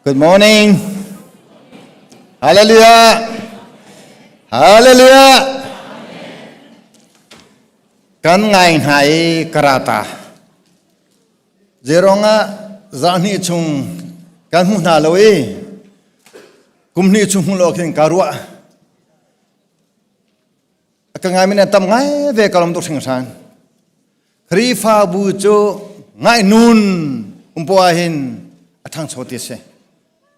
Good morning. Hallelujah. Hallelujah. Kan ngai hna i karata. Zeirong ah zarhhnih chung kan hmu hna lo i kum hnih chung hmu lo khin ka ruah. Ka ngai min tam ngai ve ka lom tuk hringhran. Khrihfabu cu ngai nun umpo ah hin a ṭhangcho ti a si.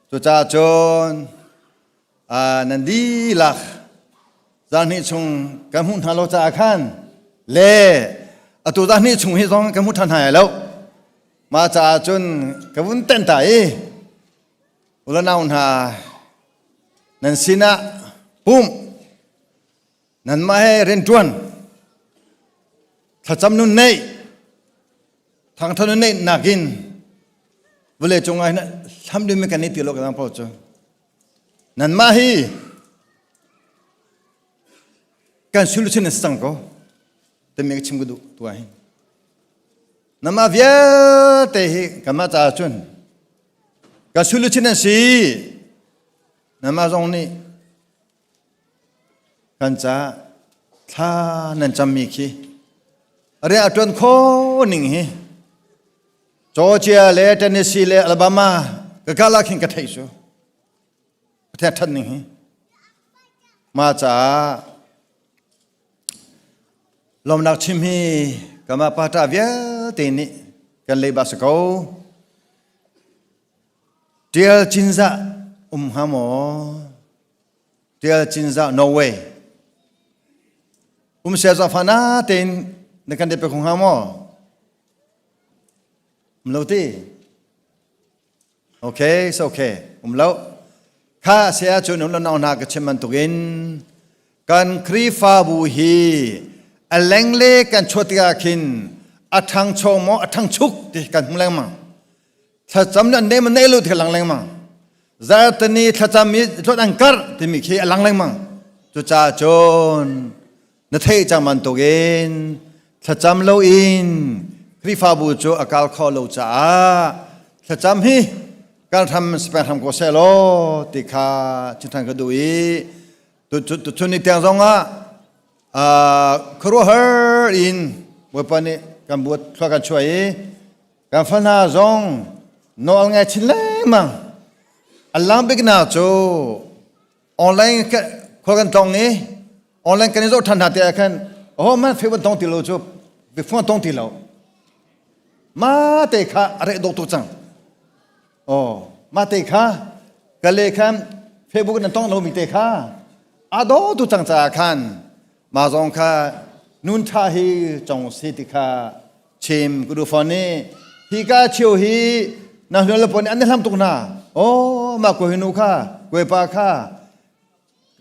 Cucaah cun nan dihlak zarhhnih chung kan hmuh hna lo caah khan le atu zarhhnih chung hi zong kan hmu ṭhan hna lo. Mah caah cun ka vun tenh ta i ulanau hna nan sinah pumh nanmah he rianṭuan thlacam nun neih thangtha nun neih nakin vawlei cung ah hin hlam ding mi kan i ti lo kan paoh cu nanmah hi kan solution na si cang ko timi ka chim ka duh tu ah hin nanmah vialte hi kanmah caah cun ka solution an si nanmah zong nih Kan caah thla nan cammi khi rian a ṭuan kho ning hi Georgia le Tennessee le Alabama ka kal ah khin ka theih cu Pathian ṭhat ning hi mah caah lawmnak chim hi kanmah pata vialte nih kan leiba si ko. Tial Cinzah um hnga maw? Tial Cinzah Norway. Um sia za fa na tein na kan pe khung hnga maw? Um lo ti. Okay, it's okay. Um lo. Kha sia cu nun lo nong hna ka chim bantukin kan Khrihfabu hi a lengle kan chuah tikah khin a ṭhangcho maw a ṭhangchuk ti kan hmu lengmang. Thlacam le an nem an nei lo ti lang lengmang. Zartani thlacam i tlot an karh timi khi a lang lengmang. Cucaah cun na theih cang bantukin thlacam loin Khrihfabu cu a kal kho lo caah thlacam hi kan hram speng hram ko seh law ti kha chim ka duh i tuchun ni tiang zong ah khuaruahhar in Bawipa nih kan buat thlua kan chuah i Kan fa hna zong nawl ngai chin lengmang. A lang biknak cu online khua kan tlong i online kan i zoh ṭhan hna ti ah khan aho man Facebook tong ti lo cu phone tong ti lo. Ma te kha a reh dawh tuk cang. Oh, ma te kha ka le khan Facebook nan tong lomi te kha a daw tu cang caah khan ma zong kha nun ṭha hi cong si ti kha chim ku du phone ni hi ka chio hi na hnual le pon an hlam tuk na oh ma ko hinu kha koi pa kha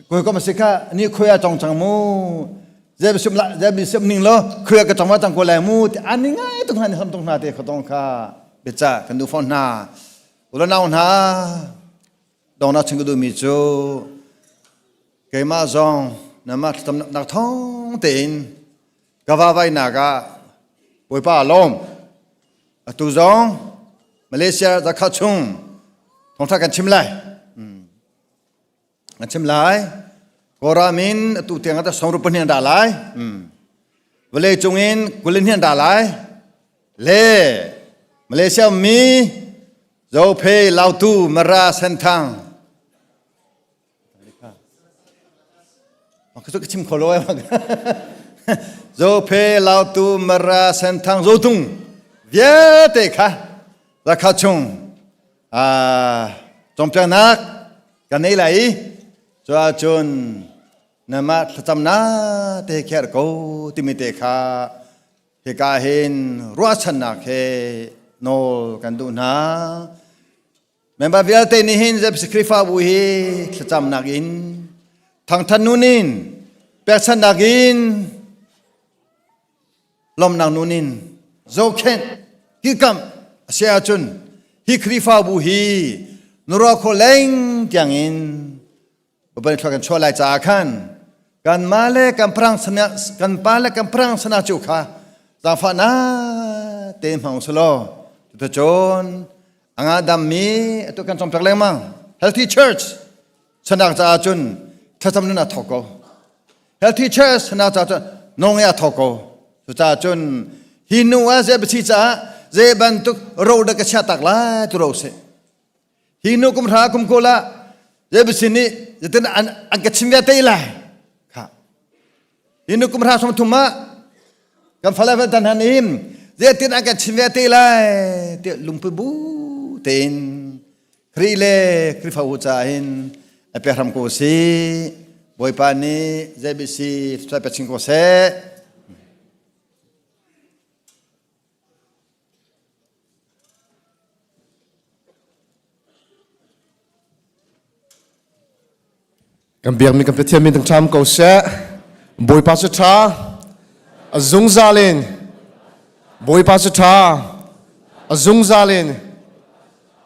koi ko ma si kha ni khoya chong chang mu je sim la je bi sim ning lo khoya ka chong ma chang ko lai mu ti an ni ngai tuk na ni hlam tuk na te kho tong kha becha kan du phone na ulo nau na dong na ching ku du mi chu keimah zong na ma tam nak thong tein Ka vavainak ah Bawipa a lawm. Atu zong Malaysia zakha chung thawngtha kan chim lai. Kan chim lai. Kawlram in atu tiang ah sawmruk pahnih an ra lai. Vawlei cung in 22 an ra lai. Le Malaysia mi Zophei, Lautu, Mara, Senthang. Ka chim kho lo ai. Zophei, Lautu, Mara, Senthang, Zotung vialte kha zakha chung cawnpiaknak kan nei lai i cuahcun namah thlacamnak te kher ko timi te kha hika hin ruahchannak he nawl kan duh hna. Member vialte nih hin Zepsi Khrihfabu hi thlacamnak in thangthat nun in pekchanhnak in lawmnak nun in zohkhenh kilkamh a si ahcun hi Khrihfabu hi nurua kho leng tiang in Baibal thluak kan chuah lai caah khan kanmah le kan parang sana kan pa le kan parang sana cu kha zaangfahnak te hmang usulaw cuticun a nga dammi atu kan cawmpiak lengmang healthy church sanak caah cun thlacam nun a thawk ko healthy church sanak caah cun nong a thawk ko cucaah cun hi nu ah zei basi caah zei bantuk ro dah ka chia tak lai tu ro sih Hi nu kum hra kum kul ah zeibisi nih zeitin an, an ka chim ve te lai. Kha. Hi nu kum hra som thum ah kan fale van tan han im zeitin an ka chim ve te lai ti lungpi bu tein Khrih le Khrihfabu ca hin a pe hram ko si. Bawipa nih zeibisi thluai pe chin ko seh. Kan biakmi kan Pathian min ṭham ko seh. Bawipa cu ṭha, a zungzal in. Bawipa cu ṭha, a zungzal in.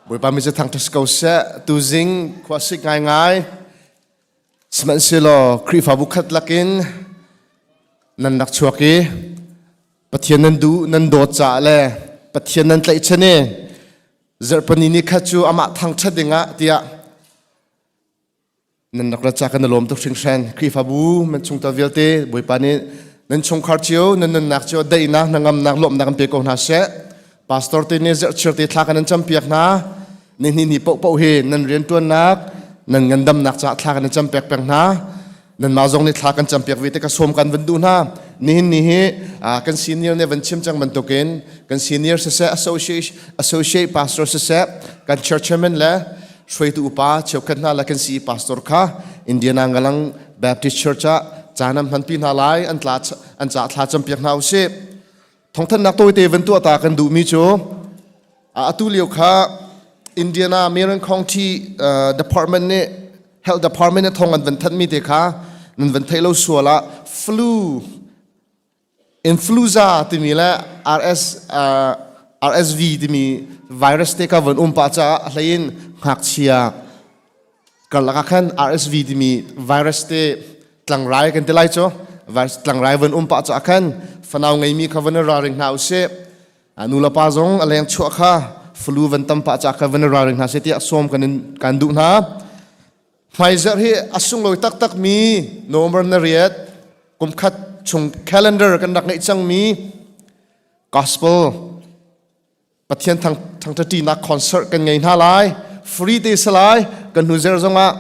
Bawipa min cu thangṭhat ko seh. Tuzing khua sik ngaingai. Sihmanhsehlaw Khrihfabu khat lakin nan rak chuak i Pathian nan duh nan dawt caah le Pathian nan tlaihchan i zarhpini ni khat cu amah thangṭhat dingah tiah nan rak rat ca kan i lawm tuk hringhran. Khrihfabu nan chungtel vialte Bawipa nih nan chungkhar cio nan nunnak cio daihnak hnangamnak lawmhnak an pe ko hna seh. Pastor te nih zerhchir te thla kan in campiak hna. Ni ni paohpaoh hi nan rianṭuannak, nan ngandamnak caah thla kan in campiak peng hna. Nanmah zong nih thla kan campiak ve te ka sawm kan van duh hna. Nihin ni hi kan senior nih van chim cang bantukin kan senior siseh, associate, associate pastor siseh, kan church chairman le hruaitu upa cheukhat hna le kan CE pastor kha Indiana Ngalang Baptist Church ah caan an hmanpi hna lai an tla an ca thla campiak hna usih. Thawngthanhnak tawite van tuah ta kan duhmi cu atu lio kha Indiana Marion County Department nih Health Department nih thong an van thanhmi te kha nan van theih lo sual ah flu influenza timi le RS RSV timi virus te kha van um pah caah a hlei in ngakchia karlak ah khan RSV timi virus te tlangrai kan ti lai cu virus tlangrai van um pah caah khan fanau ngeimi kha van i ralring hna usih nu le pa zong a leng chuah kha flu van tam pah caah kha van i ralring hna seh tiah sawm kan in kan duh hna hmaizarh hi a sunglawi taktak mi November na riat kum khat chung calendar kan rak ngeih cangmi gospel Pathian thang thangṭhatṭinak concert kan ngei hna lai free te si lai kan hnu zer zongah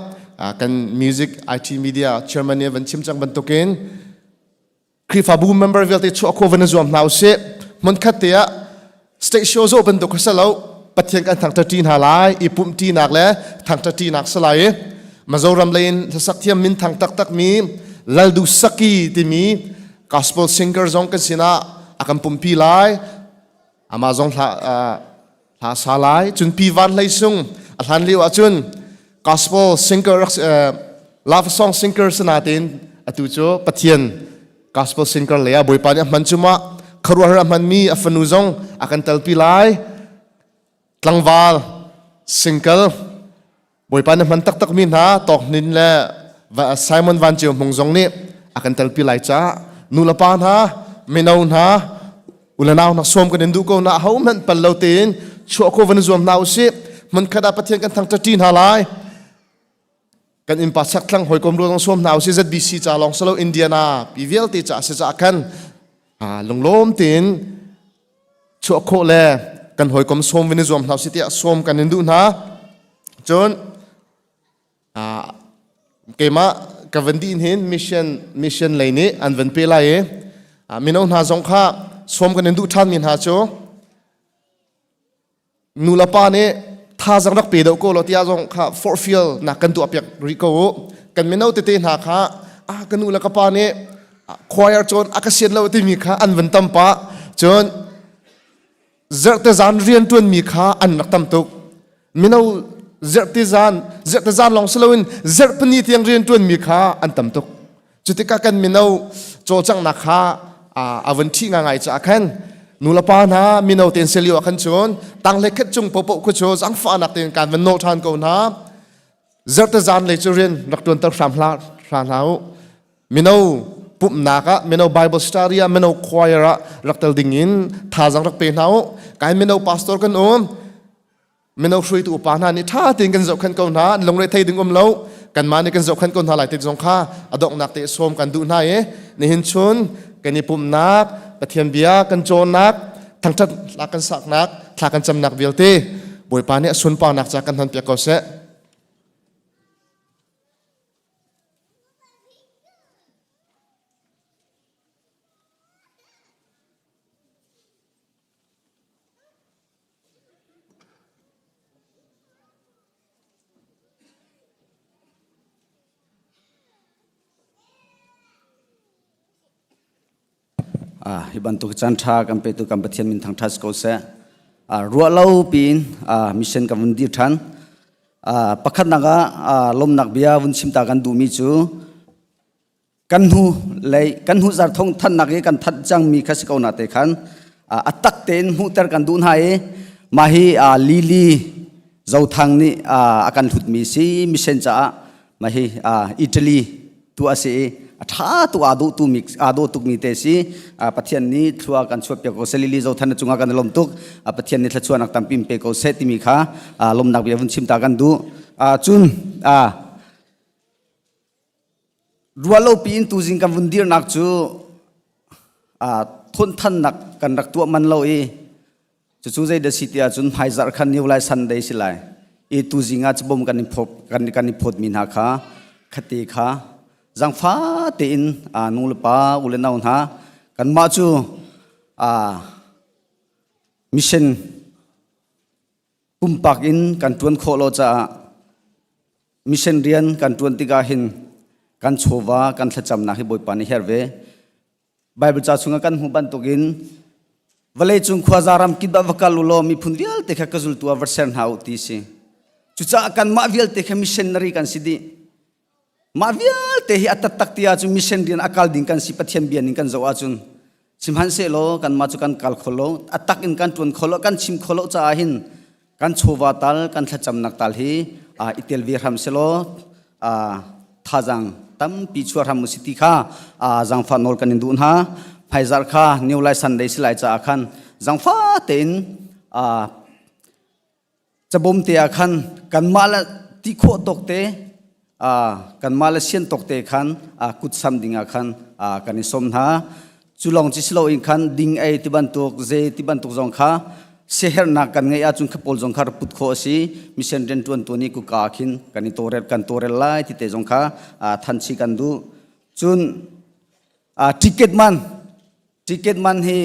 kan music IT media chairman nih van chim cang bantukin Khrihfabu member vialte chuah kho van i zuam hna usih hmunkhat te ah state show zo bantuk kha lo Pathian kan thangṭhatṭi hna lai i pumhṭinak le thangṭhatṭinak si lai i Mizoram lei in hlasak thiam min thang taktak mi Laldu Saki timi gospel singer zong kan sinah a kan pumpi lai Amah zong hla, hla sa lai. Cun Pi Van Hlei Sung a hlan lio ahcun gospel singer love song singer sinatein atu cu Pathian gospel singer lei ah Bawipa nih a hman cuma khuaruahhar a hmanmi a fanu zong a kan telpi lai. Tlangval single Bawipa na hman taktakmi hna Tawk Hnin le Simon Van Ceu Hmung zong nih a kan telpi lai caah nu le pa hna mino hna u le nau hna sawm kan in duh ko na ho hmanh pal lo tein chuah kho van zuam hna usih hmunkhat ah Pathian kan thangṭhat ṭi hna lai. Kan innpa chakthlang hawikom rual zong sawm hna usih ZBC ca lawng silo Indiana pi vialte ca si caah khan lunglawm tein chuah khawh le kan hawikom sawm vin i zuam hna usih tiah sawm kan in duh hna. Cun keimah ka van dih hin mission mission lei nih an van pe lai i mino hna zong kha sawm kan in duh ṭhan mi hna cu nu le pa nih thazang rak pe deuh ko law tiah zong kha forhfial nak kan tuah piak rih ko u kan mino tete hna kha ah ka nu le ka pa nih choir cawn a ka sian lo timi kha an van tam pah cun zerhte zan rian tuan mi kha an rak tam tuk mino zerhte zan zerhte zan lawng si loin zerhpani tiang rian tuan mi kha an tam tuk Cutikah kan mino cawlcanghnak kha a vun ṭhi ngai caah khan nulepa hna mino tein si lio ah khan cun tangle khat cung popoh khu cu zaangfahnak tein kan van nawl ṭhan ko hna. Zerte zan lei cu rian rak ṭuanter hram hlah hna u. Mino pumhnak ah mino Bible study ah mino choir ah rak tel ding in thazaang rak pe hna u. Kai mino pastor kan um. Mino hruaitu upa hna nih ṭha tein kan zohkhenh ko hna, an lungre thei ding um lo. Kanmah nih kan zohkhenh ko hna lai ti zong kha a donghnak te sawm kan duh hna i nihin chun kan i pumhnak, Pathian bia kan cawnnak, thangṭhat hla kan saknak, thla kan camnak vialte Bawipa nih a sunparnak ca kan hmanpiak ko seh. Hi bantuk caan ṭha kan petu kan Pathian min thangṭhat si ko seh. Ruah lo piin mission kan vun dir ṭhan. Pakhatnak ah lawmnak bia vun chim ta kan duhmi cu Kan hnu lei kan hnu zar thong thannak i kan that cangmi kha si ko na te khan a tak tein hmuhter kan duh hna i mah hi Lily Zothang nih a kan hlutmi si mission caah mah hi Italy tu a si i a tha tu aa dawh tu mi aa dawh tukmi te si Pathian nih thlua kan chuah piak ko seh Lily Zothan na cungah kan i lawm tuk Pathian nih thluachuahnak tampi in pe ko seh timi kha lawmnak bia vun chim ta kan duh cun Ruahlopi in tuzing kan vun dirnak cu thawnthannak kan rak tuah man lo i cucu zei dah si ti ahcun hmaizarh khan New Lai Sunday si lai i tuzing ah cabawm kan i phawt kan, kan i phawtmi hna kha khate kha zangfa tein nu le pa u le nau hna kanmah cu mission pumpak in kan ṭuan khawh lo caah mission rian kan ṭuan tikah hin kan chawva kan thlacamnak hi Bawipa nih herh ve. Bible ca chungah kan hmuh bantukin vawleicung khuaza ram kip ah va kal u law miphun vialte kha ka zultu ah va ser hna u ti si. Cucaah kanmah vialte kha missionary kan si dih. Mah vialte hi a taktak ti ahcun mission rian a kal ding kan si Pathian bia ning kan zoh ahcun sihmanhsehlaw kanmah cu kan kal kho lo a tak in kan ṭuan kho lo kan chim kho lo caah hin kan chawva tal kan thlacamnak tal hi i tel ve hram selaw thazaang tampi chuah hram usih ti kha zaangfah nawl kan in duh hna hmaizarh kha New Lai Sunday si lai caah khan zaangfah tein Cabawm te ah khan kanmah le ti khawh tawk te kanmah le sian tawk te khan kutsam ding ah khan kan i sawm hna. Cu lawng ci si loin khan ding ei ti bantuk ze ti bantuk zong kha siaherhnak kan ngeih ahcun kha pawl zong kha rak put khawh a si. Mission rianṭuan tu nih kuka ah khin kan i tawrel kan tawrel lai ti te zong kha thanchi kan duh. Cun ticket man ticket man hi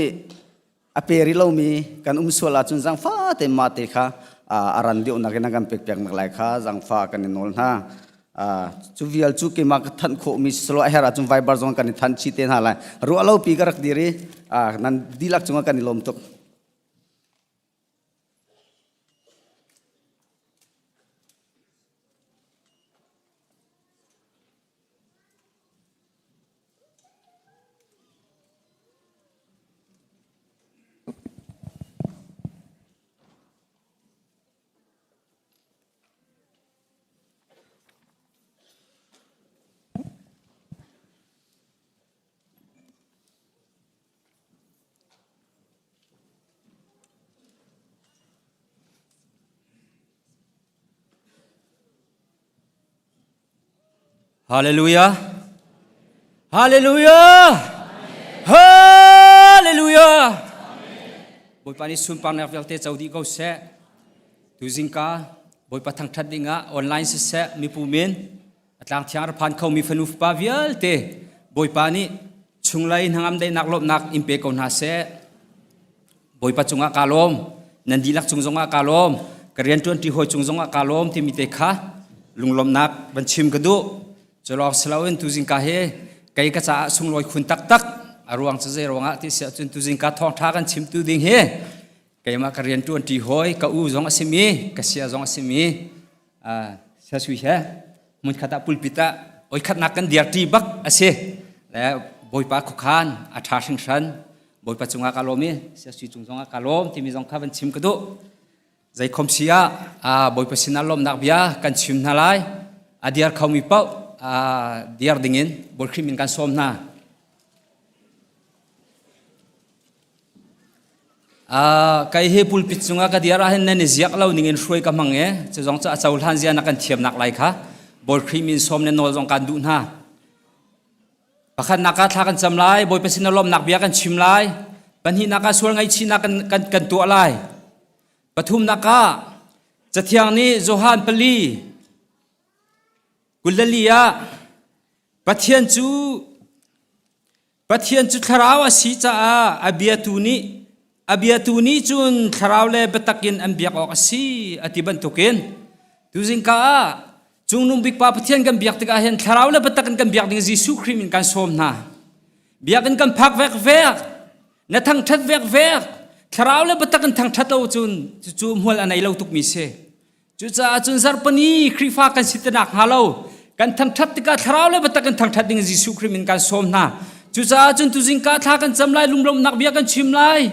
a pe rih lomi kan um sual ahcun zangfa te mah te kha a ran deuhnak in a kan pekpiak nak lai kha zangfa kan i nawl hna. Cu vial cu keimah ka thanh khawhmi siselaw a herh ahcun Viber zong kan i thanh chih te hna lai. Ruah lo pi ka rak dir i nan dihlak cungah kan i lawm tuk. Hallelujah. Hallelujah. Hallelujah. Bawipa nih sunparnak vialte co dih ko seh. Tuzingka Bawipa thangthat dingah online siseh mipu min a tlang thiang ra phan khomi fanu fapa vialte Bawipa nih chunglei hnangam daihnak lawmhnak in pe ko hna seh. Bawipa cungah kaa lawm, nan dihlak cung zongah kaa lawm, ka rianṭuanṭi hawi cung zongah kaa lawm timi te kha lunglawmhnak van chim ka duh. Cu lawng si loin tuzingka hi kei ka caah sunglawi khun taktak a ruang cu zei ruangah ti si ahcun tuzingka thawngṭha kan chimtu ding hi keimah ka rianṭuanṭi hawi ka u zong a simi ka sia zong a simi sia sui he hmunkhat ah pulpit ah oikhatnak kan dirṭi bak a si le Bawipa khuakhan a ṭha hringhran Bawipa cungah ka lawm i siasui cung zongah ka lawm timi zong kha van chim ka duh. Zeikhom si ah Bawipa sinah lawmnak bia kan chim hna lai. A diar khomi paoh diar dingin Bawi Khrih min kan sawm hna. Kai hi pulpit cungah ka diar ahhin nan i ziak lo ningin hruai ka hmang e. Cu zong cu a cohlan zia na kan thiamnak lai kha Bawi Khrih min sawm le nawl zong kan duh hna. Pakhatnak ah thla kan cam lai, Bawipa sin ah lawmhnak bia kan chim lai. Pahnihnak ah sual ngaihchihnak kan, kan, kan tuah lai. Pathumnak ah Cathiang nih Johan pali 24 ah Pathian cu Pathian cu thlarau a si caah a biatu nih a biatu nih cun thlarau le biatak in an biak awk a si a ti bantukin tuzingka ah Cungnung bik Pa Pathian kan biak tikah hin thlarau le biatak in kan biak ding Jesuh Khrih min kan sawm hna. Biakinn kan phak vek vek, na thangṭhat vek vek, thlarau le biatak in thangṭhat lo cun cucu hmual a nei lo tukmi si. Cucaah cun zarhpani Khrihfa kan si tinak hnga lo, kan thangṭhat tikah thlarau le biatak in thangṭhat ding Jesuh Khrih min kan sawm hna. Cucaah cun tuzing ka thla kan cam lai, lunglawmhnak bia kan chim lai.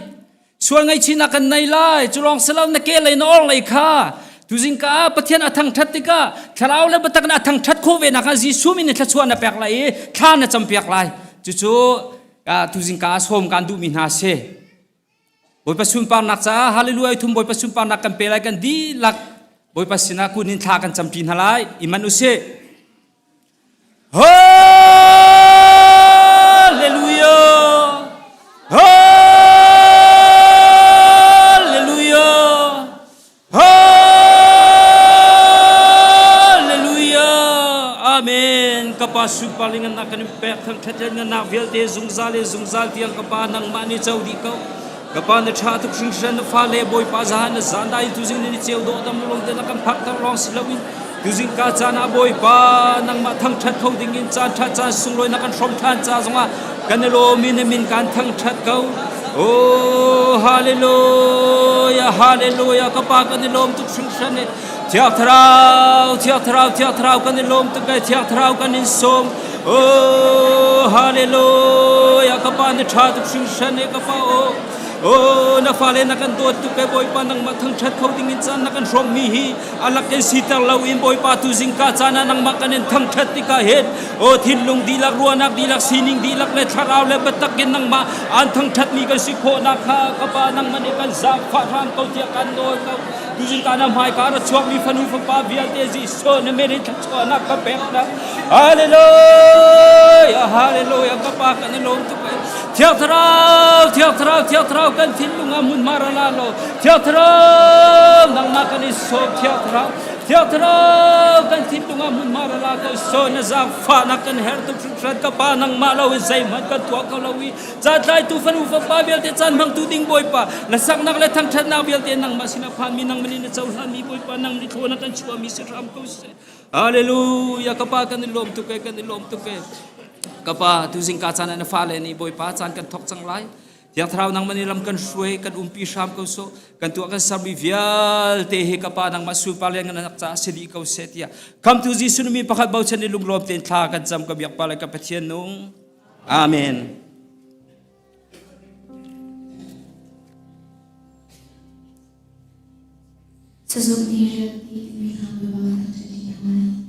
Sual ngaihchihnak kan nei lai. Cu lawng si lo na ke lei na or lei kha tuzing ka ah Pathian a thangṭhat tikah thlarau le biatak in a thangṭhat khawh ve nak ah Jesuh min in thluachuah na pek lai i thla na campiak lai. Cucu tuzing ka ah sawm kan duhmi hna si. Bawipa sunparnak caah hallelujah thum Bawipa sunparnak kan pe lai kan dihlak Bawipa sinah kun in thla kan camṭi hna lai. I manh usih. Hallelujah! Hallelujah! Hallelujah! Amen. Ka pa sunparling an kan in pek thangthat le nak vialte zungzal le zungzal tiang ka pa nangmah nih co dih ko. Ka pa na ṭha tuk hringhran na fale Bawipa zahan na zan dai tuzing ni ceu dawh dam lung te na kan phak ter lawng si loin tuzing ka caan ah Bawipa nangmah thangṭhat kho ding in caan ṭha caan sunglawi na kan hrawm ṭhan ca zongah kan i lawm i na min kan thangṭhat ko. Oh hallelujah hallelujah ka pa kan i lawm tuk hringhran i Thiang Thlarau Thiang Thlarau Thiang Thlarau kan i lawm tuk e Thiang Thlarau kan in sawm Oh hallelujah ka pa na ṭha tuk hringhran e ka fa oh Oh na fale na kan dawt tuk e Bawipa nangmah thangṭhat kho ding in caan na kan hrawmmi hi a lak in siter lo in Bawipa tu zingka caan ah nangmah kan in thangṭhat tikah hin oh thinlung dihlak ruahnak dihlak sining dihlak le thlarau le biatak in nangmah aan thangṭhatmi kan si khawhnak kha ka pa nangmah nih kan zaangfah hram ko tiah kan nawl ko Tuzing ka na hmaika ra chuakmi fanu fapa vialte Jesuh na min in thluachuahnak ka pek hna. Hallelujah, hallelujah, ka pa kan i lawm tuk e. Thiang Thlarau, Thiang Thlarau, Thiang Thlarau kan thinlung ah hmunhma ra la law. Thiang Thlarau, nangmah kan i sawm Thiang Thlarau. Thiang Thlarau kan thinlung ah hmunhma ra la ko so na zaangfahnak kan herh tuk hringhran ka pa nangmah lo in zeihmanh kan tuah kho lo i Caan tlaitu fanu fapa vialte caan hmangtu ding Bawipa na saknak le thangṭhatnak vialte nangmah sinah phanmi nangmah nih na cohlanmi Bawipa nang nih thlaw na kan chuahmi si hram ko seh. Hallelujah ka pa kan i lawm tuk e kan i lawm tuk e. Ka pa tuzing ka caan ah na fale nih Bawipa caan kan thok cang lai. Thiang Thlarau nangmah nih lam kan hruai kan umpi hram ko sawh kan tuah kan sermi vialte hi ka pa nangmah sunpar le ngan caah si dih ko seh tiah khamtu Jesuh mi pakhat bochan i lunglawm tein thla kan cam ka biak pa le ka Pathian nung Amen. Sazuk nih rian ti mi hna biabang an ṭan hna.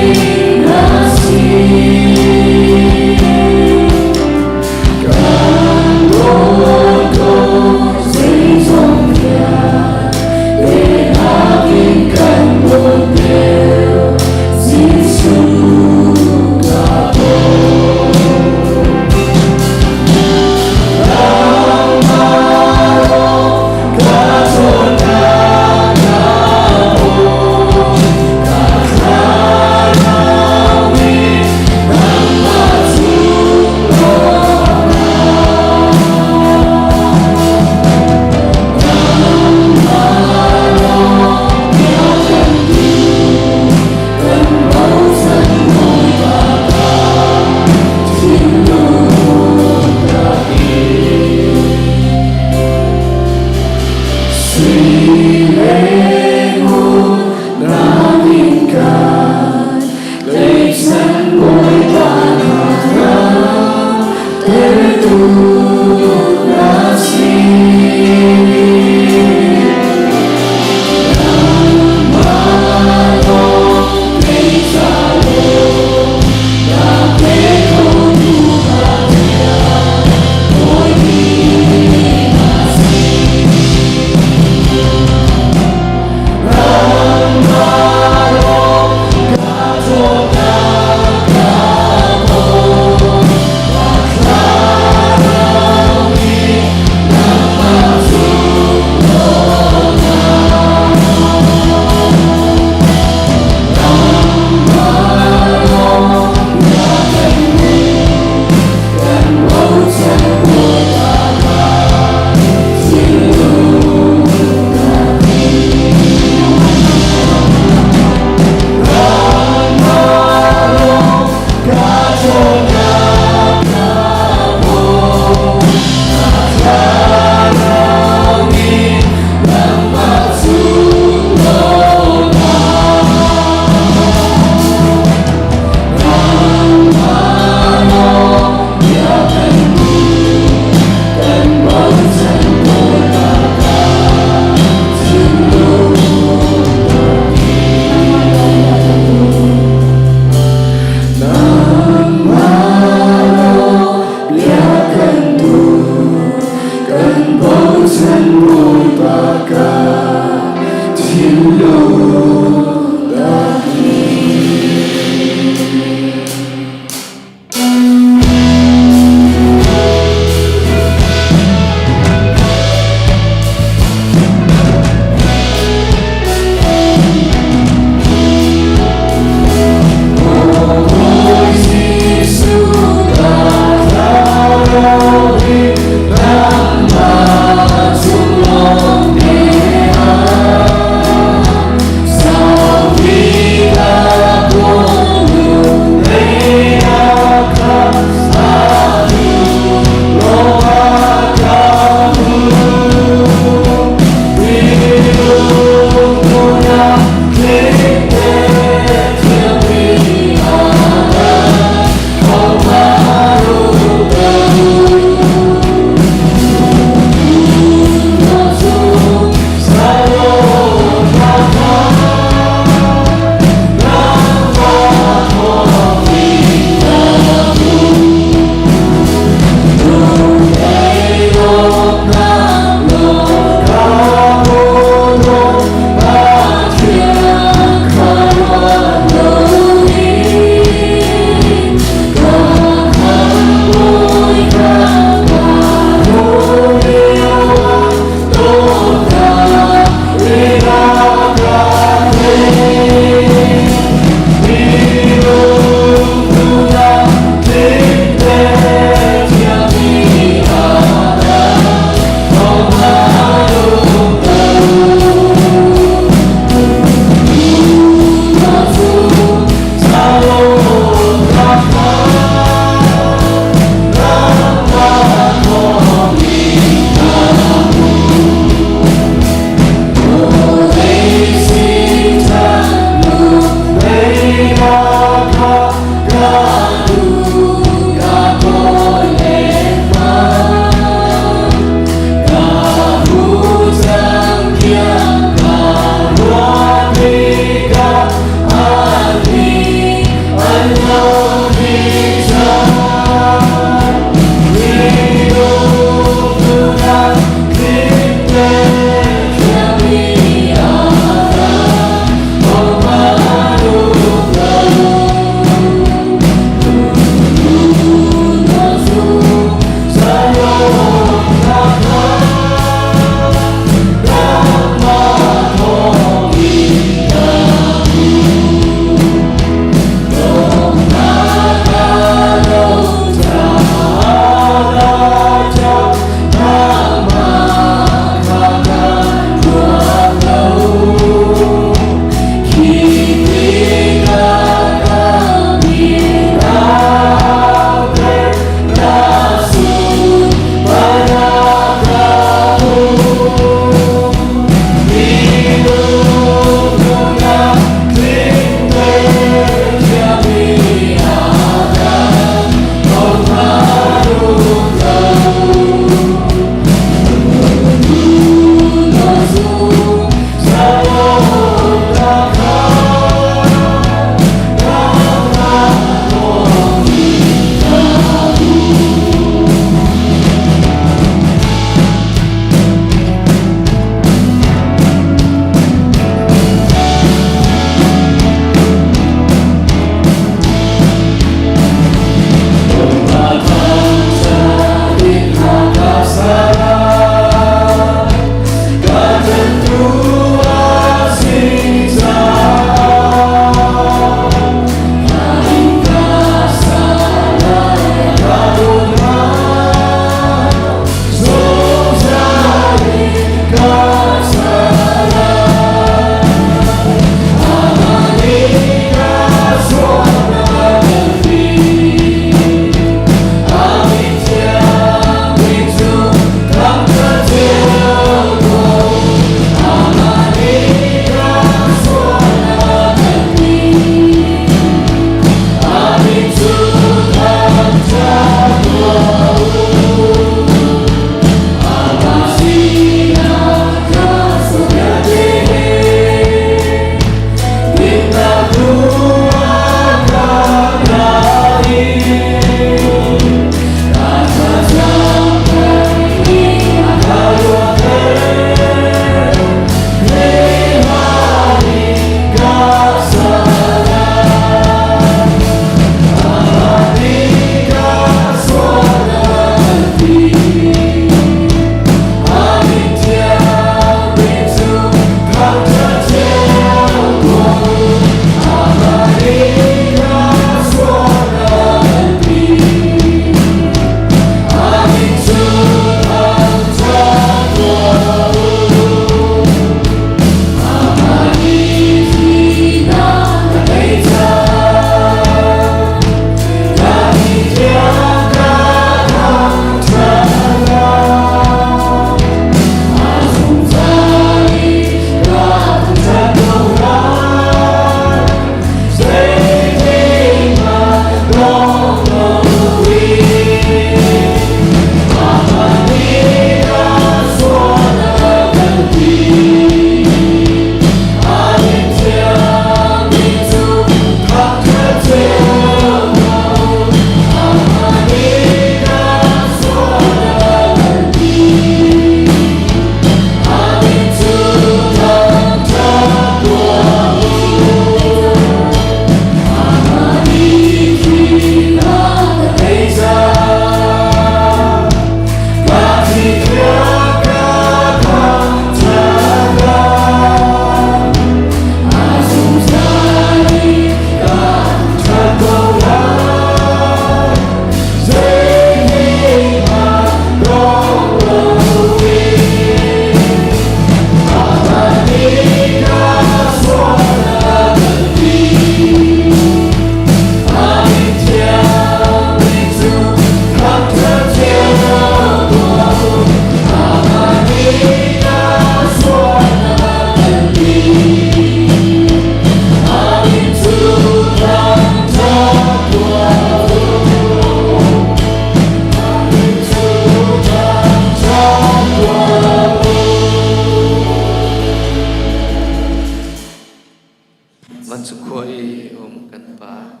Vancung khua i um kan Pa,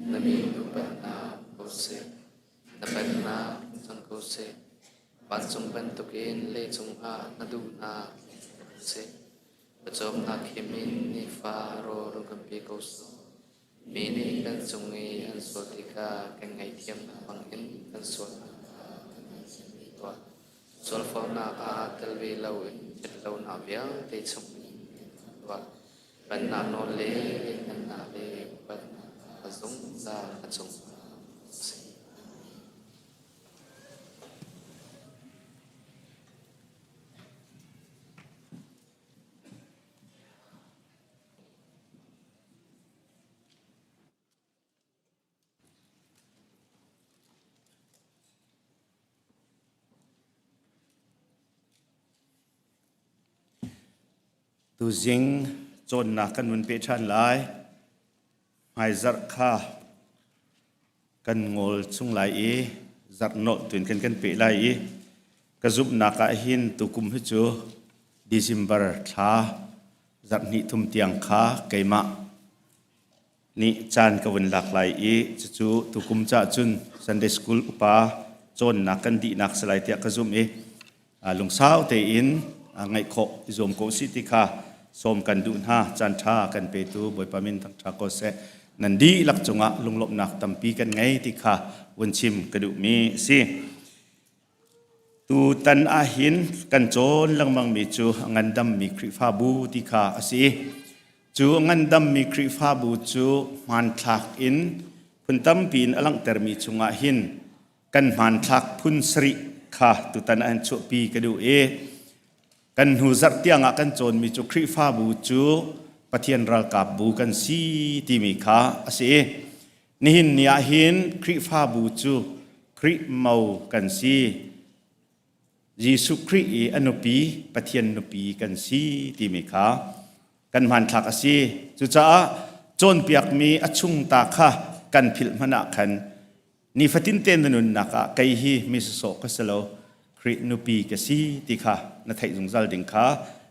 na min upatnak ko seh. Na pennak cang ko seh. Vancung bantukin leicung ah na duhnak ko seh. Pawcawmnak him in nifa rawl kan pe ko sawh. Mi nih kan cung i an sual tikah kan ngaihthiamnak bangin kan sualnak kha kan ngaihthiam ve tuah. Sualforhnak ah tel ve loin ṭhatlonak vialte chungin kan tuah. Pennak nawl le lianhngannak le upatnak kha zungzal a cungah a si. Tuzing cawnnak kan vun peh ṭhan lai. Hmaizarh kha kan ngawl chung lai i zarh nolh tuin kan kan peh lai i ka zumhnak ah hin tukum hi cu December thla zarh hnih thum tiang kha keimah nih caan ka vun lak lai i cucu tukum ca cun Sunday School upa cawnnak kan dihnak si lai tiah ka zumh i lungsau tein ngaih khawh i zuam ko si ti kha sawm kan duh hna. Caan ṭha kan petu Bawipa min thangṭha ko seh. Nan dihlak cungah lunglawmhnak tampi kan ngei ti kha vun chim ka duhmi a si. Tutan ahhin kan cawn lengmangmi cu a ngandammi Khrihfabu ti kha a si. Cu a ngandammi Khrihfabu cu hmanthlak in phun tampi in a langhtermi chungah hin kan hmanthlak phun sarih kha tutan ah hin chuahpi ka duh i kan hnu zarh tiang ah kan cawnmi cu Khrihfabu cu Pathian ralkapbu kan si timi kha a si. Nihin ni ah hin Khrihfabu cu Khrih mo kan si. Jesuh Khrih i a nupi, Pathian nupi kan si timi kha kan hmanthlak a si. Cucaah cawnpiakmi a chungta kha kan philh hmanh ah khan nifatin te na nunnak ah kei hi mi sawsawh ka si lo, Khrih nupi ka si ti kha na theih zungzal ding kha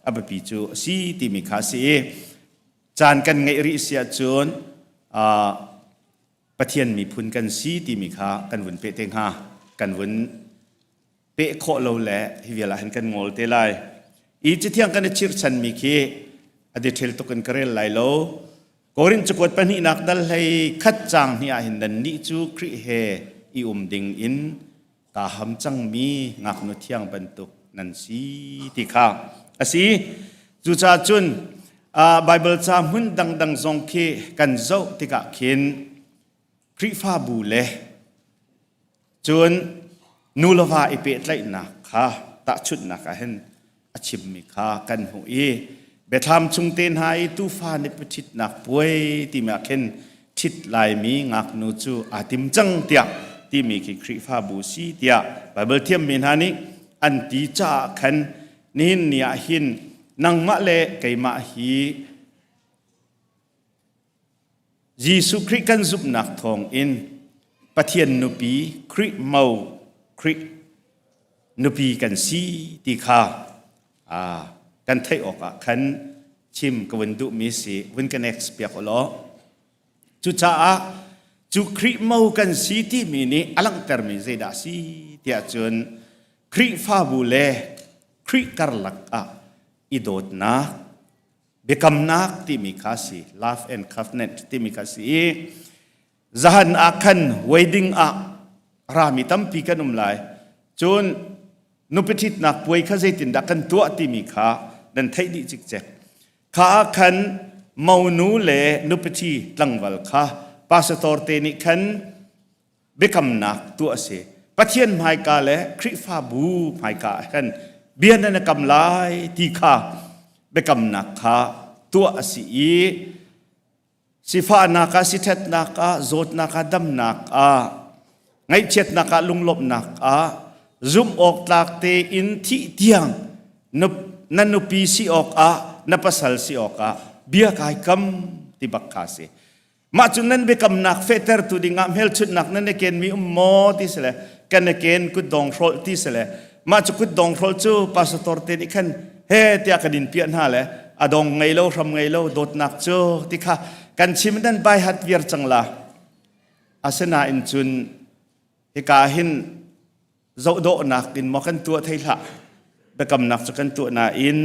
a biapi cu a si timi kha a si i caan kan ngeih rih si ahcun Pathian miphun kan si timi kha kan vun peh te hnga. Kan vun peh khawh lo le hi vial ah hin kan ngol te lai. I cathiang kan i chirchanmi khi a detail tuk in ka rel lai lo. Korin cakuat pahnihnak dal hlei khat caang hnih ah hin nannih cu Khrih he i um ding in kaa ham cangmi ngaknu thiang bantuk nan si ti kha a si. Cucaah cun Baibal ca hmun dangdang zong khi kan zoh tikah khin Khrihfabu le cun nu le va i pehtlaihnak kha tahchunhnak ah hin a chimmi kha kan hmuh i Biathlam chung te hna i tufa nih ṭhitnak puai timi ah khin ṭhit laimi ngaknu cu aa tim cang tiah timi khi Khrihfabu si tiah Baibal thiammi hna nih an ti caah khan nihin ni ah hin nangmah le keimah hi Jesuh Khrih kan zumhnak thawngin Pathian nupi Khrih mo Khrih nupi kan si ti kha kan theih awkah khan chim ka vun duhmi si vun ka next piak u law. Cucaah cu Khrih mo kan si timi nih a langhtermi zeidah a si tiah cun Khrihfabu le Khrih karlak ah i dawtnak biakamnak timi kha si love and covenant timi kha si i zahan ah khan wedding ah rami tampi kan um lai cun nupi ṭhitnak puai kha zeitindah kan tuah timi kha nan theih dih cikcek kha ah khan monu le nupi ṭhi tlangval kha pastor te nih khan biakamnak tuah a si. Pathian hmaika le Khrihfabu hmaika ah khan bia nan i kam lai ti kha biakamnak kha tuah a si i sifahnak ah sithatnak ah zawtnak ah damnak ah ngaihchiatnak ah lunglawmhnak ah zumh awk tlak tein thih tiang na nupi si awkah na pasal si awkah bia kai kam ti bak kha si. Mah cu nan biakamnak fehtertu dingah hmelchunhnak nan i kenmi um maw ti si le kan i ken kutdong hrolh ti si le mah cu kutdong hrolh cu pastor te nih khan he tiah kan in piah hna le. a dong ngei lo hram ngei lo dawtnak cu ti kha kan chim nan bai hat viar cang la. Asinain cun hika hin zohdawhnak in maw kan tuah thei hlah biakamnak cu kan tuah nain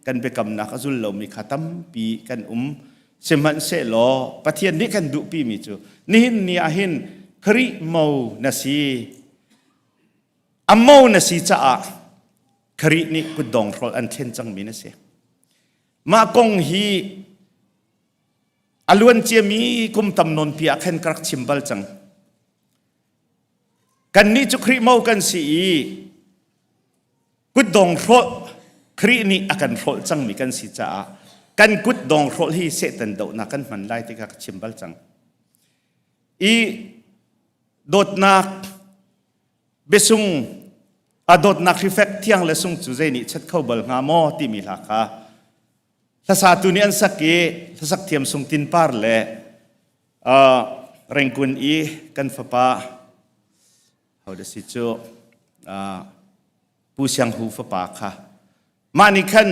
kan biakamnak a zul lomi kha tampi kan um sihmanhsehlaw Pathian nih kan duhpi mi cu nihin ni ah hin Khrih mo na si a mo na si caah Khrih nih kutdong hrawl an thlen cangmi na si mah kong hi a luan ciami kum tam nawn pi ah khan ka rak chim bal cang Kannih cu Khrih mo kan si i kutdong hrawlh Khrih nih a kan hrawlh cangmi kan si caah kan kutdong hrawlh hi Satan dohnak kan hman lai ti kha ka chim bal cang. I dawtnak biasung a dawtnak hrifek thiang le sung cu zei nih chat kho bal hnga maw timi hla kha hlasatu nih an sak i hlasak thiam sung tin par le Uh, Rengkun i kan fapa ho si cu uh, Pu Siang Hu fapa kha mah nih khan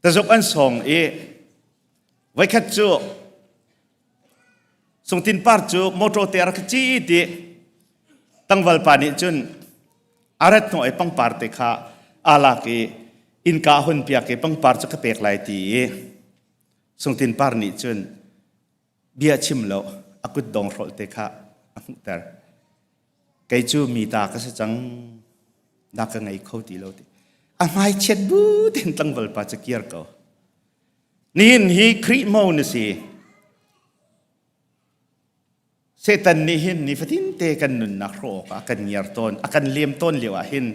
tazuk an song i voikhat cu Sungtin par cu motor te rak ci ti tangval pa nih cun arat hnawh i pangpar te kha alak i innka hun piak i pangpar cu ka pek lai ti i Sungtin par nih cun bia chim lo a kut dong hrawlh te kha a hmuhter. Kei cu mi ta ka si cang na ka ngei kho ti lo ti. A hmai chiat bu ten tlangval pa cu kir ko. Nihin hi Khrih mo na si. Satan nih hin nifatin te kan nunnak hrawh awkah a kan ngiar tawn, a kan lem tawn lio ah hin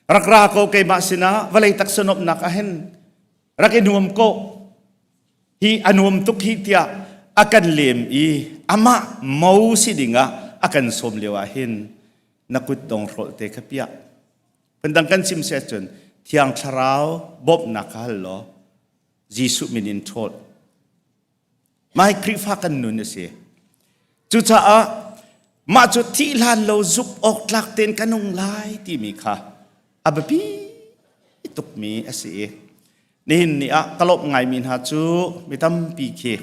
rak ra ko keimah sinah vawlei taksa nuamhnak ah hin rak i nuam ko hi a nuam tuk hi tiah a kan lem i amah mo si dingah a kan sawm lio ah hin na kut dong hrawlh te kha piah phundang kan chim si ahcun thiang thlarau bawmhnak kha hal law Jesuh min in ṭhawl Mah hi Khrihfa kan nun a si. Cucaah mah cu thih hlan lo zumh awk tlak tein ka nung lai timi kha a biapi tukmi a si i nihin ni ah ka lawmh ngaimi hna cu mi tampi khi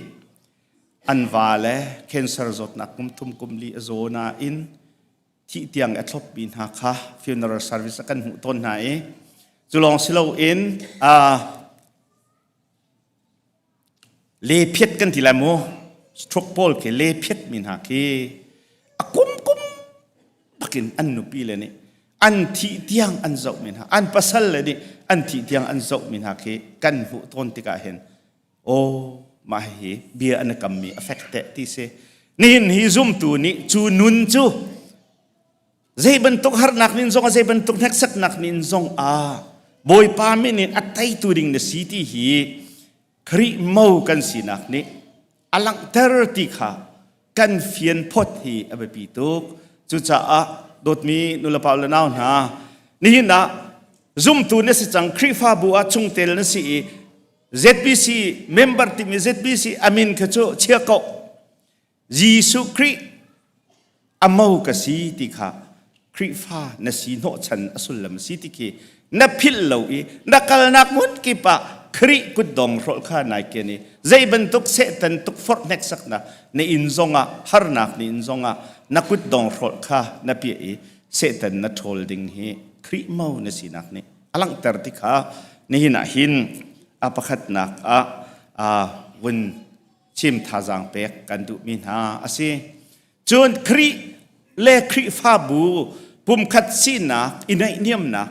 an va le cancer zawtnak kum thum kum li a zaw nain thih tiang a thlopmi hna kha funeral service a kan hmuh tawn hna i cu lawng si loin Lephiat kan ti lai mu. Stroke pawl khi lephiat mi hna khi a kum kum bakin an nupi le nih an thih tiang an zoh mi hna an pasal le nih an thih tiang an zoh mi hna khi kan hmuh tawn tikah hin aw mah hi bia an i kam mi a fek teh ti si nihin hi zumtu nih cu nun cu zei bantuk harnak nin zong ah zei bantuk hneksaknak nin zong ah Bawipa min in a teitu ding na si ti hi Khrih mo kan sinak nih a langhter ti kha kan fian phot hi a biapi tuk. Cucaah dawtmi nulepa le nau hna nihin ah zumtu na si cang Khrihfabu ah chungtel na si i ZBC member timi ZBC amin kha cu chia ko Jesuh Khrih a mo ka si ti kha Khrihfa na si hnawhchan a sullam a si ti khi na philh lo i na kalnak hmun kip ah Khrih kutdong hrawlh kha nai ken i zei bantuk Satan tukforh hneksaknak na inn zongah harnak na inn zongah na kutdong hrawlh kha na piah i Satan na ṭhawl ding hi Khrih mo na sinak nih a langhter ti kha nihin ah hin a pakhatnak ah vun chim thazaang pek kan duhmi hna a si. Cun Khrih le Khrihfabu pumkhat sinak i naihniamnak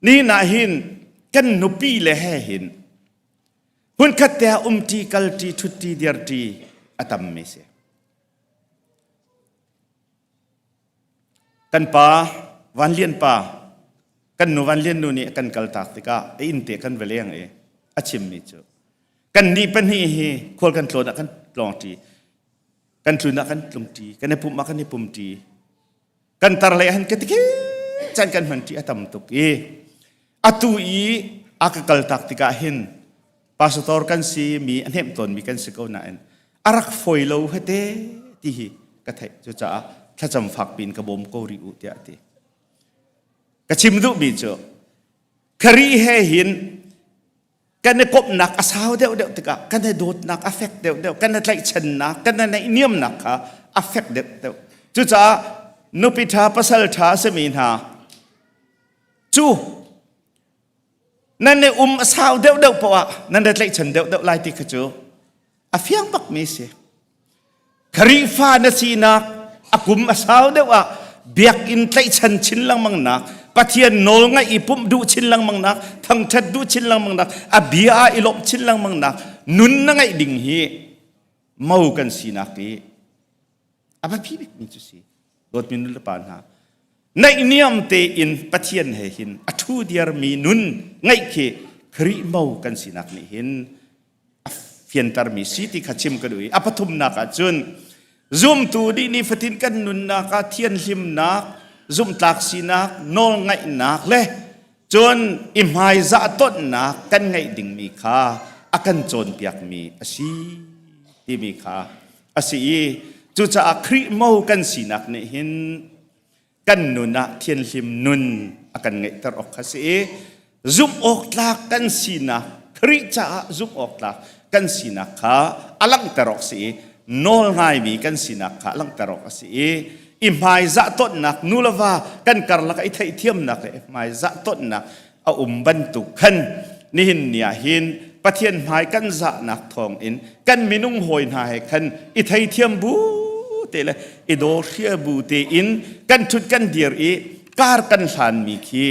ni ah hin kan nupi le he hin hmunkhat te ah umṭi kalṭi ṭhutṭi dirṭi a tammi si. Kan pa Van Lian pa kan nu Van Lian nu nih a kan kaltak tikah a inn te kan va leng i a chimmi cu Kannih pahnih hi khual kan tlawn ah kan tlawngṭi, kan tlun ah kan tlungṭi, kan i pumh ah kan i pumṭi. Kan tar lei han ka tikhin caan kan hmanṭi a tam tuk i atu i a ka kaltak tikah hin pastor kan si mi a hnemh tawnmi kan si ko nain a rak fawi lo hete ti hi ka theih cucaah thlacam fak piin ka bawm ko rih u tiah a ti ka chim duhmi cu Khrih he hin. Kan i komhnak a sau deuhdeuh tikah kan i dawtnak a fek deuhdeuh, kan i tlaihchannak, kan i naihniamnak kha a fek deuhdeuh. Cucaah nupi ṭha, pasal ṭha a simi hna cu nan i um a sau deuhdeuh poah ah nan i tlaihchan deuhdeuh lai ti kha cu a fiang bakmi si. Khrihfa na sinak a kum a sau deuh ah biakinn tlaihchan chin lengmang nak Pathian nawl ngaih i pumh duh chin lengmang nak thangṭhat duh chin lengmang nak a bia ah i lawmh chin lengmang nak nun na ngeih ding hi mo kan sinak i a biapi bikmi cu si dawtmi nu le pa hna naihniam tein Pathian he hin a ṭhu diarmi nun ngeih khi Khrih mo kan sinak nih hin a fiantermi si ti kha chim ka duh i a pathumnak ah cun zumtu dih ni fatin kan nunnak ah thianhlimnak zumhtlak sinak nawlngaihnak le cun i hmaizah tonnak kan ngeih dingmi kha a kan cawnpiakmi a si timi kha a si i cucaah Khrih mo kan sinak nih hin kan nun ah thianhlim nun a kan ngeihter awk kha si i zumh awk tlak kan sinak Khrih caah zumh awk tlak kan sinak kha a langhter awk si i nawl ngaimi kan sinak kha a langhter awk a si i i hmaizah tonnak nu le va kan karlak i theihthiamnak le i hmaizah tonnak a um bantuk khan nihin ni ah hin Pathian hmai kan zahnak thawng in kan minung hawi hna he khan i theithiam bu te le i daw hria bu te in kan thut kan dir i kar kan hlanmi khi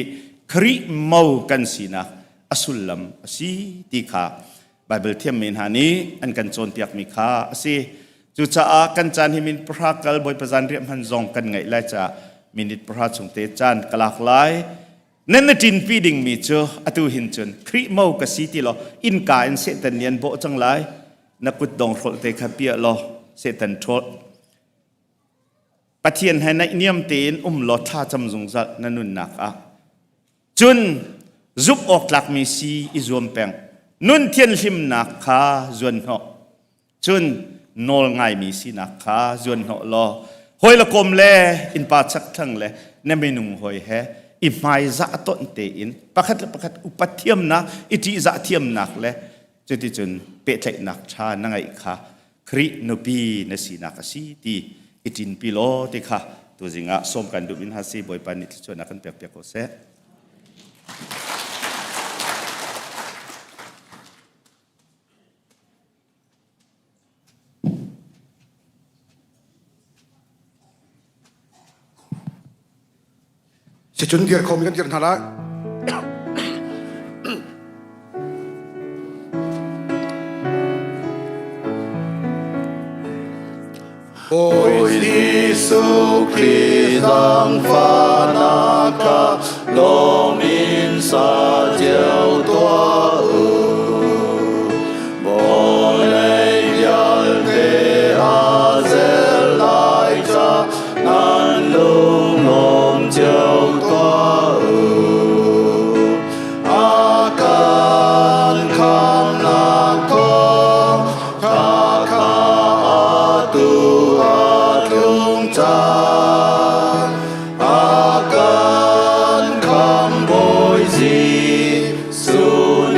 Khrih mo kan sinak a sullam a si ti kha Bible thiammi hna nih an kan cawnpiakmi kha a si. Cucaah kan caan hi min pahra kal Bawipa zan riah hman zong kan ngaih lai caah minute pahra chung te caan ka lak lai. Nan na ṭinpi dingmi cu atu hin cun Khrih mo ka si ti law innka in Satan nih an bawh cang lai. Na kutdong hrolh te kha piah law Satan ṭhawl. Pathian he naihniam tein um law thla cam zungzal na nunnak ah. Cun zumh awk tlakmi si i zuam peng. Nun thianhlimnak kha zuan hnawh. Cun nawl ngaimi sinak kha zuan hnawh law hawi le kom le innpa chakthlang le na minung hawi he i hmaizah ton tein pakhat le pakhat upat thiamnak i ṭihzah thiamnak le cuticun pehtlaihnak ṭha na ngeih kha Khrih nupi na sinak a si ti i ṭinpi law ti kha tuzing ah sawm kan duh min ha si Bawipa nih thluachuahnak kan pek piak ko seh. Sicun dir khomi kan dir hna lai. Bawi Jesuh Khrih zaangfahnak kha lawm in sa cio tuah u. Vawlei vialte a zel lai ca nan lunglawm cio tuah u. A kan khamnak thawng tha kha atu a tlung cang. A kan khamh Bawi Jesuh.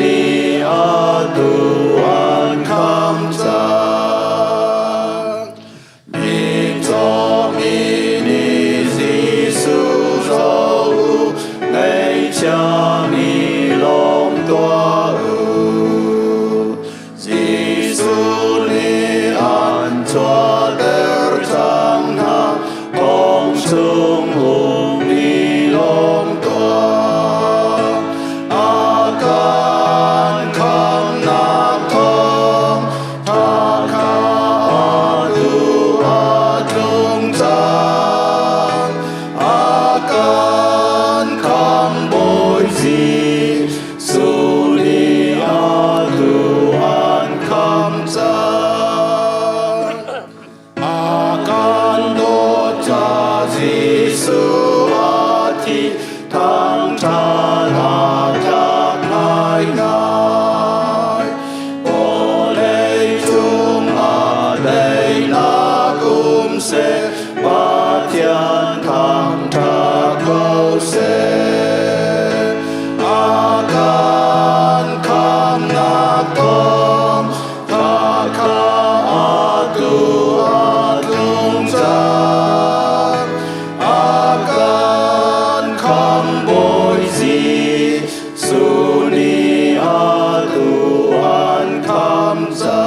khamnak thawng tha kha atu a tlung cang. A kan khamhbawi Jesuh nih atu an khamh cang.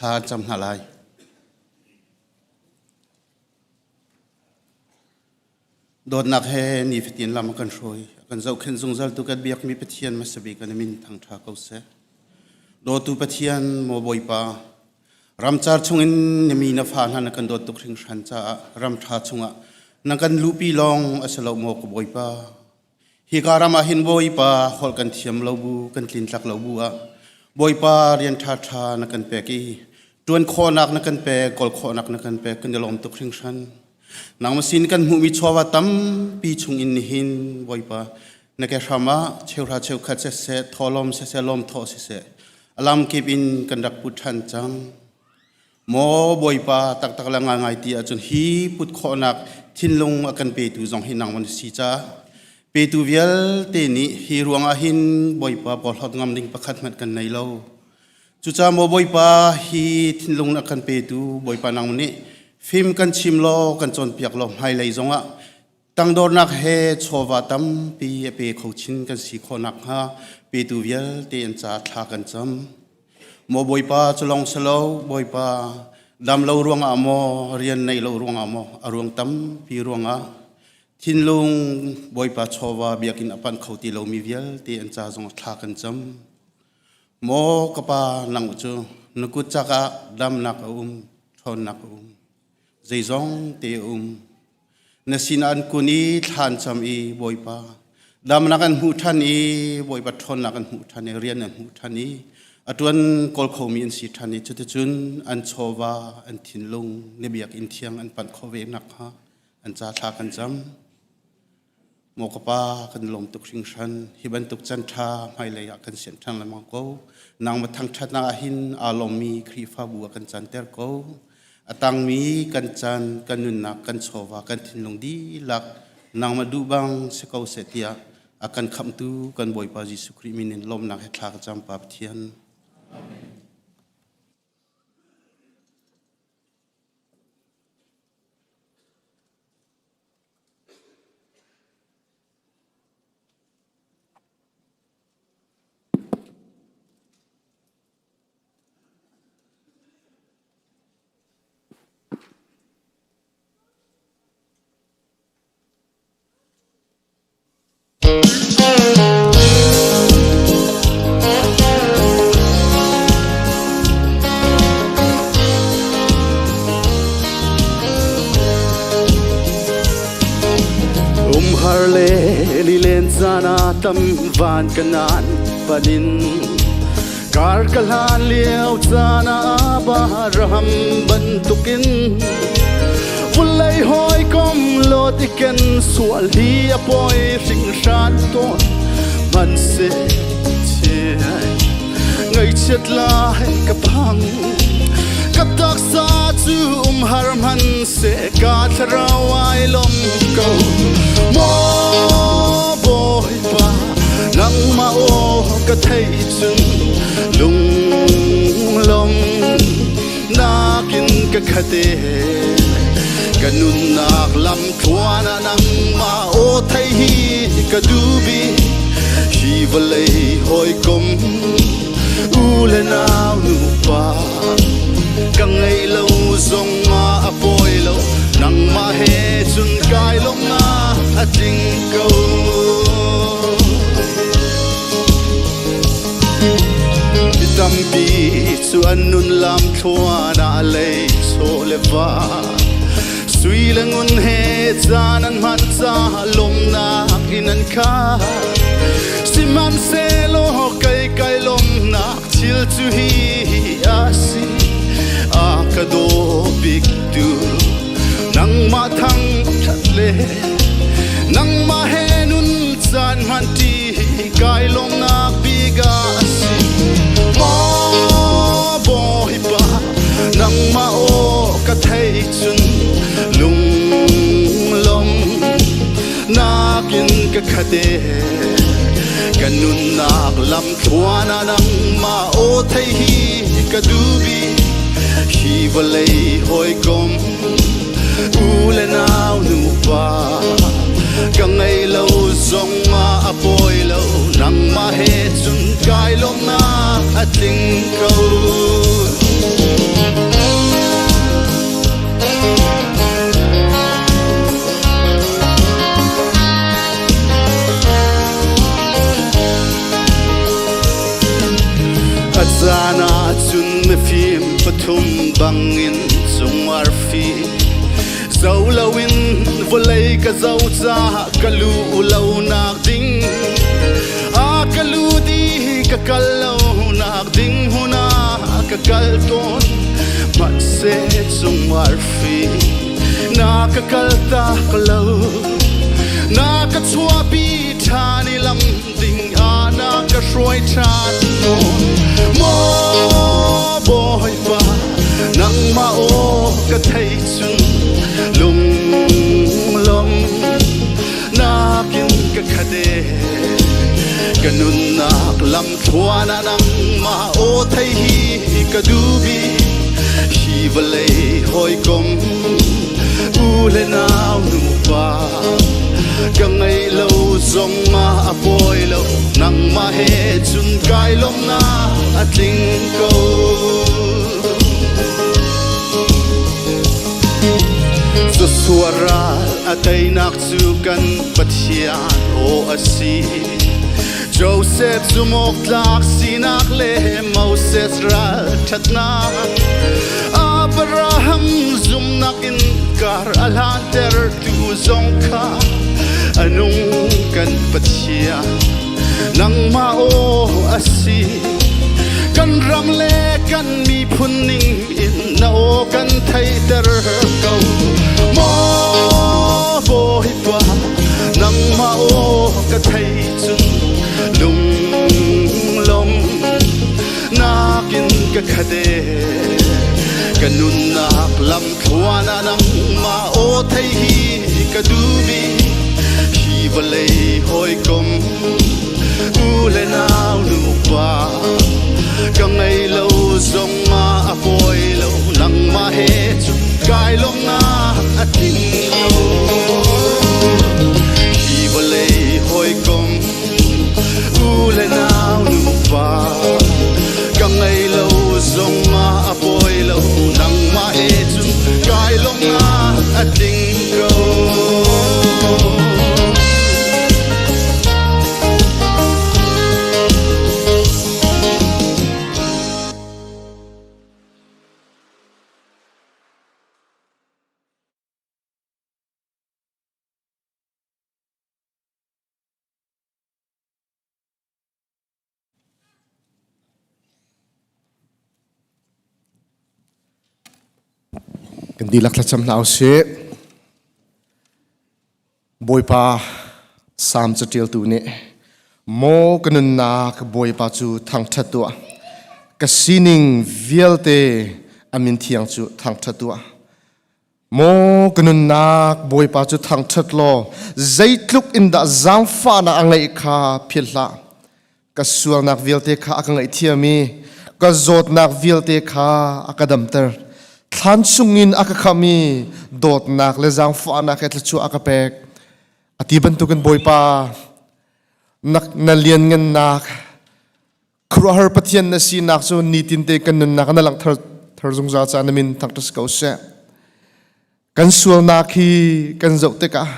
Thla an cam hna lai. Dawtnak he nifatin lam a kan hruai, a kan zohkhenh zungzaltu kan biakmi Pathian hmasa bik an min thangṭha ko seh. Dawtu Pathian, maw Bawipa, ramcar chungin na mi na fa hna na kan dawt tuk hringhran caah ram ṭha chungah na kan luhpi lawng a si lo maw ka Bawipa. Hika ram ah hin Bawipa holh kan thiam lo bu, kan tlintlak lo bu ah Bawipa rian ṭhaṭha na kan pek i ṭuan khawhnak na kan pek, kawl khawhnak na kan pek, kan i lawm tuk hringhran. Nangmah sin kan hmuhmi chawva tampi chung in nihin Bawipa na ke hram ah cheuhra cheukhat siseh, thawhlawm siseh, lawmthawh siseh, a lamkip in kan rak put ṭhan cang. Maw Bawipa taktak le ngaingai ti ahcun hi put khawhnak thinlung a kan petu zong hi nangmah na si caah petu vialte nih hi ruangah hin Bawipa porhlawt ngam ding pakhat hmanh kan nei lo. Cucaah maw Bawipa hi thinlung a kan petu Bawipa nang nih fim kan chim law kan cawnpiak law hmailei zongah tangdornak he chawva tampi a pe kho chin kan si khawh nakhnga petu vialte an ca thla kan cam. Maw Bawipa cu lawng si lo, Bawipa dam lo ruangah maw, rian neih lo ruangah maw, a ruang tampi ruangah thinlung Bawipa chawva biakinn a panh kho ti lomi vialte an ca zong thla kan cam. Maw ka pa nang cu na kut cak ah damnak a um, ṭhawnnak a um, zeizong te a um. Na sinah an kun i thla an cam i Bawipa damnak an hmuh ṭhan i Bawipa ṭhawnnak an hmuh ṭhan i rian an hmuh ṭhan i a ṭuan kawl khomi an si ṭhan i cuticun an chawva an thinlung na biakinn thiang an panh khawh ve nakhnga an ca thla kan cam. Maw ka pa kan lawm tuk hringhran hi bantuk can ṭha hmailei ah kan sian ṭhan lengmang ko nangmah thangṭhatnak ah hin aa lawmmi Khrihfabu ah kan canter ko a tangmi kan caan kan nunnak kan chawva kan thinlung dihlak nangmah duh bang si ko seh tiah a kan khamhtu kan Bawipa Jesuh Khrih min in lawmnak he thla ka cam Pa Pathian. Umhar le lilen caan ah tam van ka nan panin kar ka hlan lio caan ah Abraham bantukin vulei hawikom lot iken sual hi a poi hringhran tawn hmanhseh ngaihchiat lai ka phang ka taksa cu umhar hman seh ka thlarau ai lom ko maw bawipa nangmah aw ka theih cun lunglom nakin ka khate ka nunnak lam thluan ah nangmah aw thei hi ka dubi hi vawlei hawikom u le nau nupa ka ngei lo zong ah a pawi lo nangmah he cun kai lawmnak a tling ko Mi tampi cu an nun lam thluan ah lei chaw le va sui le ngun he caan an hman ca lawmnak in an khat sihmanhsehlaw kei kai lawmnak thil cu hi a si a ka daw bik tu nangmah thang that le nangmah he nun caan hman ti kai lawmnak bik a si maw bawipa nangmah aw ka thei cun lunglawm nakin ka khate ka nunnak lamthluan ah nangmah aw thei hi ka dubi hi vawlei hawikom u le nau nupa ka ngei lo zong ah a pawi lo nangmah he cun kai lawmnak a tling ko. A caan ah cun mifim pathum bangin cung arfi zo loin vawlei ka zo caah ka lu lo nak ding a ka lu di ka kal lo nak ding hmun ah ka kal tawn hmanhseh cung arfi na ka kal tak lo na ka chuahpi ṭhan i lam ding ah na ka hruai ṭhan tawn maw Bawipa nangmah aw ka thei cun lunglawm nakin ka khate ka nunnak lamthluan ah nangmah aw thei hi ka dubi hi vawlei hawikom u le nau nupa ka ngei lo zong ah a pawi lo nangmah he cun kai lawmnak a tling ko. Joshua ral a teinak cu kan Pathian aw a si. Joseph zumawktlak sinak le Moses ral ṭhatnak Abraham zumnak in kar a hlantertu zong kha a nung kan Pathian nangmah aw a si. Kan ram le kan miphun ning in na aw kan theihter ko maw Bawipa nangmah aw ka thei cun lunglawm nakin ka khate ka nunnak lamthluan ah nangmah aw thei hi ka dubi hi vawlei hawikom u le nau nupa ka ngei lo zong ah a pawi lo nangmah he cun kai lawmnak a tling lo hi vawlei hawikom u le nau nupa ka ngei lo zong ah a pawi lo nangmah he cun kai lawmnak a tling ko. Kan dihlak thlacam hna usih. Bawipa Salm caṭialtu nih maw ka nunnak Bawipa cu thangṭhat tuah. Ka sining vialte a min thiang cu thangṭhat tuah. Maw ka nunnak Bawipa cu thangṭhat law zeitluk in dah zaangfahnak a ngeih kha philh hlah. Ka sualnak vialte kha a ka ngaihthiam i ka zawtnak vialte kha a ka damter. Thlan chungin a ka khamh i dawtnak le zaangfahnak he thluachuah a ka pek. A ti bantukin Bawipa, na, na lianngannak, khuaruahhar Pathian na sinak cu nitinte kan nunnak na langhter thar zungzal caah na min thangṭhat si ko seh. Kan sualnak hi kan zoh tikah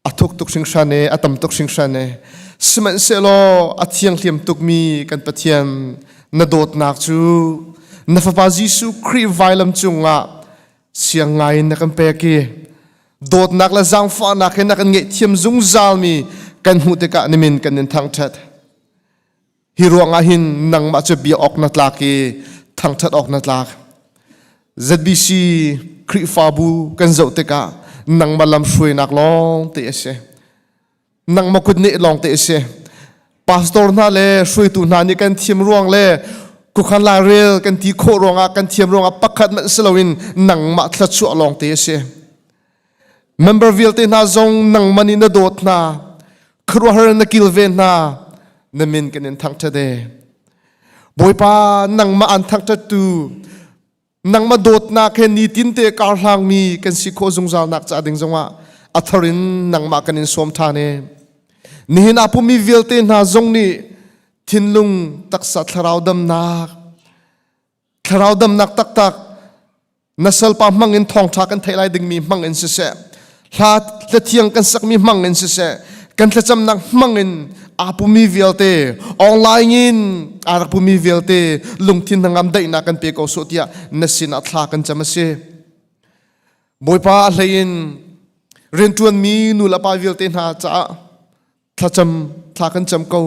a thuk tuk hringhran e a tam tuk hringhran e sihmanhsehlaw a thianghlim tukmi kan Pathian na dawtnak cu na fapa Jesuh Khrih vailam cungah siang ngai in na kan pek i dawtnak le zaangfahnak he na kan ngaihthiam zungzalmi kan hmuh tikah na min kan in thangṭhat. Hi ruangah hin nangmah cu bia awk na tlak i thangṭhat awk na tlak. ZBC Khrihfabu kan zoh tikah nangmah lamhruainak lawng te a si. Nangmah kut nih lawng te a si. Pastor hna le hruaitu hna nih kan thiam ruang le kukhan lairel kan ti khawh ruangah kan thiam ruangah pakhat hmanh si loin nangmah thluachuah lawng te a si. Member vialte hna zong nangmah nih na dawt hna. Khuaruahhar na kilven hna. Na min kan in thangṭhat e. Bawipa nangmah an thangṭhattu nangmah dawtnak he nitin te karhlangmi kan si khawh zungzal nak ca ding zongah a thar in nangmah kan in sawm ṭhan e. Nihin ah pummi vialte hna zong nih thinlung taksa thlarau damnak thlarau damnak taktak na salpa hmang in thawngṭha kan theih lai dingmi hmang in siseh hla hlathiang kan sakmi hmang in siseh kan thlacamnak hmang in aa pumi vialte online in aa rak pumi vialte lungthin hnangam daihnak kan pe ko sawh tiah na sinah thla kan cam a si Bawipa a hlei in rianṭuanmi nu le pa vialte hna caah thlacam thla kan cam ko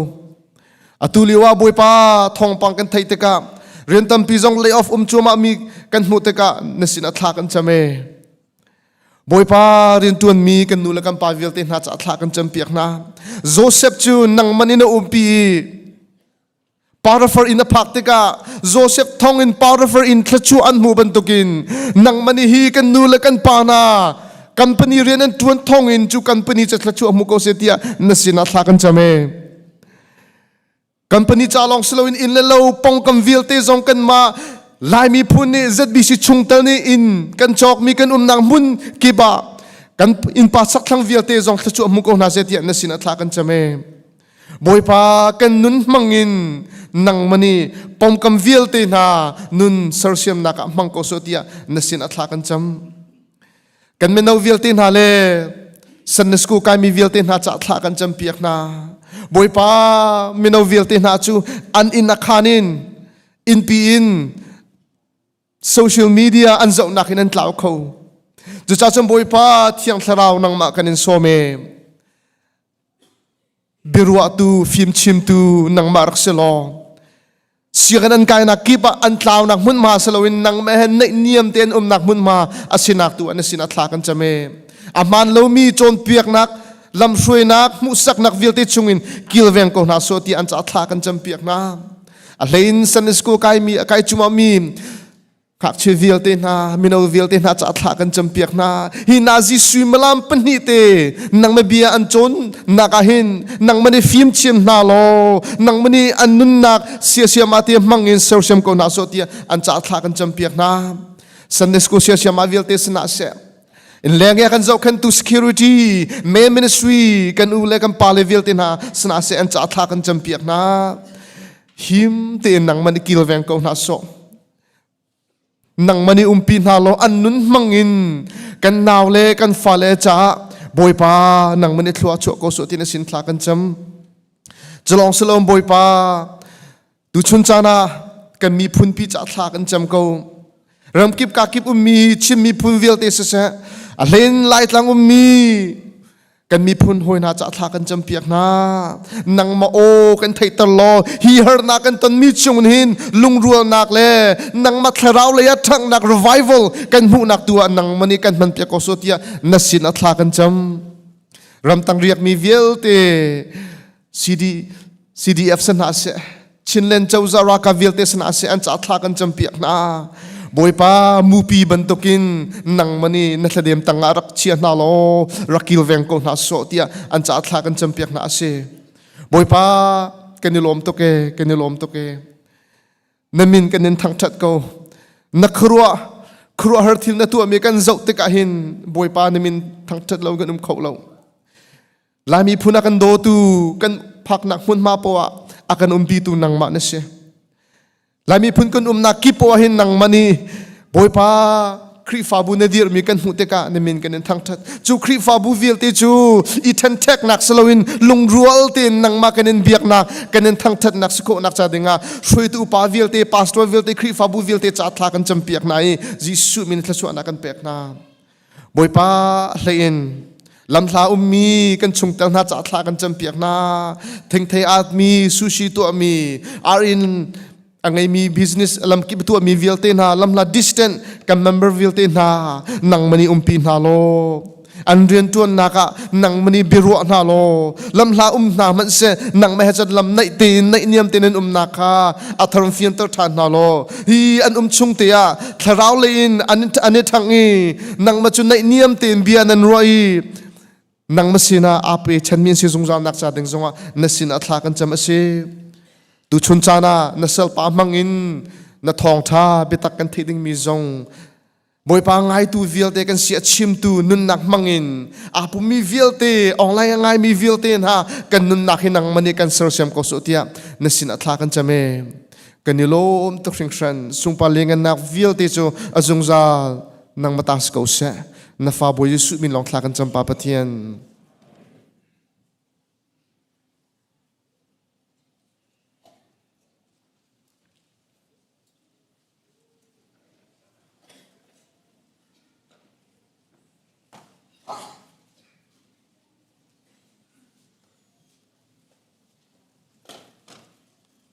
atu lio ah bawipa thawngpang kan theih tikah rian tampi zong lay off um cuahmah mi kan hmuh tikah na sin ah thla kan cam e bawipa riantuan mi kan nu le kan pa vialte hna caah thla kan cam piak hna Joseph cu nangman in a umpi i Potiphar inn a phak tikah Joseph thong in Potiphar inn thluachuah an hmuh bantukin nangmah nih hi kan nu le kan pa hna company rian an ṭuan thong in cu company cu thluachuah hmu ko seh tiah na sinah thla kan cam e. Company ca lawng si loin inn le lo pongkam vialte zong kanmah Lai miphun nih ZBC chungtel nih inn kan cawkmi kan umnak hmun kip ah kan innpa sakthlang vialte zong thluachuah hmu ko hna seh tiah na sinah thla kan cam e. Bawipa kan nun hmang in nangmah nih pomkam vialte hna nun sersiamnak ah hmang ko sawh tiah na sin a thla kan cam. Kan mino vialte hna le Sunday school kaimi vialte hna ca thla kan cam piak hna. Bawipa mino vialte hna cu an inn a khan in innpi in social media an zohnak in an tlau kho. Cucaah cun Bawipa Thiang Thlarau nangmah kan in sawm e. Biaruahtu fimchimtu nangmah rak si law sianginn an kainak kip ah an tlaunak hmunhma si loin nangmah he naihniam tein umnak hmunhma a sinak tu an sin a thla kan cam e. A hmaan lomi cawnpiaknak lamhruainak hmuhsaknak vialte chungin kilveng ko hna sawh ti an ca thla kan campiak hna. A hlein Sunday school kaimi a kai cumami Ngakchia vialte hna, mino vialte hna ca thla kan campiak hna. Hi Nazi suimilam pahnih te nangmah bia an cawn nak ah hin nangmah nih fim thiam hna law nangmah nih an nunnak siasiam ah te hmang in sersiam ko hna sawh tiah an ca thla kan campiak hna. Sunday school siasiam ah vialte sinah seh. In leng kan zohkhentu security, main ministry kan u le kan pa le vialte hna sinah seh an ca thla kan campiak hna. Him tein nangmah nih kilveng ko hna sawh. Nangmah nih umpi hna law an nun hmang in kan nau le kan fale caah Bawipa nangmah nih thlua chuah ko sawh ti na sin thla kan cam. Culawng silom Bawipa tuchun caan ah kan miphun pi caah thla kan cam ko. Ramkip kakip ummi Chin miphun vialte siseh a hlein Laitlang ummi kan miphun hawi hna cah thla kan campiak hna nangmah aw kan theihter law hi harnak kan tonmi chung hin lungrualnak le nangmah thlarau lei ah ṭhanghnak revival kan hmuhnak tu ah nangmah nih kan hmanpiak ko so tiah na sin ah thla kan cam ramtang riakmi vialte CD CDF san hna seh Chinland cozah ralkap vialte san hna seh an ca thla kan campiak hna Bawipa mupi bantukin nangmah nih na thladem tangah rak chia hna law rak kilveng ko hna sawh tiah an ca thla kan campiak hna a si Bawipa kan i lawm tuk e kan i lawm tuk e na min kan in thangṭhat ko na khuaruah khuaruahhar thil na tuahmi kan zoh tikah hin Bawipa na min thangṭhat lo kan um kho lo Laimi phun a kan dawtu kan phaknak hmunhma poah a kan umpitu nangmah na si. Laimi phun kan umnak kip poah hin nangmah nih Bawipa Khrihfabu na dirhmi kan hmuh tikah na min kan in thangṭhat. Cu Khrihfabu vialte cu i ṭhenṭheknak si loin lungrual tein nangmah kan in biaknak, kan in thangṭhatnak si khawhnak ca dingah hruaitu upa vialte, pastor vialte, Khrihfabu vialte ca thla kan campiak hna i Jesuh min thluachuahnak kan pek hna. Bawipa hlei in. Lamhla ummi kan chungtel hna ca thla kan campiak hna. Thengthei atmi, sushi tuahmi, arin a ngeimi business lamkip tuahmi vialte hna, lamhla distant kan member vialte hna nangmani umpi hna law an riantuannak ah nangmani biaruah hna law lamhla um hna hmanh seh nangmah he cun lam naih tein naihniam tein an umnak kha a thar fianter ṭhan hna law hi an um chung te ah thlarau lei in an an i ṭhang i nangmah cu naihniam tein bia nan ruah i nangmah sinah aa pe chanmi an si zungzal nak ca ding zongah na sinah thla kan cam a si. Tuchun caan ah na salpa hmang in na thawngṭha biatak kan theih dingmi zong Bawipa ngaitu vialte kan si a chimtu nunnak hmangin aa pummi vialte online a ngaimi vialte hna kan nunnak hi nangmah nih kan sersiam ko sawh tiah na sin ah thla kan cam e kan i lawm tuk hringhran sungpa lengannak vialte cu a zungzal nangmah ta si ko seh na fa Bawi Jesuh min lawng thla kan cam pa Pathian.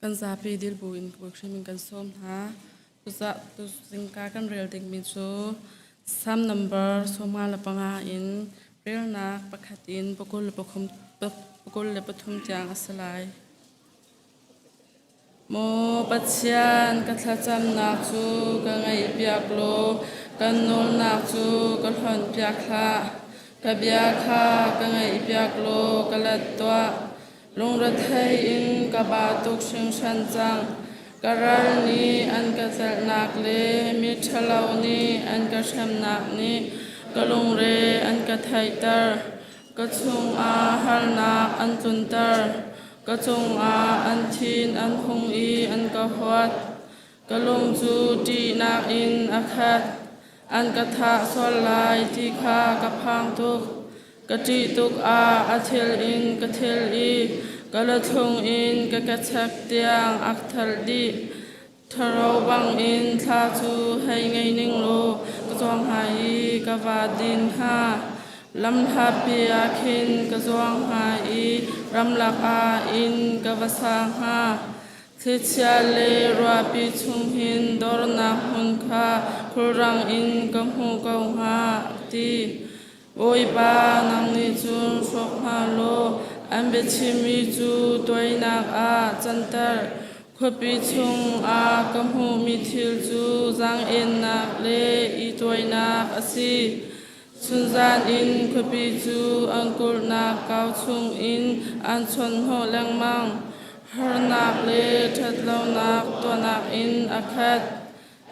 Kan zapi dilbu in hrim in kan sawm hna. Tuzah tuzingka kan rel dingmi cu Psalm number 55 in relnak pakhat in 23 tiang a si lai. Maw Pathian, ka thlacamnak cu ka ngaihpiak law kan nawlnak cu ka hlonhpiak hlah. Ka bia kha ka ngaihpiak law ka let tuah. Lungrethei in ka ba tuk hringhran cang. Ka ral nih an ka celhnak le miṭhalo nih an ka hremnak nih ka lungre an ka theihter. Ka chungah harnak an tlunter. Ka cungah an thin an hung i an ka huat. Ka lung cu ṭihnak in a khat. An ka thah sual lai ti kha ka phang tuk. Ka ṭih tuk ah a thil in ka thil i ka luthlung in ka kechek tiang a thelh dih. Ṭharo bangin thla cu hei ngei ning law ka zuang hnga i ka va din hnga. Lamhlapi ah khin ka zuang hnga i ramlak ah inn ka va sa hnga. Thlichia le ruahpi chung hin dornak hmun kha khulrang in ka hmuh ko hnga, a ti. Bawipa, nang nih cun hrawk hna law an biachimmi cu tuainak ah canter. Khuapi chungah ka hmuhmi thil cu zaang-ennak le i tuainak a si. Chunzan in khuapi cu an kulhnak kau chungin an chawnhhnawh lengmang. Harnak le ṭhatlonak tuahnak in a khat.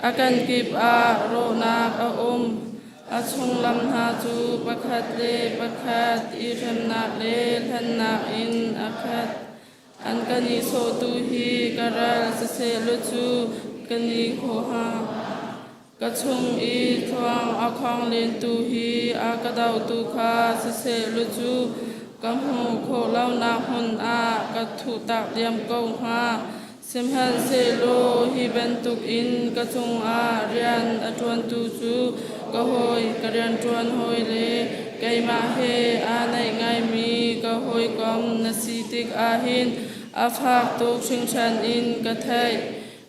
A kenkip ah rawhnak a um. A chunglam hna cu pakhat le pakhat i hremnak le hlennak in a khat. An ka nihsawhtu hi ka ral siseh law cu ka ni khawh hnga. Ka chung i thluang a khong lentu hi a ka dohtu kha siseh law cu ka hmuh khawh lonak hmun ah ka thuhtak diam ko hnga. Sihmanhsehlaw hi bantukin ka cungah rian a ṭuantu cu ka hawi, ka rianṭuan hawi le keimah he aa naih ngaimi ka hawikom na si tikah hin a fak tuk hringhran in ka theih.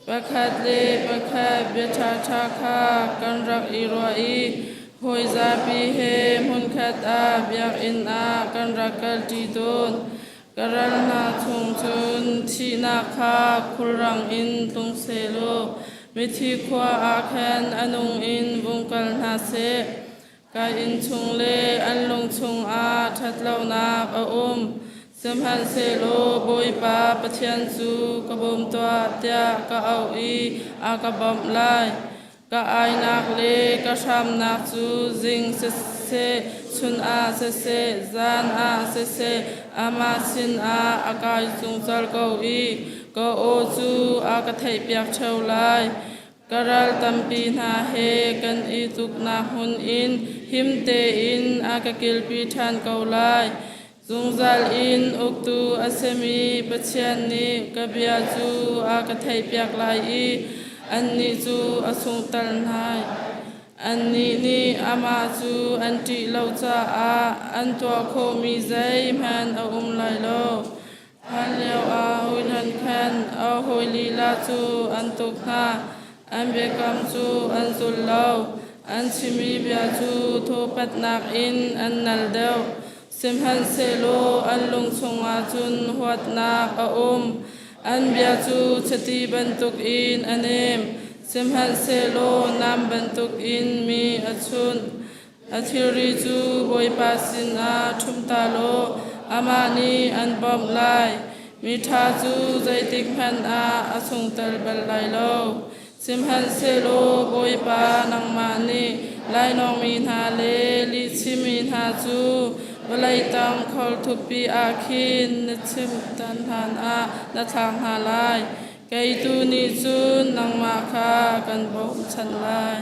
Pakhat le pakhat bia ṭhaṭha kha kan rak i ruah i hawi zapi he hmunkhat ah biakinn ah kan rak kalṭi tawn. Ka ral hna chung cun thihnak kha khulrang in tlung sehlaw mithi khua ah khan a nung in vung kal hna seh. Ka inn chung le an lung chungah ṭhatlonak a um. Sihmanhsehlaw Bawipa Pathian cu ka bawm tuah tiah ka auh i a ka bawmh lai. Ka ainak le ka hramnak cu zing siseh, chun ah siseh, zan ah siseh, amah sinah a kai zungzal ko i ka aw cu a ka theihpiak ṭheo lai. Ka ral tampi hna he kan i tuknak hmun in him tein a ka kilpi ṭhan ko lai. Zungzal in uktu a simi Pathian nih ka bia cu a ka theihpiak lai i annih cu a sungter hna. Annih nih amah cu an ṭih lo caah an tuah khawhmi zeihmanh a um lai lo. Hlan lioah hawihlan khan a hawi lila cu an tuk hna. An biakam cu an zul lo. An chimmi bia cu thawpatnak in an nal deuh. Sihmanhsehlaw an lung chungah cun huatnak a um. An bia cu chiti bantukin a nem. Sihmanhsehlaw nam bantukin mi a chunh. A thilri cu Bawipa sinah ṭhum ta law amah nih an bawmh lai. Miṭha cu zeitikhmanh ah a sungter bal lai lo. Sihmanhsehlaw Bawipa nangmah nih lainawngmi hna le lihchimmi hna cu vawlei tang khor thukpi ah khin na chimhtan hlanah na thlak hna lai. Kei tu nih cun nangmah kha kan bawmhchanh lai.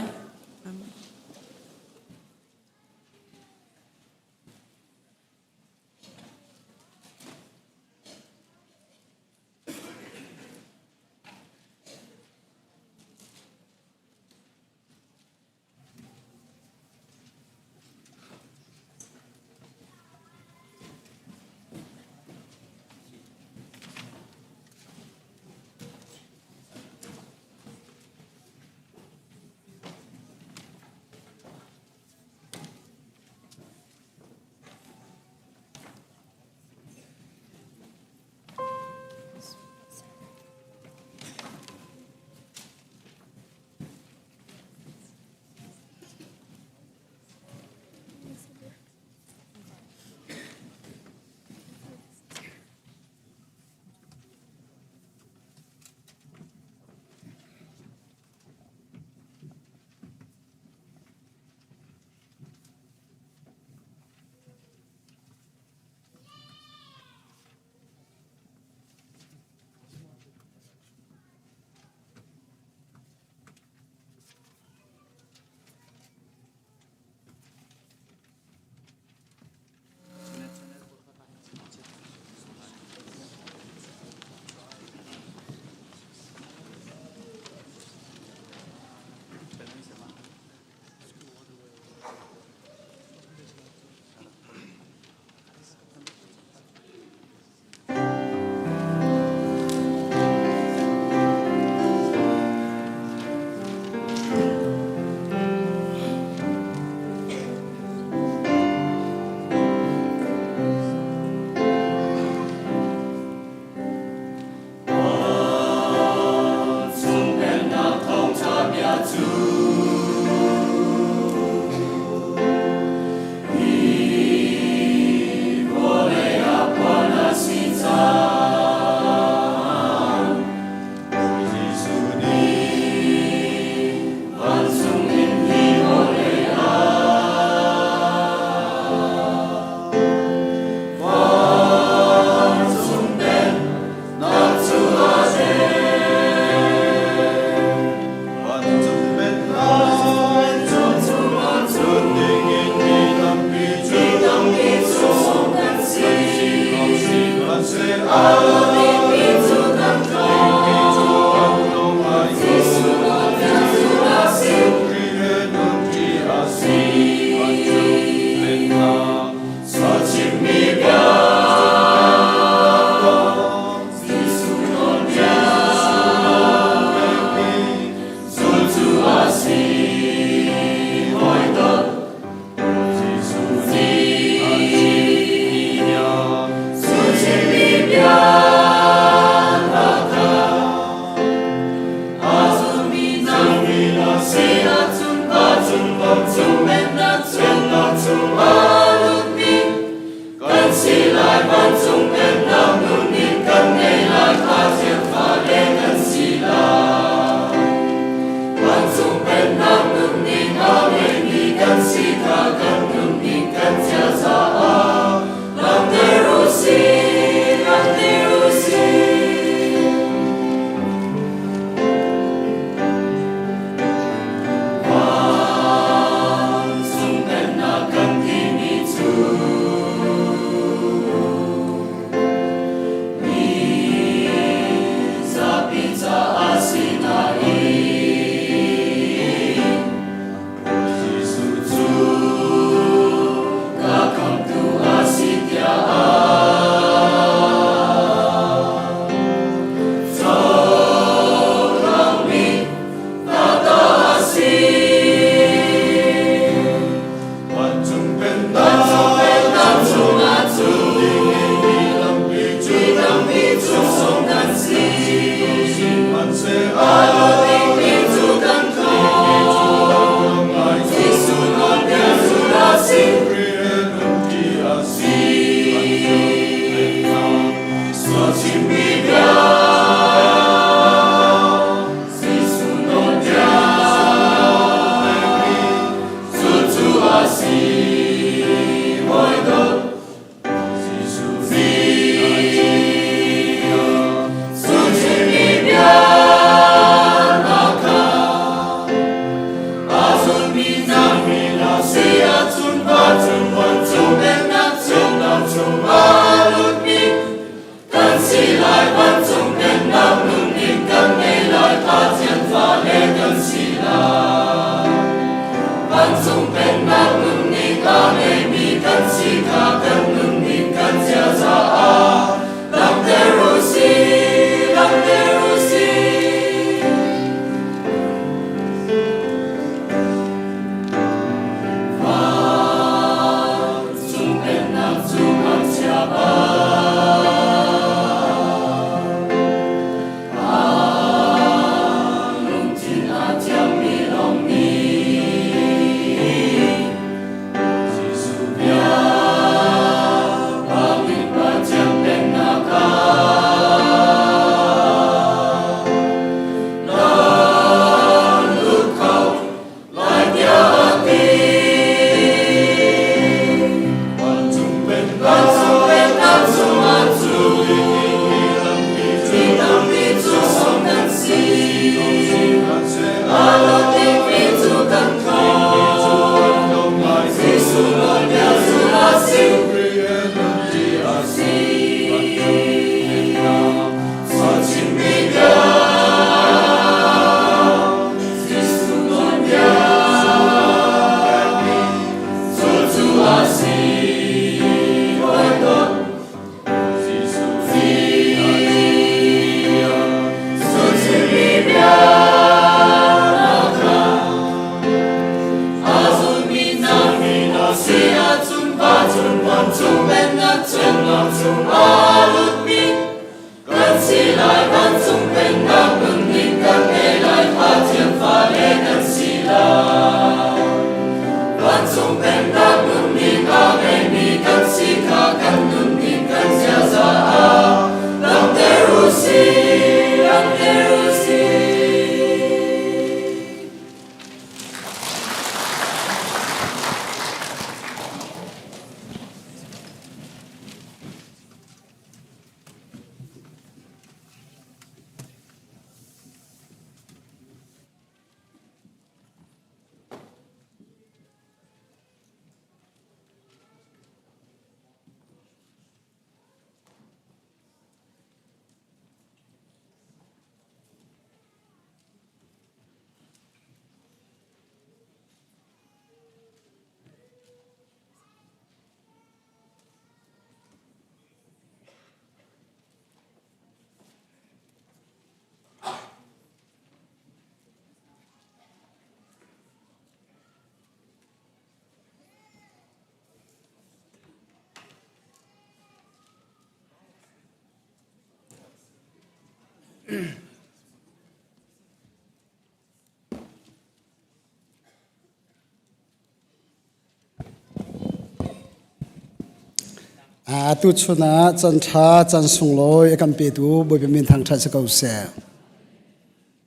Atu chun ah can ṭha can sunglawi a kan petu Bawipa min thangṭhat si ko seh.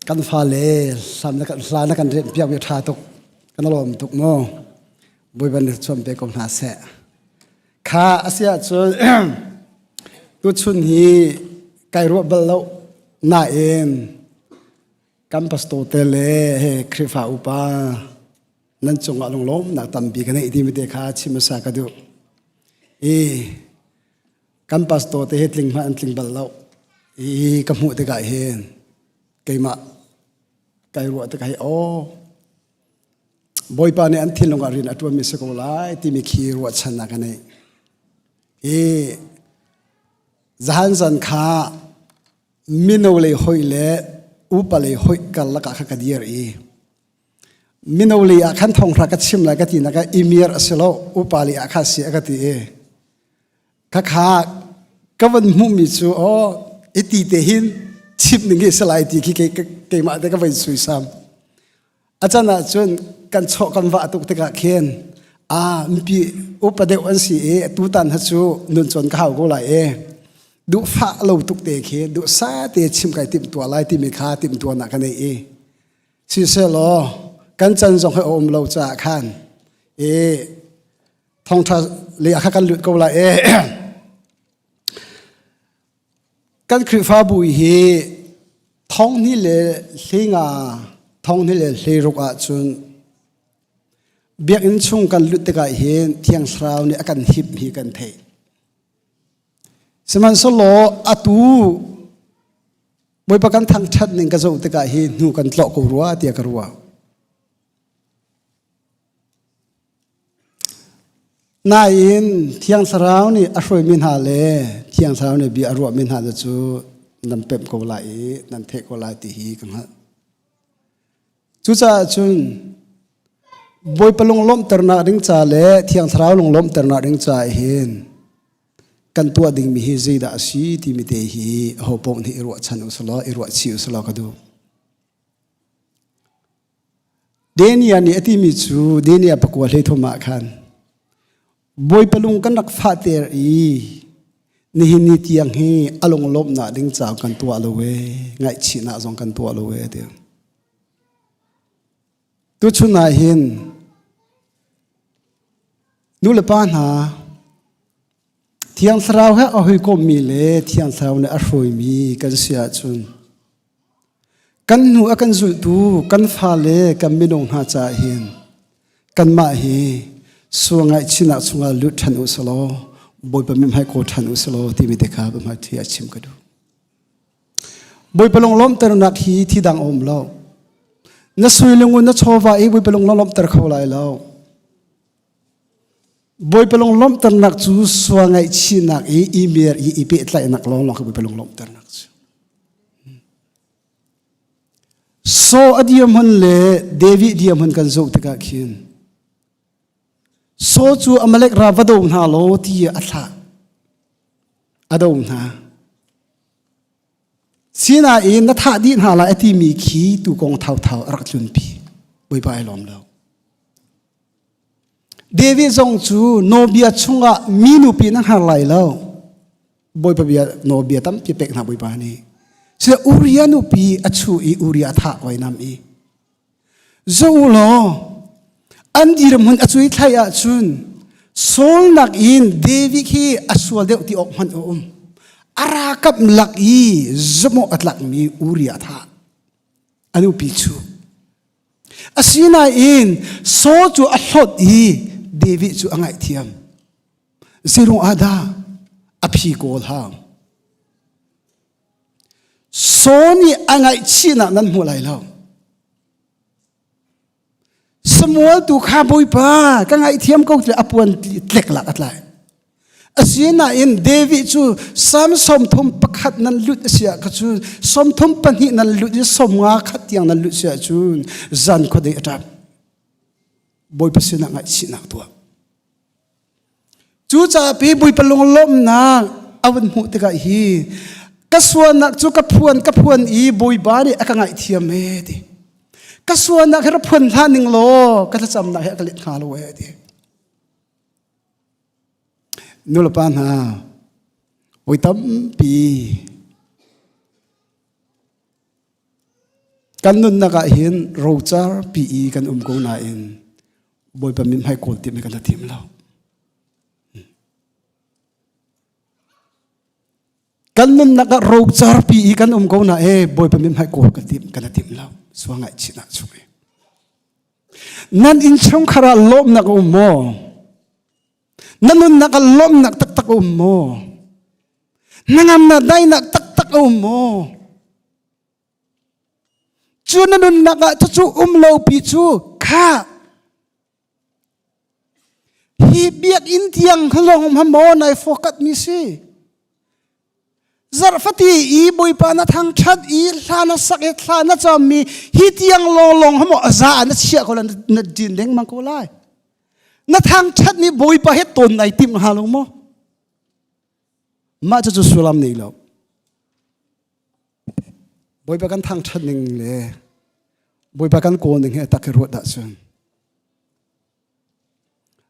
Kan fale hlan na kan hlan na kan rianh piak mi ṭha tuk. Kan lawm tuk mu. Bawipa nih chuan pe ko hna seh. Kha a si ahcun tuchun hi kai ruah bal lo nain kan pastor te le he Khrihfa upa nan cungah lunglawmnak tampi ka neih timi te kha chim hmasa ka duh. I kan pastor te hi tling hmanh an tling bal lo. I ka hmuh tikah hin keimah kai ruah tikah hi aw Bawipa nih an thinlung ah rian a ṭuanmi si ko lai timi khi ruahchannak ka neih. I zahan zan kha mino lei hoih le upa lei hoih karlak ah kha ka dir i mino lei ah khan thonghra ka chim lai ka ti nak ah imir a si lo upa lei ah kha si a ka ti i khakha ka van hmuhmi cu aw iti te hin chim ning hi si lai ti khi keimah te ka van suisam A can ahcun kan chawh kan vah tuk tikah khin a mipi upa deuh an si i tutan ha cu nun cawn ka hau ko lai e duhfah lo tuk te khi duhsa te chim kai timh tuah lai timi kha timh tuahnak ka nei i siselaw kan can zong hi a um lo caah khan i thongtha le kha kan lut ko lai e Kan Khrihfabu hi thonghnih le hleinga thonghnih le hleiruk ahcun biakinn chung kan lut tikah hin Thiang Thlarau nih a kan hip hi kan theih. Sihmanhsehlaw atu Bawipa kan thangṭhat ning ka zoh tikah hi hnu kan tlawh ko rua tiah ka ruah. Nain Thiang Thlarau nih a hruaimi hna le Thiang Thlarau nih bia a ruahmi hna cu nan pemh ko lai i nan theih ko lai ti hi ka hngalh. Cucaah cun Bawipa lunglawmhternak ding ca le Thiang Thlarau lunglawmhternak ding ca hin kan tuah dingmi hi zeidah a si timi te hi aho paoh nih i ruahchan u selaw i ruahchih u selaw ka duh. Daniel nih a timi cu Daniel pakua hleithum ah khan Bawipa lung kan rak fahter i nihin ni tiang hi a lunglawmhnak ding ca kan tuah lo e ngaihchihnak zong kan tuah lo e ti. Tuchun ah hin nu le pa hna Thiang Thlarau he a hawikommi le Thiang Thlarau nih a hruaimi kan si ahcun Kan hnu a kan zulhtu kan fale kan minung hna caah hin kanmah hi sual ngaihchihnak chungah lut ṭhan u selaw Bawipa mithmai kawl ṭhan u selaw timi te kha biahmai thi ah chim ka duh. Bawipa lunglawmhternak hi thi dang a um lo. Na sui lungun na chawva i Bawipa lunglawmhter kho lai lo. Bawipa lunglawmhternak cu sual ngaihchihnak i i mer i i pehtlaihnak lawnglawng kha Bawipa lunglawmhternak cu. Saw a dirhmun le David dirhmun kan zoh tikah khin Saw cu Amalek ra va do hna law ti a thlah. A do hna. Sinain na thah dih hna lai a timi khi tukong thauthau a rak tlunpi. Bawipa ai lawm lo. David zong cu nawlbia chungah mi nupi na hngar lai lo. Bawipa bia nawlbia tampi pek hna Bawipa nih. Sile Uriah nupi a chu i Uriah thah vainam i. Zo law an dirhmun a cui thlai ahcun Saul nakin David hi a sual deuh ti awk hmanh a um. A rakap lak i zumawh a tlakmi Uriah thah. A nupi chu. Asinain Saul cu a hlawt i David cu a ngaihthiam. Zeirung ah dah a phi kawl hau? Saul nih a ngaihchihnak nan hmu lai lo. Samuel tu kha Bawipa ka ngaihthiam ko ti a puan tlek lak a tlai. Asinain David cu Salm 31 nan lut a si ah kha cun 32 nan lut i 50 khat tiang nan lut si ahcun zan khuadei a ṭap. Bawipa sinah ngaihchihnak tuah. Cucaah pi Bawipa lunglawmhnak a van hmuh tikah hi. Ka sualnak cu ka phuan ka phuan i Bawipa nih a ka ngaihthiam e ti. Ka sualnak hi ra phuan hlah ning law ka thlacamnak hi a ka let hnga lo e ti. Nulepa hna, voi tampi kan nunnak ah hin rocar pi i kan um ko nain Bawipa mithmai kawl tim hi kan la tim lo. Kan nunnak ah rocar pi i kan um ko na e Bawipa mithmai kawl kan tim kan tim lo. Sual ngaihchihnak chung i. Nan innchungkhar ah lawmhnak a um maw? Na nunnak ah lawmhnak taktak a um maw? Hnangamnak daihnak taktak a um maw? Cu na nunnak ah cucu um lo pi cu kha hi biakinn tiang lawng um maw nai fokat mi si? Zarhfati i Bawipa na thangṭhat i hla na sak i thla na cammi hi tiang lawnglawng ha maw a za ah na chiah ko lai na din lengmang ko lai. Na thangṭhat mi Bawipa he tawn nai timh hnga lo maw? Mah cucu sullam nei lo. Bawipa kan thangṭhat ning le Bawipa kan kawl ning hi a tak i ruat ahcun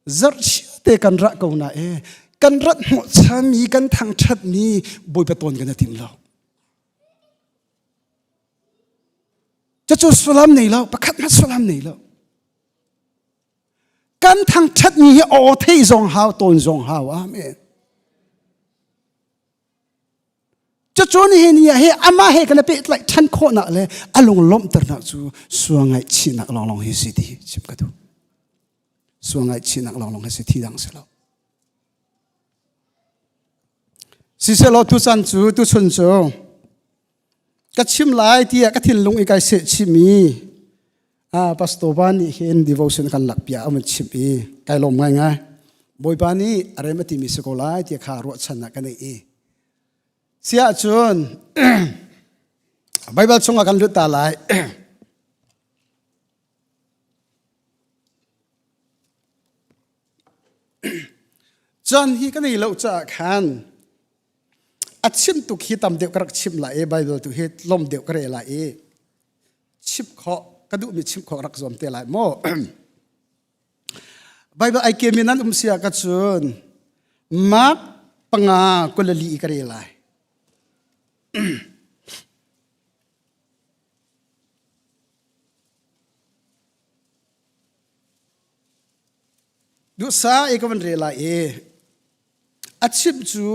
zarhchia te kan rah ko na e kan rat hnawhchanmi kan thangṭhatmi Bawipa tawn kan i tim lo. Cucu sullam nei lo, pakhat hmanh sullam nei lo. Kan thangṭhatmi hi aw thei zong hau, tawn zong hau. Amen. Cucu nihin ni ah hi amah he kan i pehtlaih ṭhan khawhnak le a lunglawmhternak cu sual ngaihchihnak lawnglawng hi si ti chim ka duh. Sual ngaihchihnak lawnglawng hi si thi dang si lo. Siselaw tuchan cu tuchun cu ka chim lai tiah ka thinlung i kai seh chihmi ah pastor pa nih hin devotion kan lak piah a mun chimh i kai lawm ngaingai. Bawipa nih a rem a timi si ko lai ti kha ruahchannak ka nei i siah cun Bible chungah kan lut ta lai. Caan hi ka nei lo caah khan a chim tuk hi tam deuh ka rak chim lai i Bible tu hi tlawm deuh ka rel lai i chim khawh ka duhmi chim khawh rak zuam te lai maw Bible ai kemi nan um sia ka cun Mark panga kulali ka rel lai Duhsa i ka van rel lai i a chimh cu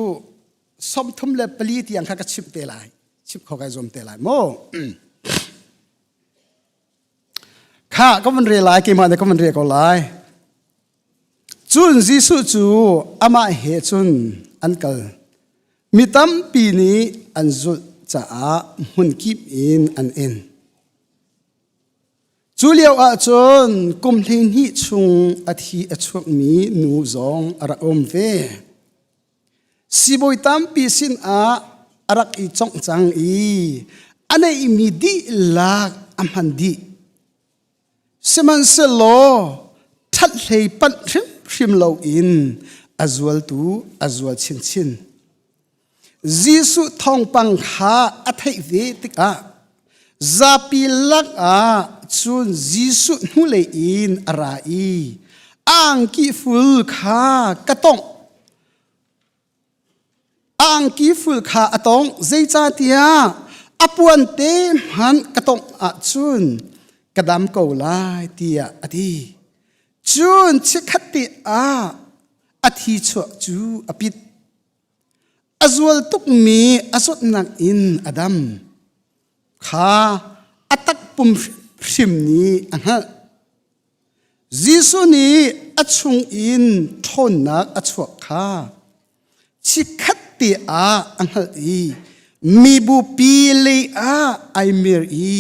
34 tiang kha ka chimh te lai chimh kho kai zuam te lai maw kha ka van rel lai keimah nih ka van rel ko lai cun Jesuh cu amah he cun an kal mi tampi nih an zulh caah hmun kip in an in Cu lio ahcun kum 12 chung a thi a chuakmi nu zong a rak um ve. Siibawi tampi sinah a rak i congh cang i a neihmi dihlak a hman dih. Sihmanhsehlaw ṭhat hlei panh hrimhrim loin a zualtu a zual chinchin. Jesuh thawngpang kha a theih ve tikah zapi lakah cun Jesuh hnulei in a ra i a angki ful kha ka tongh. A angki ful kha a tongh zeicahtiah a puan te hmanh ka tongh ahcun ka dam ko lai tiah a ti. Cun chikkhat te ah a thi chuah cu a pit. A zual tukmi a zawtnak in a dam kha a takpum hrim nih a hngalh. Jesuh nih a chung in ṭhawnnak a chuak kha chikkhat te ah a hngalh i mibupi lei ah ai mer i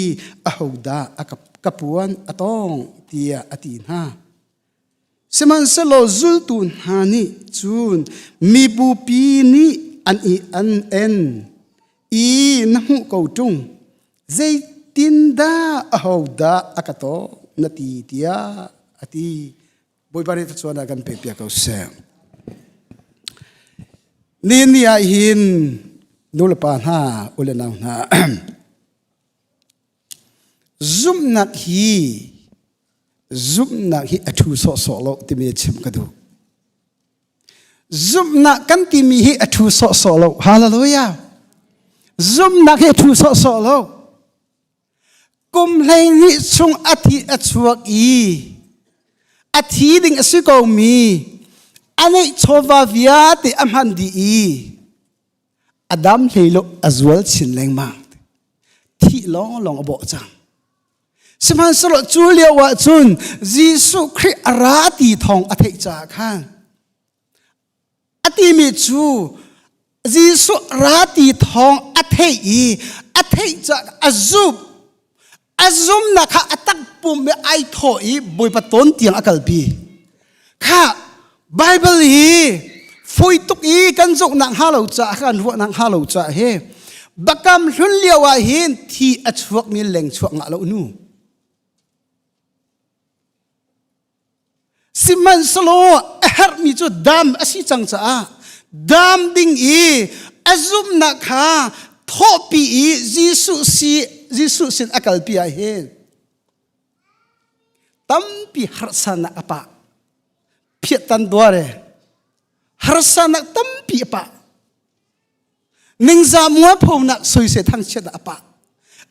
ahodah a ka puan a tawng tiah a ti hna. Sihmanhsehlaw zultu hna nih cun mibupi nih an i an en i na hmuh ko ṭung zeitindah ahodah a ka tawh na ti tiah a ti. Bawipa nih thluachuah kan pek piak ko seh. Nihin ni ah hin. Nu le pa hna, u le nau hna, zumhnak hi zumhnak hi a ṭhu sawhsawh lo timi chim ka duh. Zumhnak kan timi hi a ṭhu sawhsawh lo. Hallelujah. Zumhnak hi a ṭhu sawhsawh lo. Kum 12 chung a thi a chuak i a thi ding a si ko mi a neih chawva vialte a hman dih i a dam hlei lo a zual chin lengmang. Thih lawnglawng a bawh cang. Sihmanhsehlaw cu lio ah cun Jesuh Khrih a ra ti thawng a theih caah khan a timi cu Jesuh ra ti thawng a theih i a theih caah a zumh a zumnak kha a takpum i ai thawh i Bawipa tawn tiang a kalpi kha Bible hi foi tuk i kan zohnak hnga lo caah kan ruahnak hnga lo caah hi bakam hlun lio ah hin thi a chuakmi leng chuak ngah lo nu Sihmanhsehlaw a herhmi cu dam a si cang caah dam ding i a zumhnak kha thawhpi i Jesuh si Jesuh sin a kalpi ah hin tampi harsanak a pah phiahtan duare harsanak tampi a pah ningzah mualphonak soise thangchiat a pah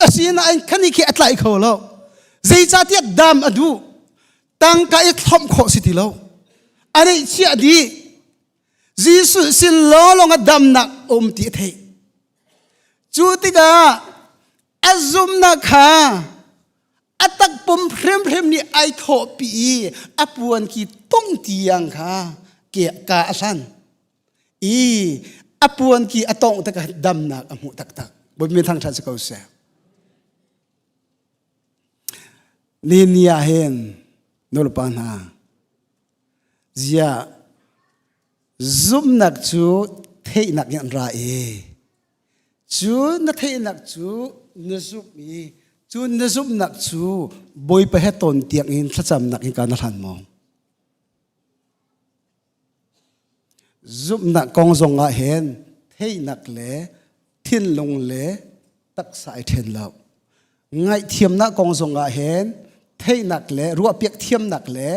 asinain khani khi a tlai kho lo zeicahtiah dam a duh tangka i thlomh khawh si ti lo a neih chiah dih Jesuh sin lawlawng a damnak um ti a theih cu tikah a zumnak kha a takpum hrimhrim nih ai thawhpi i a puan ki tung tiang kha ke ka a hlan i a puan ki a tongh tikah damnak a hmuh taktak Bawipa thangṭhat si ko seh ni ni ah hin nulepa hna zia zumhnak cu theihnak in an ra i Cu na theihnak cu na zumh i cu na zumhnak cu Bawipa he ton tiang in thlacamnak in ka na hlan maw? Zumhnak kong zong ah hin theihnak le thinlung le taksa ai ṭhen lo. Ngaihthiamnak kong zong ah hin theihnak le ruahpiak thiamnak le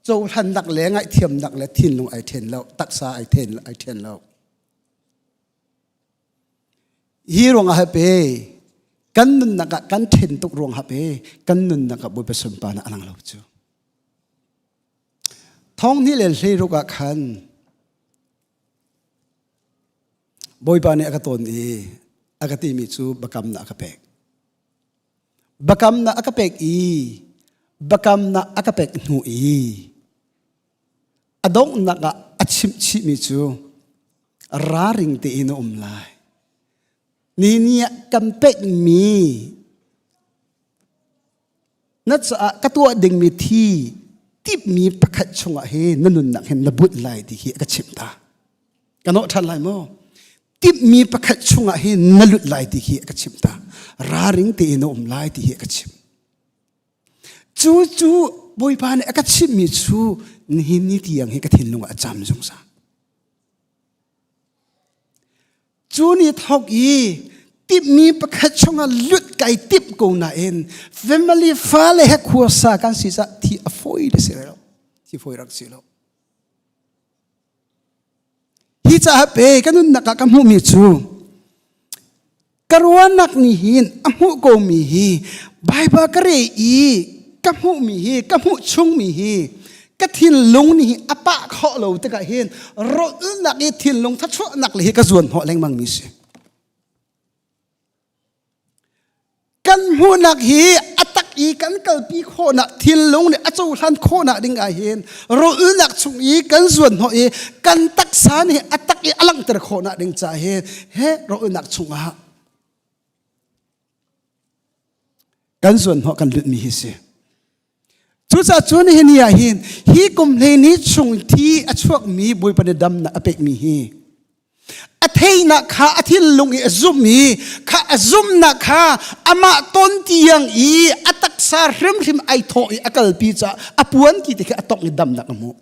cohlannak le ngaihthiamnak le thinlung ai ṭhen lo, taksa ai ṭhen ai ṭhen lo. Hi ruangah hape kan nunnak ah kan ṭhen tuk ruang hape kan nunnak ah Bawipa sunparnak a lang lo cu. Thong hnih le 16 ah khan Bawipa nih a ka tawn i a ka timi cu biakamnak a ka pek. Biakamnak a ka pek i biakamnak a ka pek hnu i A donghnak ah a chimh chihmi cu raring tein a um lai. Ni ah kan pekmi na caah ka tuah dingmi thi tipmi pakhat chungah hi na nunnak hin na bunh lai ti hi a ka chimh ta. Ka nawh ṭhan lai maw? Timhmi pakhat chungah hi na lut lai ti hi a ka chimh ta. Raring tein na um lai ti hi a ka chimh. Cu cu Bawipa nih a ka chimhmi cu nihin ni tiang hi ka thinlung ah a cam zungzal. Cu ni thawk i timhmi pakhat chungah lut kai timh ko nain family fale he khuasa kan si caah thi a fawi le si lo. Thi fawi rak si lo. Hi caah pe ka nunnak ah ka hmuhmi cu ka ruahnak nih hin a hmuh komi hi Baibal ka re i ka hmuhmi hi ka hmuh chungmi hi ka thinlung nih a pah khawh lo tikah hin rawlnak i thinlung thachuahnak le hi ka zuan hnawh lengmang mi si. Kan hmuhnak hi a tak i kan kalpi khawhnak thinlung nih a cohlan khawhnak ding ah hin rawlnak chung i kan zuan hnawh i kan taksa nih a tak i a langhter khawhnak ding ca hin he rawlnak chungah kan zuan hnawh kan lutmi hi si. Cucaah cun hi ni ah hin hi kum hleini chung thi a chuakmi Bawipa nih damnak a pekmi hi a theihnak kha a thinlung i a zumh i kha a zumhnak kha amah ton tiang i a taksa hrimhrim ai thawh i a kalpi caah a puan ti te khi a tongh i damnak a hmuh.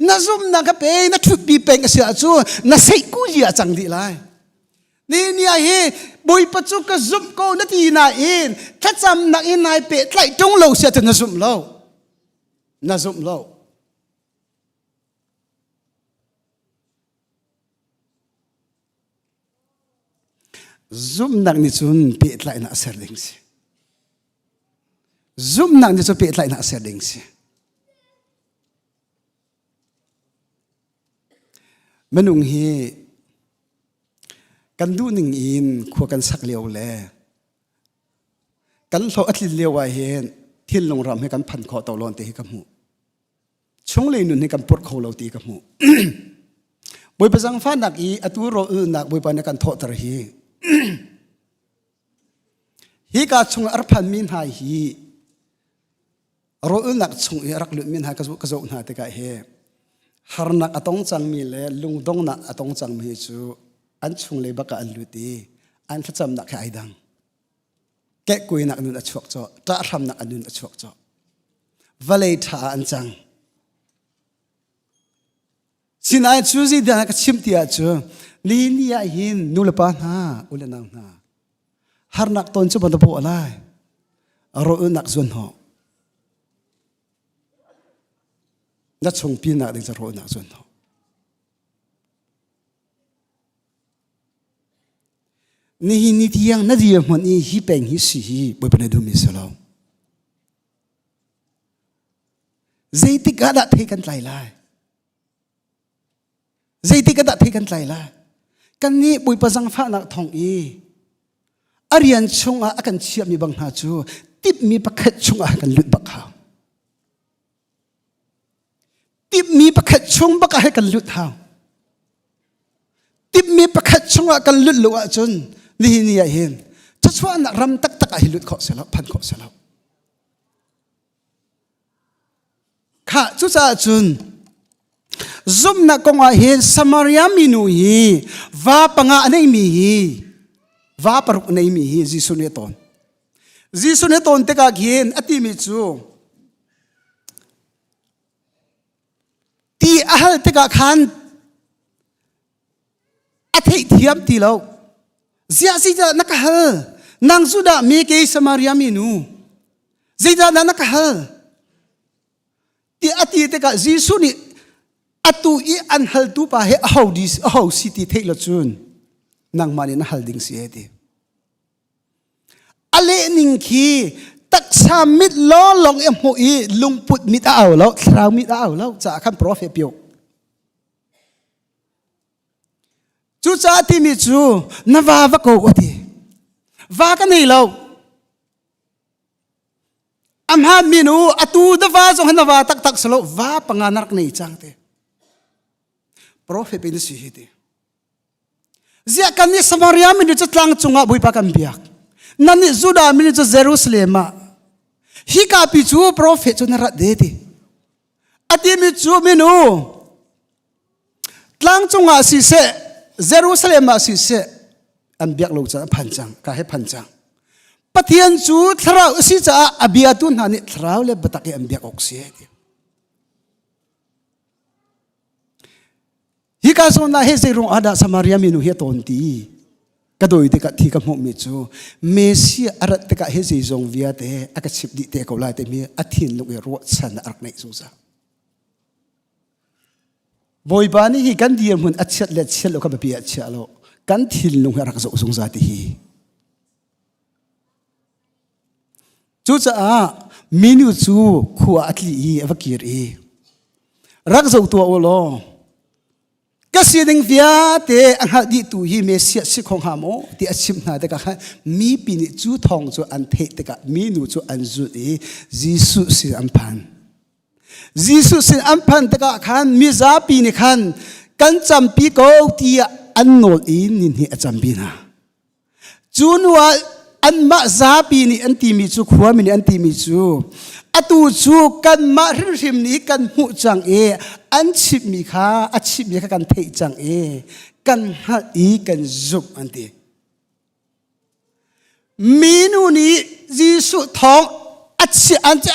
Na zumhnak kha pe na ṭhutpi peng a si ahcun na seihku zia a cang dih lai. Ni ni ah hi Bawipa cu ka zumh ko na ti nain thlacamnak in nai pehtlaih ṭung lo sia cu na zumh lo. Na zumh lo. Zumhnak nih cun pehtlaihnak a ser ding si. Zumhnak nih cun pehtlaihnak a ser ding si. Minung hi kan duhning in khua kan sak lio le kan hlawh a tlin lio ah hin thinlung ram hi kan phan khawh to lon ti hi ka hmuh. Chunglei nun hi kan purh kho lo ti ka hmuh. Bawipa zangfahnak i atu rawlnak Bawipa nih kan thawhter hi hika chung a phanmi hna hi rawlnak chung i a rak lutmi hna ka zoh hna tikah hi harnak a tong cangmi le lungdonghnak a tong cangmi cu an chunglei bak ah an lut i an thlacamnak he ai dang. Kehkuainak nun a chuak cawh, ṭahhramnak a nun a chuak cawh. Vawlei ṭha ah an cang. Sinain cu zeidah ka chim ti ahcun nihin ni ah hin nulepa hna u le nau hna harnak ton cu ban bawh lai rawlnak zuan hnawh na chungpi nak ding cu rawlnak zuan hnawh Nihin ni tiang na dirhmun i hi peng hi si hi Bawipa na duhmi si lo. Zeitik ah dah thei kan tlai lai? Zeitik ah dah thei kan tlai lai? Kan nih Bawipa zangfahnak thawng i a rian chungah a kan chiahmi bang hna cu timhmi pakhat chungah kan lut bak hau. Timhmi pakhat chung bak ah kan lut hau. Timhmi pakhat chungah kan lut lo ahcun nihin ni ah hin thluachuahnak ram taktak ah hi lut khawh si lo, phan khawh si lo. Kha cucaah cun zumhnak kong ah hin Samaria minu hi va panga a neimi hi va paruk a neimi hi Jesuh nih a tawn. Jesuh nih a tawn tikah khin a timi cu Ti a hal tikah khan a theihthiam ti lo. Ziah zeidah na ka hal? Nang Judah mi kei Samaria mi nu. Zeidah na ka hal? Ti a ti tikah Jesuh nih atu i an haltu pa hi aho di aho si ti theih lo cun nangmah nih na hal ding si e ti. A lehning khi taksa mit lawng i hmuh i lungput mit a au lo, thlarau mit a au lo caah khan profet piuk. Cucaah timi cu na va va ko a ti. Va ka nei lo. A hmaan mi nu atu na va zong na va taktak si lo va panga na rak nei cang te. Profet pe na si hi ti. Ziah kan nih Samaria mi cu tlang cungah Bawipa kan biak. Nan nih Judah mi cu Jerusalem ah. Hika pi cu profet cu na rat de ti. A timi cu minu tlang cungah siseh Jerusalem ah siseh an biak lo caan a phan cang ka he phan cang. Pathian cu thlarau a si caah a biatu hna nih thlarau le biatak i an biak awk si ti. Hika zawn ah he zeirung ah dah Samaria minu hi a tawn ti? Ka doi tikah thi ka hmuhmi cu Messiah a rat tikah he zeizong vialte a ka chimh dih te ko lai timi a thinlung i ruahchan a rak neih zungzal. Bawipa nih hi kan dirhmun a chiat le chiat lo kha biapi ah chia lo. Kan thinlung hi a rak zoh zungzal ti hi. Cucaah minu cu khua a tli i a va kir i rak zoh tuah u law ka sining vialte a hngalh dihtu hi Messiah si kho hnga maw ti a chimh hna tikah khan mipi nih cu thawng cu an theih tikah minu cu an zulh i Jesuh sin an phan. Jesuh sin an phanh tikah khan mizapi nih khan kan campi ko tiah an nawl i nihnih a campi hna. Cu hnu ah anmah zapi nih an timi cu khuami nih an timi cu atu cu kanmah hrimhrim nih kan hmuh cang i an chimhmi kha a chimhmi kha kan theih cang i kan hngalh i kan zumh an ti. Minu nih Jesuh thawng a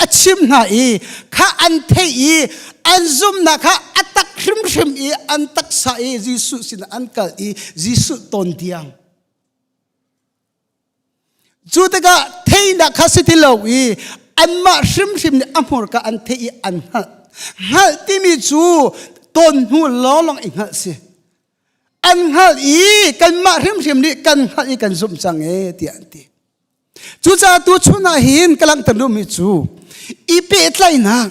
chim hna i kha an theih i an zumhnak kha a tak hrimhrim i an taksa i Jesuh sinah an kal i Jesuh ton tiang. Cu tikah theihnak kha si ti lo i anmah hrimhrim nih a hmurka an theih i an hngalh. Hngalh timi cu tawn hnu lawnglawng i hngalh si. An hngalh i kanmah hrimhrim nih kan hngalh i kan zumh cang e tiah an ti. Cucaah tu chun ah hin ka langhter duhmi cu i pehtlaihnak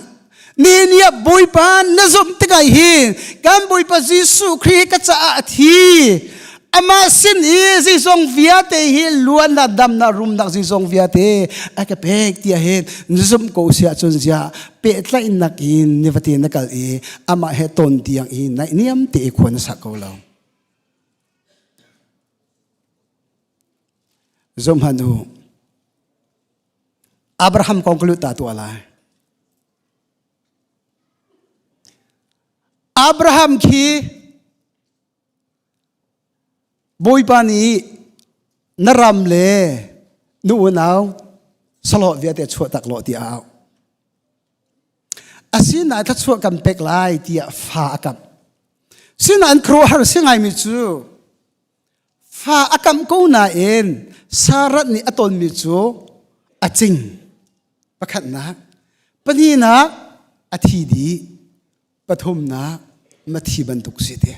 ni ni ah Bawipa na zumh tikah hin kan Bawipa Jesuh Khrih ka caah a thi amah sin i zeizong vialte hi luannak damnak rumnak zeizong vialte a ka pek tiah hin na zumh ko si ahcun ziah pehtlaihnak in nifate na kal i amah he ton tiang i naihniam te i khua na sak ko lo. Zohhmanh u. Abraham kong ka lut ta tuah lai. Abraham khi Bawipa nih na ram le na unau salawh vialte chuah tak law tiah a auh. Asinain thluachuah kan pek lai tiah fa a kamh. Sinain khuaruahhar si ngaimi cu Fa a kamh ko nain Sarah nih a tonmi cu a cing. Pakhatnak. Pahnihnak a thi dih. Pathumnak mathi bantuk si te.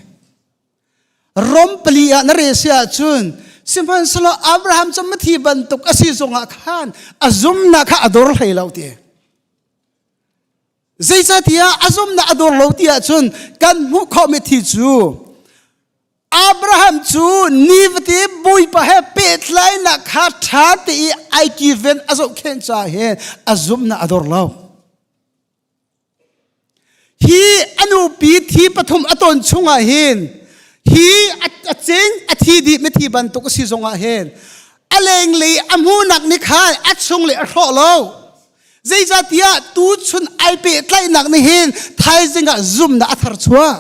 Rom pali ah na re si ahcun sihmanhsehlaw Abraham cu mathi bantuk a si zongah khan a zumnak kha a dor hlei lo ti. Zeicahtiah a zumnak a dor lo ti ahcun kan hmuh khawhmi thi cu Abraham cu nifate Bawipa he pehtlainak kha ṭha te i ai kiven a zohkhenh caah hin a zumhnak a dor lo. Hi a nupi thi pathum a ton chungah hin hi a cing a thi dih mithi bantuk a si zongah hin a lenglei a hmuhnak nih khan a chunglei a hrawh lo. Zeicahtiah tuchun ai pehtlaihnak nih hin thaizing ah zumhnak a thar chuah.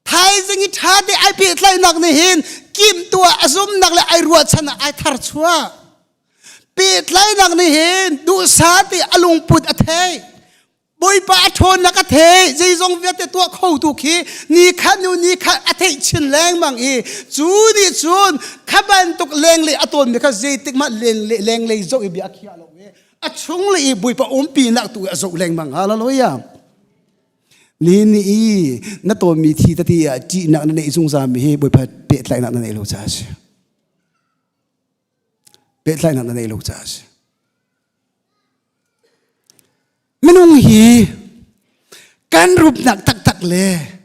Thaizing i ṭha te ai pehtlaihnak nih hin kimtuah a zumnak le ai ruahchan ah ai tharchuah. Pehtlaihnak nih hin duhsa te a lungput a thei. Bawipa a ṭhawnnak a thei. Zeizong vialte tuah khotu khi ni khat nu ni khat a theih chin lengmang i cu nih cun kha bantuk lenglei a tawnmi kha zeitik mah lenglei zoh i bia a khiah lo i a chunglei i Bawipa umpinak tu a zoh lengmang. Hallelujah. Ni ni i na tawnmi thi tete ah ṭihnak na neih zungzal mi hi Bawipa pehtlaihnak na neih lo caah a si. Pehtlaihnak na neih lo caah a si. Minung hi kan rupnak taktak le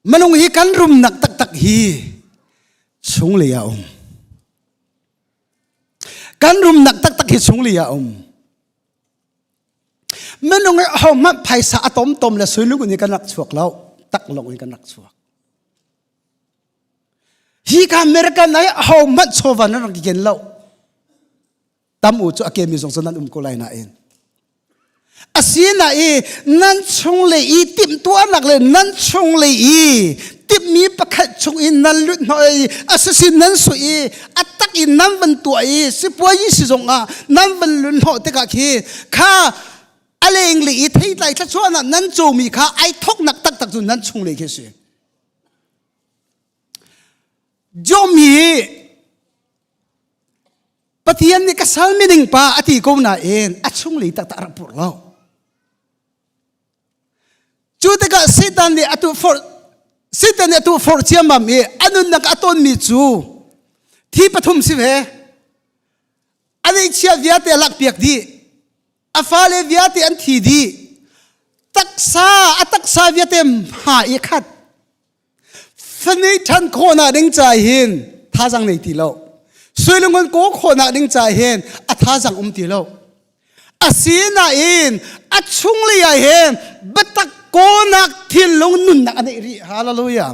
Minung hi kan rumnak taktak hi chunglei ah um. Kan rumnak taktak hi chunglei ah um. Minung hi ahohmanh phaisa a tomtom le suilung in kan rak chuak lo. Tak lawng in kan rak chuak. Hi ka American ai ahohmanh chawva nan rak ken lo. Tam u cu a kemi zong cu nan um ko lai nain. Asina i nan chung le i timhtuahnak le nan chung le i timhmi pakhat chung in nan lut hnawh i asisi nan su i a tak in nan van tuah i sipuayi si zong ah nan van lun hnawh tikah khi kha a leng le i theitlai thlachuahnak nan comi kha ai thoknak taktak cu nan chung le khi si. Jom hi Pathian nih ka sal mining pa a ti ko nain a chunglei taktak a rak pur lo. Cu tikah Satan nih atu forh Satan nih atu forh ciammam i a nunnak a tonmi cu thi pathum si ve. A neihchia vialte a lakpiak dih. A fale vialte an thi dih. Taksa a taksa vialte hma i khat. Fani ṭhan khawhnak ding ca hin thazang nei ti lo. Suilungun kaw khawhnak ding ca hin a thazang um ti lo. Asinain a chunglei ah hin biatak kawnak thinlung nunnak a neih rih. Hallelujah.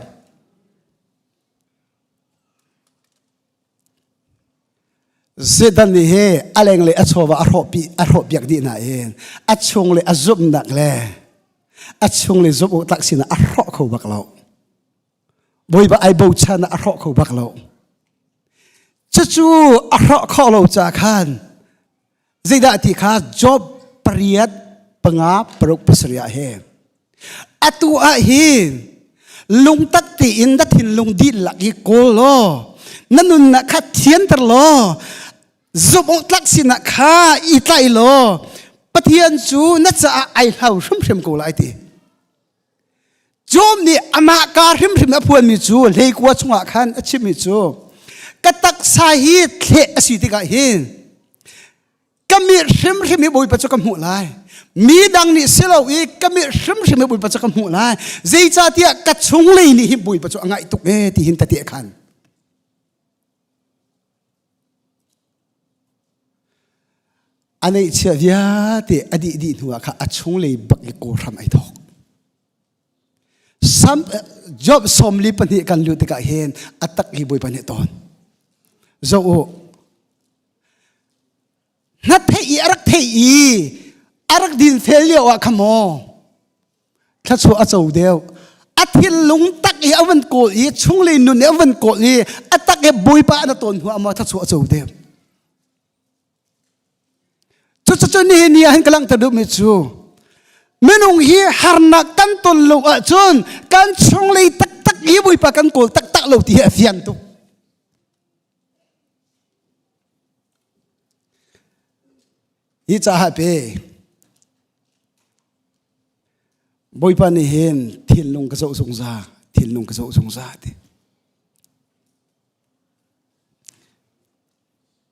Satan nih hi a lenglei a chawva a hrawhpi a hrawhpiak dih nain a chunglei a zumhnak le a chunglei zumh awk tlak sinak a hrawh kho bak lo. Bawipa ai bochan ah a hrawh kho bak lo. Cucu a hrawh khawh lo ca khan zeidah ti kha Job pariat. panga paruk pasarih ah hin atu ah hin lungtak tein na thinlung dihlak i kawl law na nunnak kha thianter law zumh awk tlak sinah kha i tlaih law Pathian cu na caah ai hlau hrimhrim ko lai ti. Job nih amah ka hrimhrim a phuanmi cu hleikua chungah khan a chimmi cu ka taksa hi thleh a si tikah hin ka mit hrimhrim hi Bawipa cu ka hmuh lai. Mi dang nih si lo i ka mit hrimhrim hi Bawipa cu ka hmuh lai. Zeicahtiah ka chunglei nih hin Bawipa cu a ngaih tuk ee ti hin tete khan. A neihchiah vialte a dih dih hnuah kha a chunglei bak i kawlhram ai thawk. Sam, Job sawmli pahnih kan luh tikah hin a tak hi Bawipa nih tawn. Zoh u. Na theih i a rak theih i a rak din fel lio ah kha maw thluachuah a co deuh a thinlung tak i a van kawl i chunglei nun i a van kawl i a tak i bawipa na tawn hnu ah maw thluachuah a co deuh cucu nihin ni ah hin ka langhter duhmi cu minung hi harnak kan ton lo ahcun kan chunglei taktak hi bawipa kan kawl taktak lo ti hi a fiang tuk hi caah pe Bawipa nih hin thinlung ka zoh zungzal, thinlung ka zoh zungzal ti.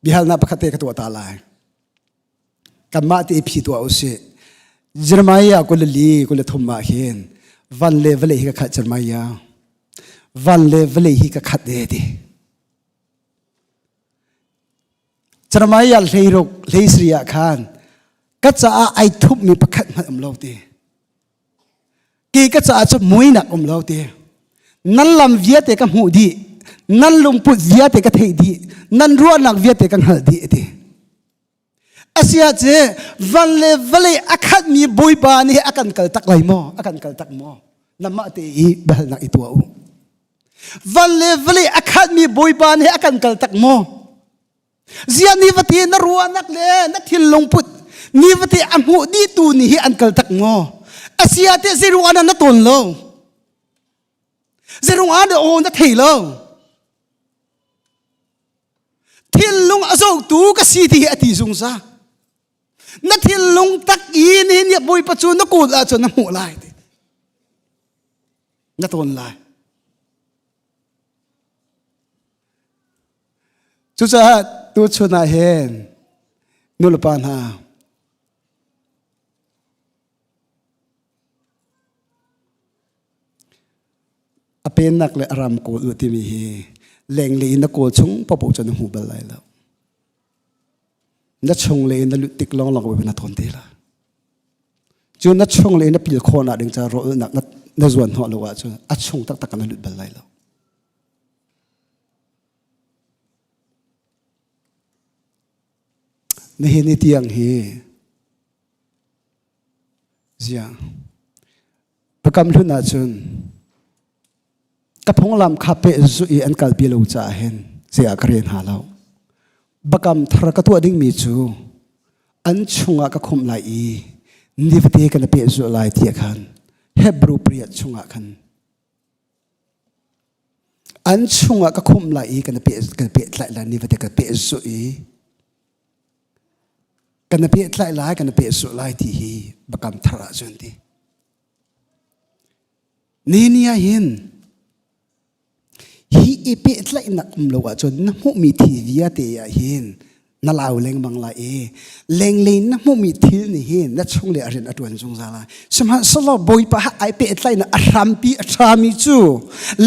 Biahalnak pakhat te ka tuah ta lai. Kanmah te phi tuah usih. Jeremiah 24 23 ah hin van le vawlei hi ka khat Jeremiah. Van le vawlei hi ka khat e ti. Jeremiah hleiruk hleisri ah khan ka caah ai thupmi pakhat hmanh um lo ti ke ka caah cu muinak um lo ti nan lam vialte ka hmuh dih nan lungput vialte ka theih dih nan ruahnak vialte ka hngalh dih ti asia ce van le vawlei a khatmi bawipa nih a kan kal tak lai maw a kan kal tak maw namah te i biahalnak i tuah u van le vawlei a khatmi bawipa nih a kan kal tak maw Zia ni vate na ruahnak le na thinlung put ni vate a hmuh dih tu nih hi an kal tak maw? Asia te zirung ana na tawn lo. Zirung ana aw na thei lo. Thinlung a zohtu ka si ti hi a ti zungza. Na thinlung tak i ni ni bawipa cu na kawl ahcun na hmuh lai ti. Na tawn lai. Cucaah tuchun ah hin nulepa hna a pennak le a ram kawl u timi hi lenglei in na kawl chung paohpaoh cu na hmu bal lai lo. Na chunglei in na lut tik lawnglawng na tawn te la. Cu na chunglei na pil khawhnak ding ca rawlnak na, na zuan hnawh lo ahcun a chung taktak na lut bal lai lo. Nihin ni tiang hi ziang Biakam hlun ahcun ka phunglam kha pehzuh i an kalpi lo caah hin zei ah ka rel hna lo. Biakam thar ka tuah dingmi cu an chungah ka khumh lai i nifate kan i pehzuh lai tiah khan Hebrew pariat chungah khan an chungah ka khumh lai i kan i peh kan pehtlaih lai nifate ka pehzuh i kan i pehtlaih lai kan i pehzuh lai ti hi biakam thar ah cun ti ni ni ah hin hi i pehtlaihnak um lo ahcun na hmuhmi thil vialte ah hin na lau lengmang lai i lenglei na hmuhmi thil nih hin na chunglei a rian a ṭuan zungzal lai sihmanhsehlaw Bawipa ha ai pehtlaihnak a hrampi a ṭhami cu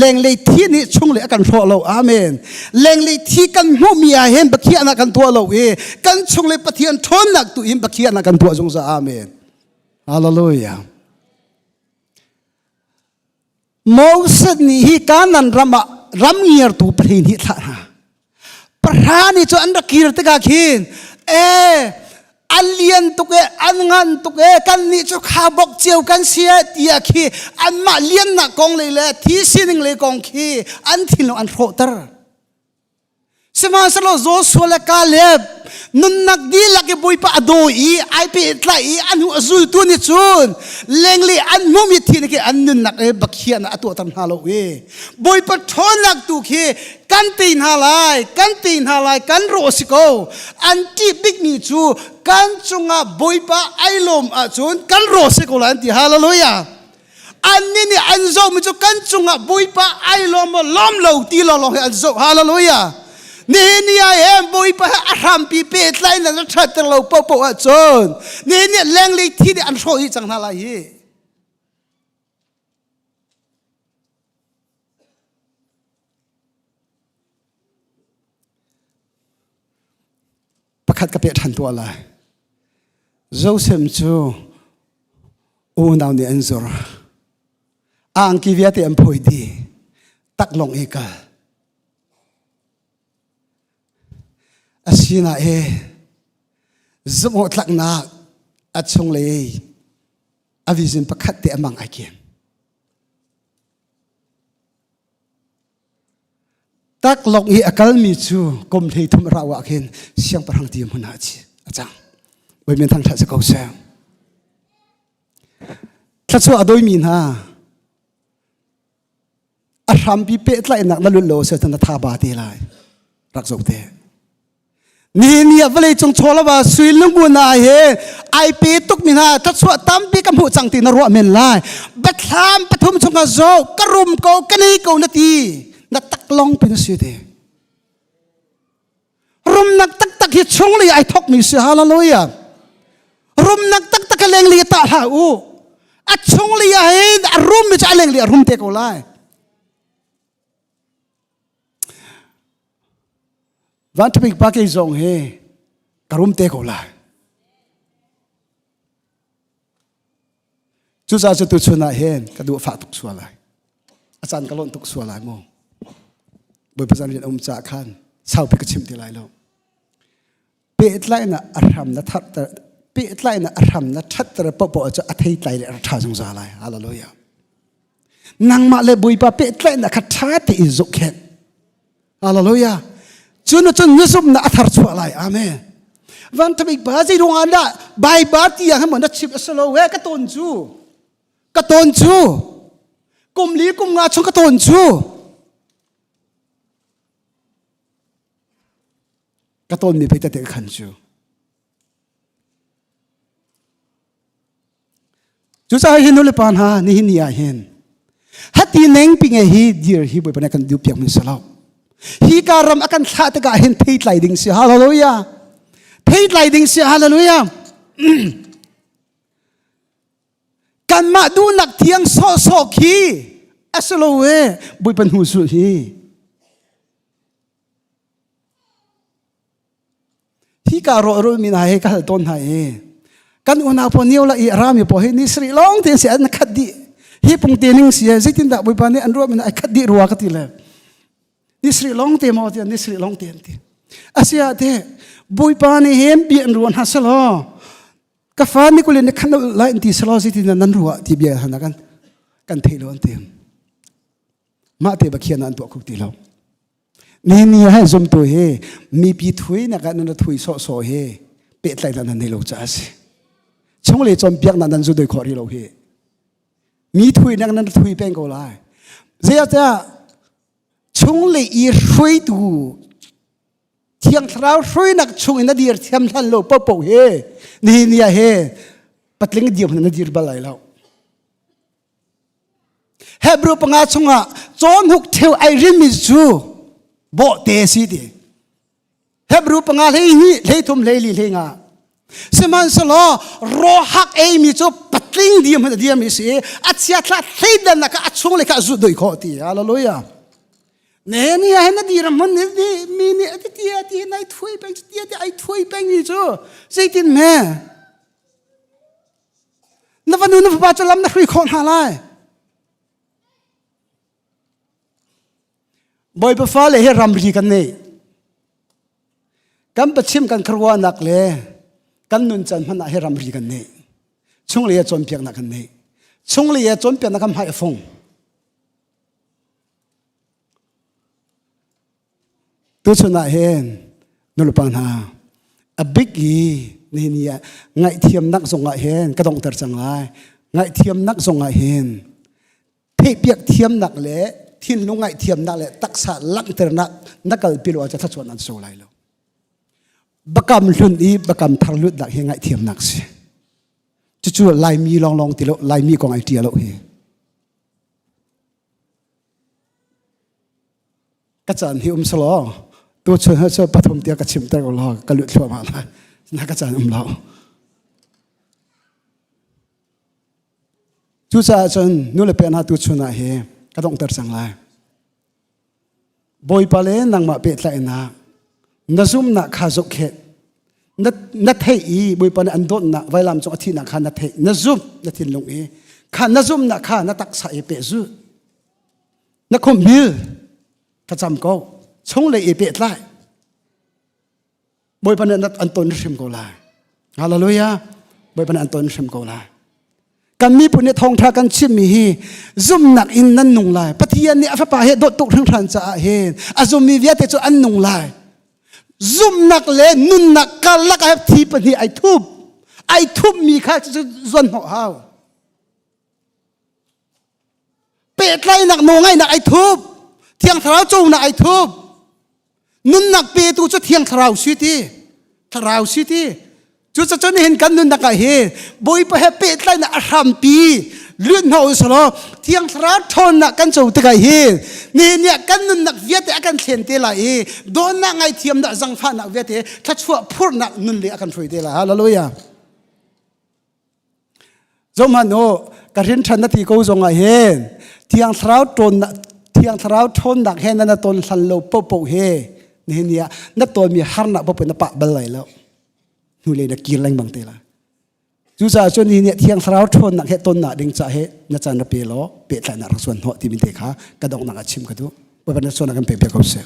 lenglei thi nih chunglei a kan hrawh lo amen lenglei thi kan hmuhmi ah hin biakhiahnak kan tuah lo i kan chunglei Pathian ṭhawnnak tu in biakhiahnak kan tuah zungzal amen hallelujah Moses nih hi Kanaan ram ah ram ngirtu pahnih nih thlah hna. Pahra nih cu an rak kir tikah khin e an lian tuk e an ngan tuk e kan nih cu kha bok cio kan si e tiah khi anmah liannak kong lei le thi sining lei kong khi an thinlung an hrawhter. Sihmanhsehlaw Joshua le Caleb nunnak dihlak i Bawipa a daw i ai pehtlai i a hnu a zultu nih cun lenglei an hmumi thi nih an nunnak i bakhiahnak a tuahter hna lo i Bawipa ṭhawnnak tu khi kan tei hna lai kan tei hna lai kan rawh si ko an ṭih bikmi cu kan cungah Bawipa ai lawm ahcun kan rawh si ko lai an ti hallelujah annih nih an zohmi cu kan cungah Bawipa ai lawm maw lawm lo ti lawnglawng hi an zoh hallelujah nihin ni ah hin Bawipa he a hrampi pehtlai in an ṭhatter lo paohpaoh ahcun nihin ni lenglei thi nih an hrawh dih cang hna lai hi Pakhat ka peh ṭhan tuah lai. Joseph cu unau nih an zur. A angki vialte an phawi dih. Taklawng i kal. Asina e zumh tlaknak a chunglei a vision pakhat te amang ai kem. Taklawng i a kalmi cu kum 33 rau ah khin siangpahrang ti hmun ah a cang. Bawi thang ṭhat si ko seh. Thluachuah a doimi hna a hrampi pehtlaihnak na lut lo se na tha ba te lai. Rak zoh te. Nihin ni ah vawleicung chawlava sui lungu na he ai pe tuk mi hna thluachuah tampi ka hmuh cang ti na ruah men lai. Biathlam pathum chungah zo ka rum ko ka nei ko na ti na taklong pin si te. Rumnak taktak hi chunglei ai thok mi si hallelujah. Rumnak taktak a lenglei tah hlah u. A chunglei ah hin a rum mi cu a lenglei a rum te ko lai. Vanṭhabik pa kei zong hi ka rum te ko lai. Cucaah cu tuchun ah hin ka duh fah tuk sual lai. A caan ka lonh tuk sual lai mu. Bawipa zan rian um caah khan saupi ka chim ti lai lo. Pehtlaihnak a hram na thatter pehtlaihnak a hram na thatter paohpaoh cu a theitlai le a ṭha zungzal lai. Hallelujah. Nangmah le Bawipa pehtlaihnak kha ṭha tein zohkhenh. Hallelujah. Cu na cun na zumhnak a thar chuah lai. Amen. Van thabik pa zei ruang ah dah Baibal ti ah na chim a si lo he ka tawn cu. Ka tawn cu. Kum li kum nga chung ka tawn cu. Ka tawn mi pei tete khan cu. Cucaah hi nulepa hna nihin ni ah hin hati neng pi nge hi dir hi Bawipa nih kan duh piak mi si lo. Hi ka ram a kan thlah tikah hin theitlai ding si hallelujah. Theitlai ding si hallelujah. Kanmah duhnak thiang sawhsawh khi a si lo e Bawipa hnu zulh hi. Hi ka rawh rul mi hna he ka hal tawn hna i kan unau pawl nio la i rami pawl hi ni sarih lawng te si an khat dih hi pungte ning si zeitindah bawipa nih an ruah mi ai khat dih rua ka ti le ni sarih lawng te maw ti ni sarih lawng te an ti asia te bawipa nih hin bia an ruah hna selaw ka fa ni kulin ni khan lo lai an ti selaw zeitin nan ruah ti bia hana kan kan thei lo an ti mah te bakhian an tuah kho ti lo Ni ni hai zumtu hi mipi thui nak ah nan thui sawhsawh hi pehtlaihnak nan nei lo caah a si. Chunglei cawnpiaknak nan zu doi khawh rih lo hi. Mi thui nak nan thui peng ko lai. Zeicahtiah chunglei i hruaitu Thiang Thlarau hruainak chung in na dir thiam hlan lo paohpaoh hi nihin ni ah hi patling dir na dir bal lai lo. Hebrew panga chungah cawnhuk theu ai rinmi cu bawhte si ti. Hebrew panga hlei hnih, hlei thum, hlei li, hlei nga. Sihmanhsehlaw rawhak eimi cu patling diam a diam si i a chiathla thleidannak kha a chung le kha a zulh doi khawh ti. Hallelujah. Nehemiah hin a dir hmun ni mi nih a ti ti ti nai thui peng ti ti ai thui peng ni cu zeitin me Na fanu na fapa cu lam na hrui khawh hna lai. Bawipa fale hi ramri kan nei. Kan pachim kan kharuahnak le kan nuncan hmanh ah hi ramri kan nei. Chunglei ah cawnpiaknak kan nei. Chunglei ah cawnpiaknak kan hmai a fung. Tuchun ah hin nulepa hna a big i nihin ni ah ngaihthiamnak zong ah hin ka donghter cang lai. Ngaihthiamnak zong ah hin theihpiak thiamnak le thinlung ngaihthiamnak le taksa langhternak na kalpi lo ahcun thluachuah an so lai lo. Bakam hlun i bakam thar lutnak hi ngaihthiamnak si. Cucu Laimi lawnglawng ti lo, Laimi kong ai ṭia lo hi. Ka caan hi um selaw tu chun ha cu pathum tiah ka chimter ko law ka lut thluahmah lai. Na ka caan um lo. Cucaah cun nu le pa hna tu chun ah hi ka donghter cang lai. Bawipa le nangmah pehtlaihnak na zumhnak kha zohkhenh. Na, na theih i Bawipa nih an dawtnak vailam cung a thihnak kha na theih. Na zumh na thinlung i kha na zumhnak kha na taksa i pehzulh. Na khumbil thlacam ko. Chunglei i pehtlai. Bawipa nih an ton hrim ko lai. Hallelujah. Bawipa nih an ton hrim ko lai. Kan miphun nih thawngṭha kan chimmi hi zumnak in nan nung lai. Pathian nih a fapa he dawt tuk hringhran caah hin a zummi vialte cu an nung lai. Zumnak le nunnak karlak ah thi pahnih ai thup. Ai thupmi kha cu zuan hnawh hau. Pehtlaihnak nawlngaihnak ai thup. Thiang Thlarau conak ai thup. Nunnak petu cu Thiang Thlarau si ti. Thlarau si ti. Cucacun nihin kan nunnak ah hi Bawipa he pehtlaihnak a hrampi lut hna u selaw Thiang Thlarau ṭhawnnak kan co tikah hi nihin ni ah kan nunnak vialte a kan thlen te lai i dawtnak ngaithiamnak zangfahnak vialte thluachuah phurhnak nun le a kan hruai te lai. Hallelujah. Zohhmanh u, ka hrin ṭhan na ti ko zongah hin Thiang Thlarau ṭawnnak Thiang Thlarau ṭhawnnak he na ton hlan lo paohpaoh he nihin ni ah na tawnmi harnak paohpaoh na pah bal lai lo. Hnulei na kir lengmang te lai. Cucaah cun nihin ni ah Thiang Thlarau ṭhawnnak he tonnak ding caah he na caan ra pe law pehtlaihnak rak suan hnawh timi te kha ka donghnak ah chim ka duh. Bawipa na sualnak kan pek piak ko seh.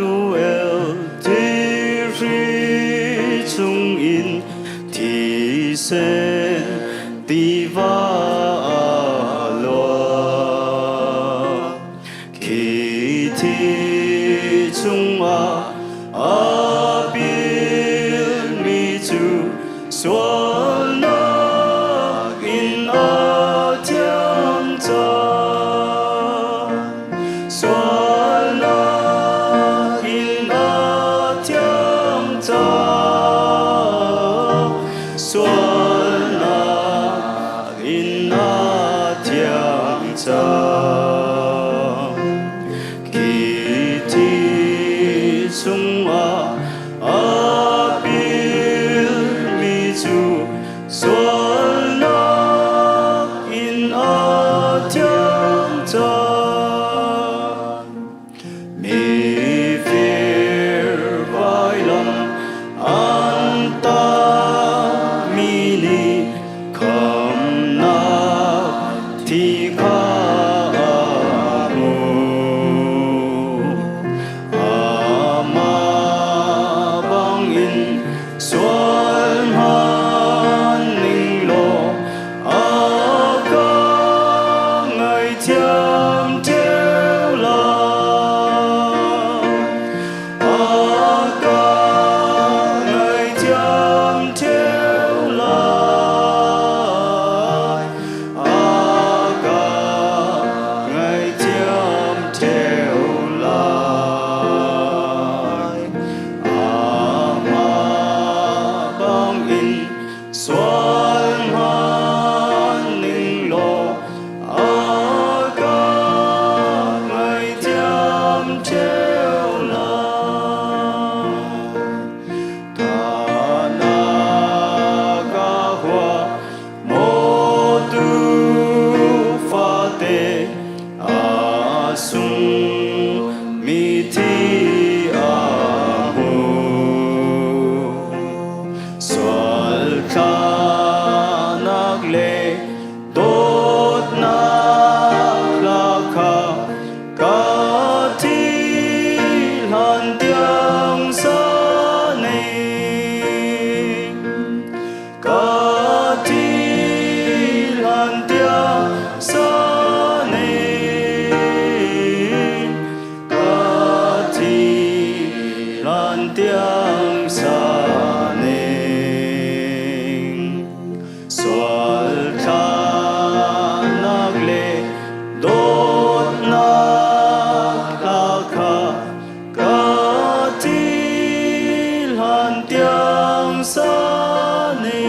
Immanuel thihri chungin thisen tiva a luang. Khi thi chungah a pilmi cu sualnak in a thiang cang. Sualnak in a thiang cang. Sualnak in a thiang cang. Khi thi chungah a pilmi cu sualnak in a thiang cang. Mifir vailam an tahmi nih khamnak thi kha. Sual thlahnak le dawtnak hla kha ka thi hlan tiang sa ne.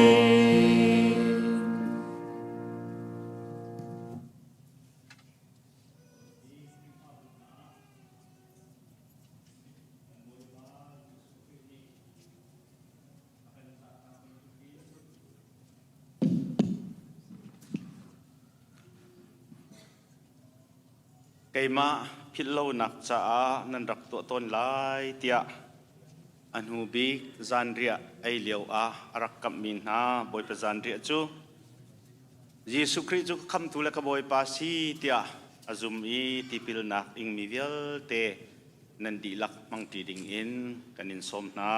Keimah philhlonak caah nan rak tuah tawn lai tiah a hnu bik zanriah ei lio ah a rak kamhmi hna Bawipa zanriah cu Jesuh Khrih cu ka khamtu le ka Bawipa si tiah a zum i tipilnak ingmi vialte nan dihlak hmangṭi ding in kan in sawm hna.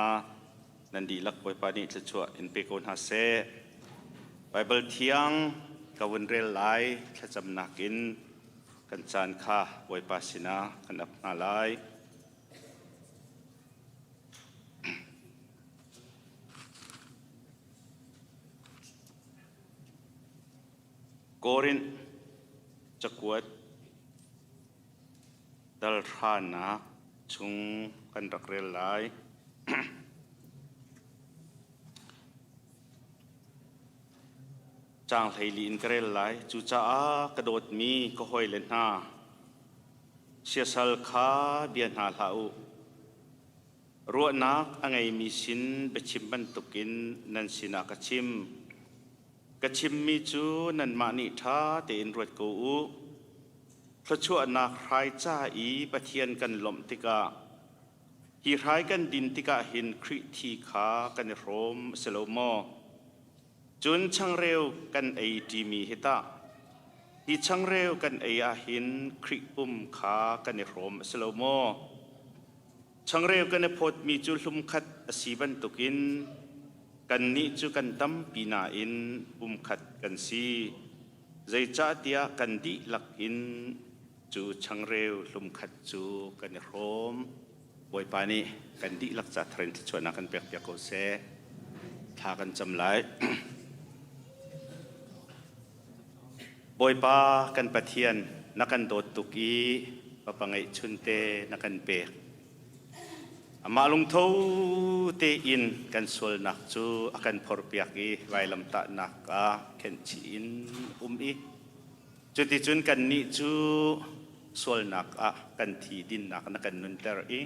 Nan dihlak Bawipa nih thluachuah in pe ko hna seh. Baibal thiang ka vun rel lai thlacamnak in kan caan kha Bawipa sinah kan ap hna lai. Korinth cakuat dal hranak chung kan rak rel lai. Caang 14 in ka rel lai. Cucaah ka dawtmi ka hawile hna, siasal kha bia hna hlah u. Ruahnak a ngeimi sin biachim bantukin nan sinah ka chim. Ka chimmi cu nanmah nih ṭha tein ruat ko u. Thluachuahnak hrai ca i Pathian kan lawmh tikah hi hrai kan din tikah hin Khrih thi kha kan i hrawm a si lo maw? Cun changreu kan ei ṭimi hi tah hi changreu kan ei ah hin Khrih pum kha kan i hrawm a si lo maw? Changreu kan i phawtmi cu hlumkhat a si bantukin kannih cu kan tampi nain pumkhat kan si. Zeicahtiah kan dihlak in cu changreu hlumkhat cu kan i hrawm. Bawipa nih kan dihlak ca thar in thluachuahnak kan pekpiak ko seh. Thla kan cam lai. Bawipa kan Pathian, na kan dawt tuk i papa ngeihchunte na kan pek. Amah lungtho tein kan sualnak cu a kan phorpiak i vailamtahnak ah khenhchih in um i cuticun kannih cu sualnak ah kan thi dinnak na kan nunter i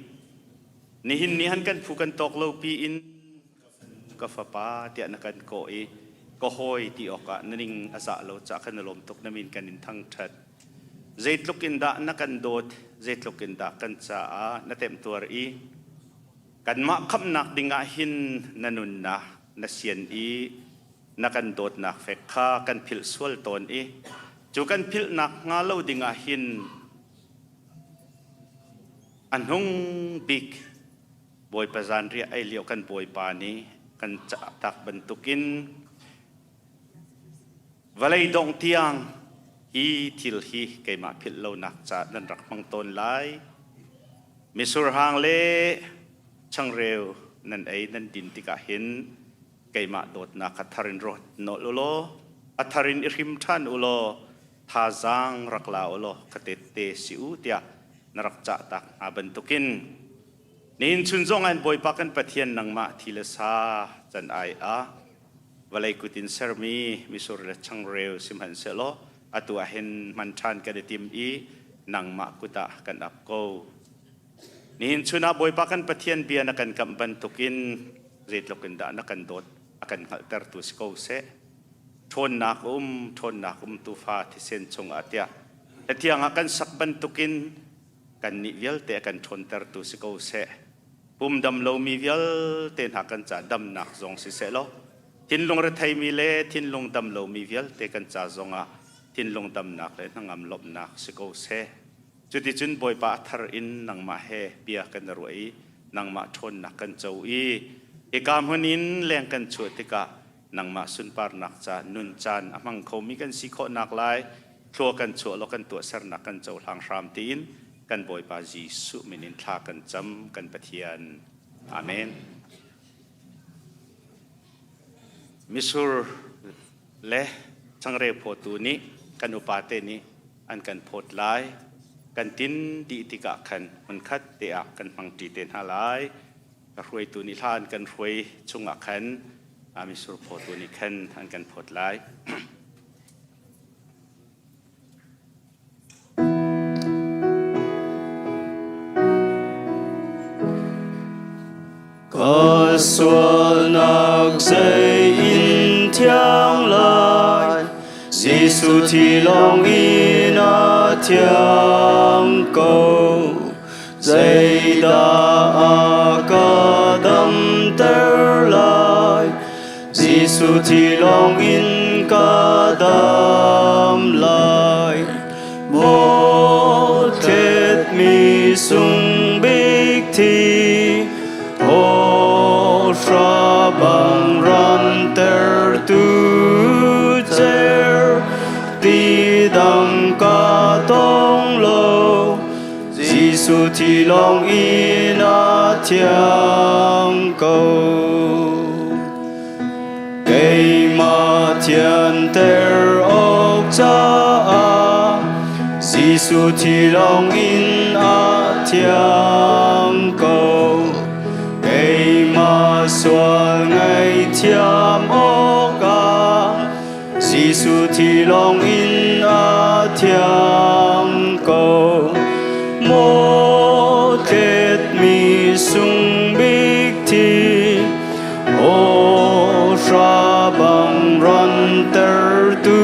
nihin ni han kan phu kan tawk lo pi in ka fapa tiah na kan kawh i ka hawi ti awkah na ning a zah lo caah kan i lawm tuk na min kan in thangṭhat. Zeitluk in dah na kan dawt, zeitluk in dah kan caah na temtuar i kanmah khamhnak dingah hin na nunnak na sian i na kan dawtnak fek kha kan philh sual tawn i cu kan philhnak hnga lo dingah hin a hnung bik Bawipa zanriah ei lio kan Bawipa nih kan cahtak bantukin vawlei dongh tiang hi thil hi keimah philh lonak ca nan rak hmang tawn lai. Misur hang le changreu nan ei nan din tikah hin keimah dawtnak kha thar in ruat nolh u law a thar in i hrim ṭhan u law thazaang rak la u law ka tette si u tiah na rak cahtak hna bantukin Nihin chun zong an Bawipa kan Pathian nangmah thi le sa can ai ah vawlei kut in sermi misur le changreu sihmanhsehlaw atu ah hin hman ṭhan kan i tim i nangmah kut ah kan ap ko. Nihin chun ah Bawipa kan Pathian bia na kan kamh bantukin zeitluk in dah na kan dawt a kan hngalhtertu si ko seh. Ṭhawnnak um, ṭhawnnak um tufa thisen chungah tiah hetiang ah kan sak bantukin kannih vialte a kan ṭhawntertu si ko seh. Pum dam lomi vialte hna kan ca damnak zong si seh law thinlung retheimi le thinlung dam lomi vialte kan ca zongah thinlung damnak le hnangam lawmhnak si ko seh. Cuticun Bawipa a thar in nangmah he bia kan i ruah i nangmah ṭhawnnak kan co i hika hmun in leng kan chuah tikah nangmah sunparnak ca nun caan a hmang khomi kan si khawhnak lai thlua kan chuah law kan tuahsernak kan cohlang hram tiin kan Bawipa Jesuh min in thla kan cam kan Pathian. Amen. Misur. Le changreu phawtu nih kan upate nih an kan phawt lai. Kan tin dih tikah khan hmunkhat te ah kan hmangṭi te hna lai. Ka hruaitu nih hla an kan hruai chungah khan mitsur phawtu nih khan an kan phawt lai. Ka sualnak zei in thiang lai, Jesuh thi lawng in a thiang ko. Zeidah a ka damter lai, Jesuh thi lawng in ka dam lai. Maw thletmi sung bik thi, hawhra bang rantertu cer, ti dang ka tong lo, Jesuh thi lawng in a thiang ko. Keimah thianter awk caah Jesuh thi lawng in a thiang ko. Keimah sual ngaihthiam awkah Jesuh thi lawng in a thiang ko. Maw thletmi sung bik thi, hawhra bang rantertu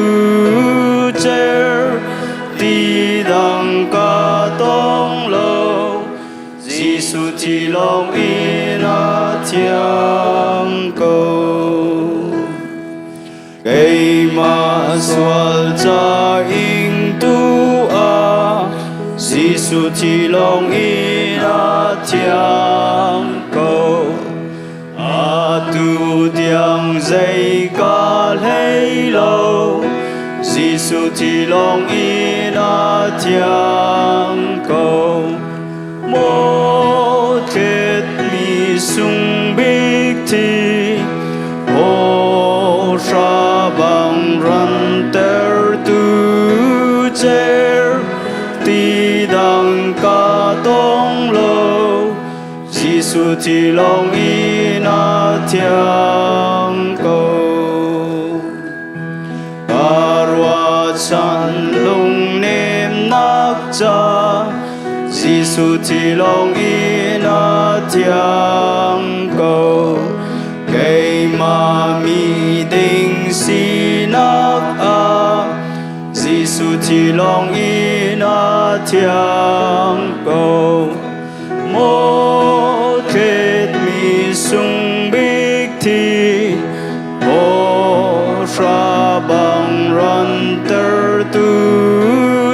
cer, ti dang ka tong lo, Jesuh thi lawng in a thiang ko. Keimah sual ca ing tu ah Jesuh thi lawng in a thiang ko. Atu tiang zei ka hlei lo, Jesuh thi lawng in a thiang ko. Maw thletmi sung bik thi, hawhra bang rantertu cer, ti dang ka tong lo, Jesuh thi lawng in a thiang ko. Ka ruahchan lungnemnak ca Jesuh thi lawng in a thiang ko. Keimah mi ding sinak ah Jesuh thi lawng in a thiang ko. Maw thletmi sung bik thi, hawhra bang rantertu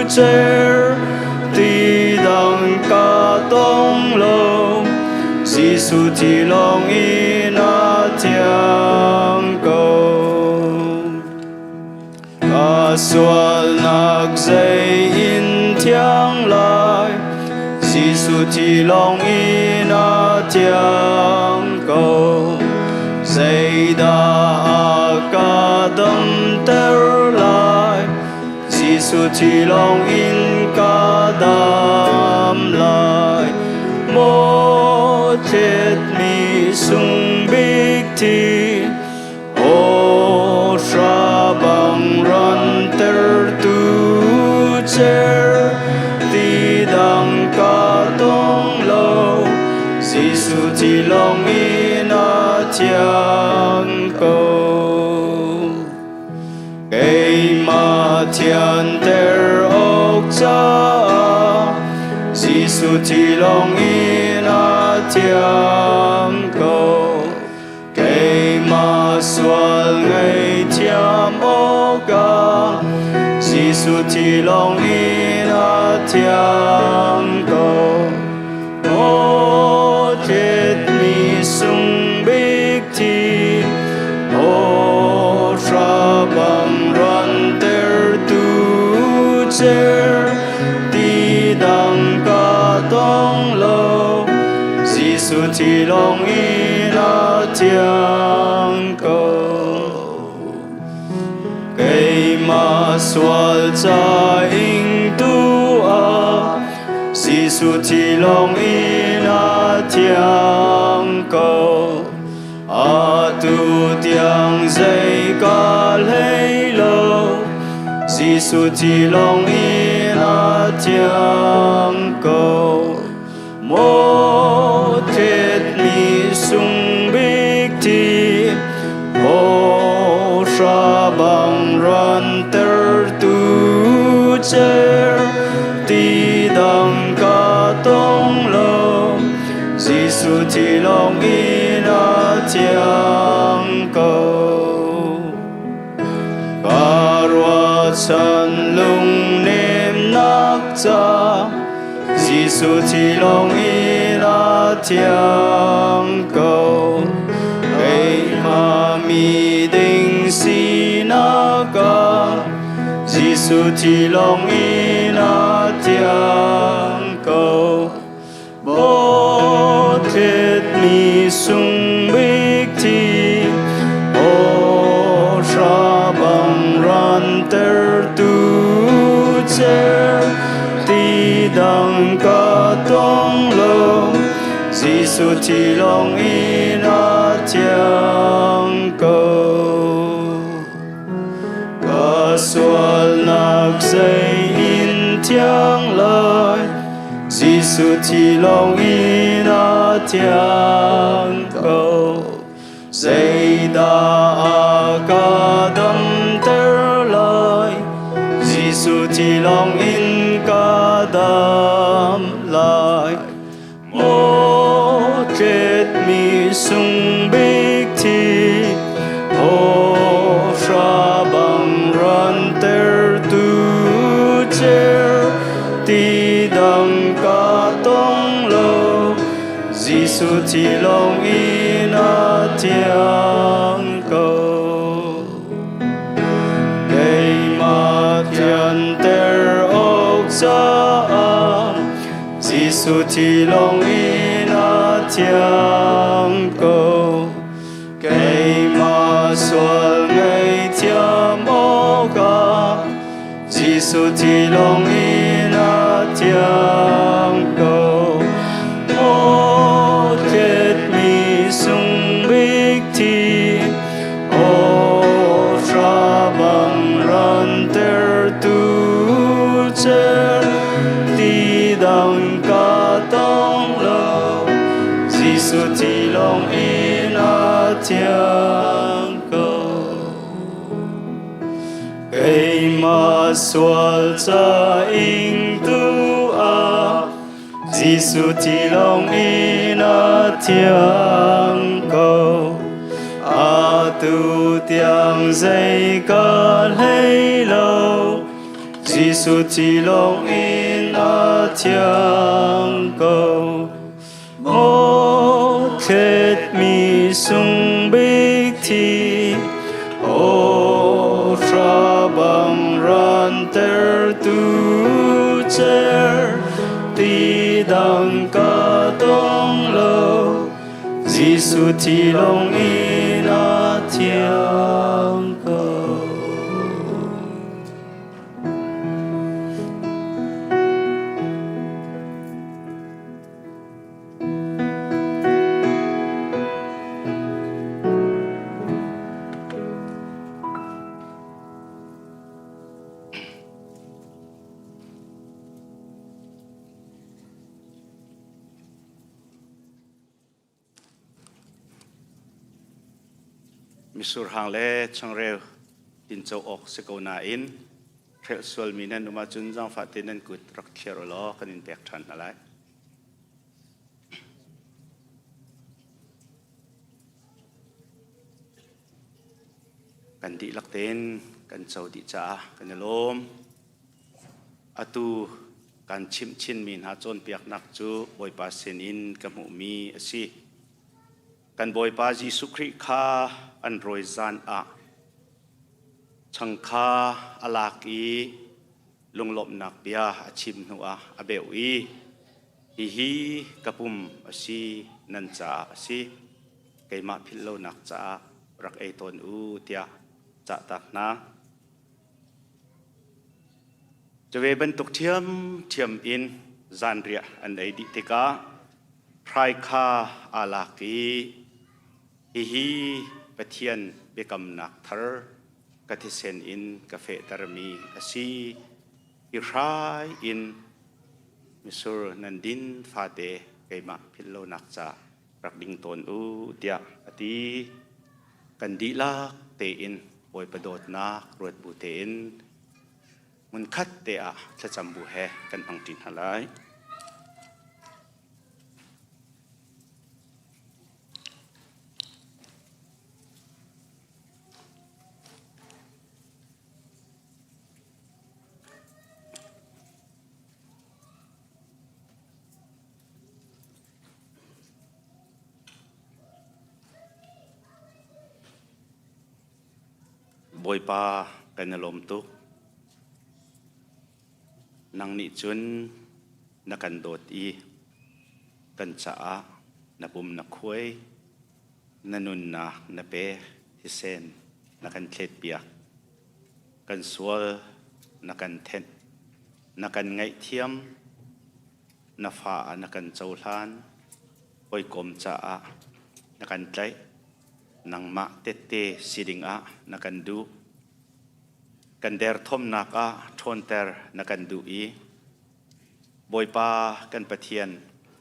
cer, ti dang ka tong lo, Jesuh thi lawng in a thiang ko. Ka sualnak zei in thiang lai, Jesuh thi lawng in a thiang ko. Zeidah a ka damter lai, Jesuh thi lawng in ka dam lai. Maw thletmi sung bik thi, Hawhra bang rantertu cer, ti dang ka tong lo, Jesuh thi lawng in a thiang ko. Keimah thianter awk caah Jesuh thi lawng in a thiang ko. Keimah sual ngaihthiam awkah Jesuh thi lawng in a thiang ko. Aw thletmi sung bik thi, aw hra bang rantertu cer, ti dang ka tong lo, Jesuh thi lawng in a thiang ko. Keimah sual ca ing tu ah Jesuh thi lawng in a thiang ko. Atu tiang zei ka hlei lo, Jesuh thi lawng in a thiang ko. Maw thetmi sung bik thi, hawhra bang rantertu cer, ti dang ka tong lo, Jesuh thi lawng in a thiang ko. Ka ruahchan lungnemnak ca Jesuh thi lawng in a thiang ko. Keimah mi ding sinak ah Jesuh thi lawng in a thiang ko. Bawtletmi sung bik thi hawhra bang rantertu cer ti dang ka tong lo Jesuh thi lawng in a thiang ko. Ka sualnak zei in thiang lai Jesuh thi lawng in a thiang ko. Zeidah a ka damter lai? Jesuh thi lawng in ka dam lai. Maw tletmi sung bik thi, hawhra bang rantertu cer, ti dang ka tong lo, Jesuh thi lawng in a thiang ko. Keimah thianter awk caah Jesuh thi lawng in a thiang ko. Keimah sual ngaihthiam awkah Jesuh thi lawng in a thiang ko. Maw tletmi sung bik thi, hawhra bang rantertu cer, ti dang ka tong lo, Jesuh thi lawng in a thiang ko. Keimah sual ca ing tu ah Jesuh thi lawng in a thiang ko. Atu tiang zei ka hlei lo, Jesuh thi lawng in a thiang ko. Maw thletmi sung bik thi, hawhra bang rantertu cer, ti dang ka tong lo, Jesuh thi lawng in a thiang ko. Misur hang le changreu tinco awk si ko nain hrelh sualmi nan um ahcun zaangfah tein nan kut rak thliar u law kan in pek ṭhan hna lai. Kan dihlak tein kan co dih caah kan i lawm. Atu kan chimh chinmi hna cawnpiaknak cu Bawipa sinin ka hmuhmi a si. Kan Bawipa Jesuh Khrih kha an rawi zan ah chang kha a lak i lunglawmhnak bia a chim hnuah a beuh i hihi ka pum a si nan caah a si keimah philh lonak caah rak ei tawn u tiah cahtak hna. Cuve bantuk ṭhiamṭhiam in zanriah an ei dih tikah hrai kha aa lak i hihi Pathian biakamnak thar ka thisen in ka fehtermi a si. Hi hrai in mitsur nan din fate keimah philh lonak ca rak ding tawn u tiah a ti. Kan dihlak tein Bawipa dawtnak ruat bu tein hmunkhat te ah thlacam bu he kan hmangṭi hna lai. Bawipa kan i lawm tuk. Nang nih cun na kan dawt i kan caah na pum na khuai, na nunnak na pek, thisen na kan thletpiak. Kan sual na kan thenh, na kan ngaihthiam, na fa ah na kan cohlan, hawikom caah na kan tlaih. Nangmah tette si dingah na kan duh. Kan derthawmnak ah ṭhawnter na kan duh i Bawipa kan Pathian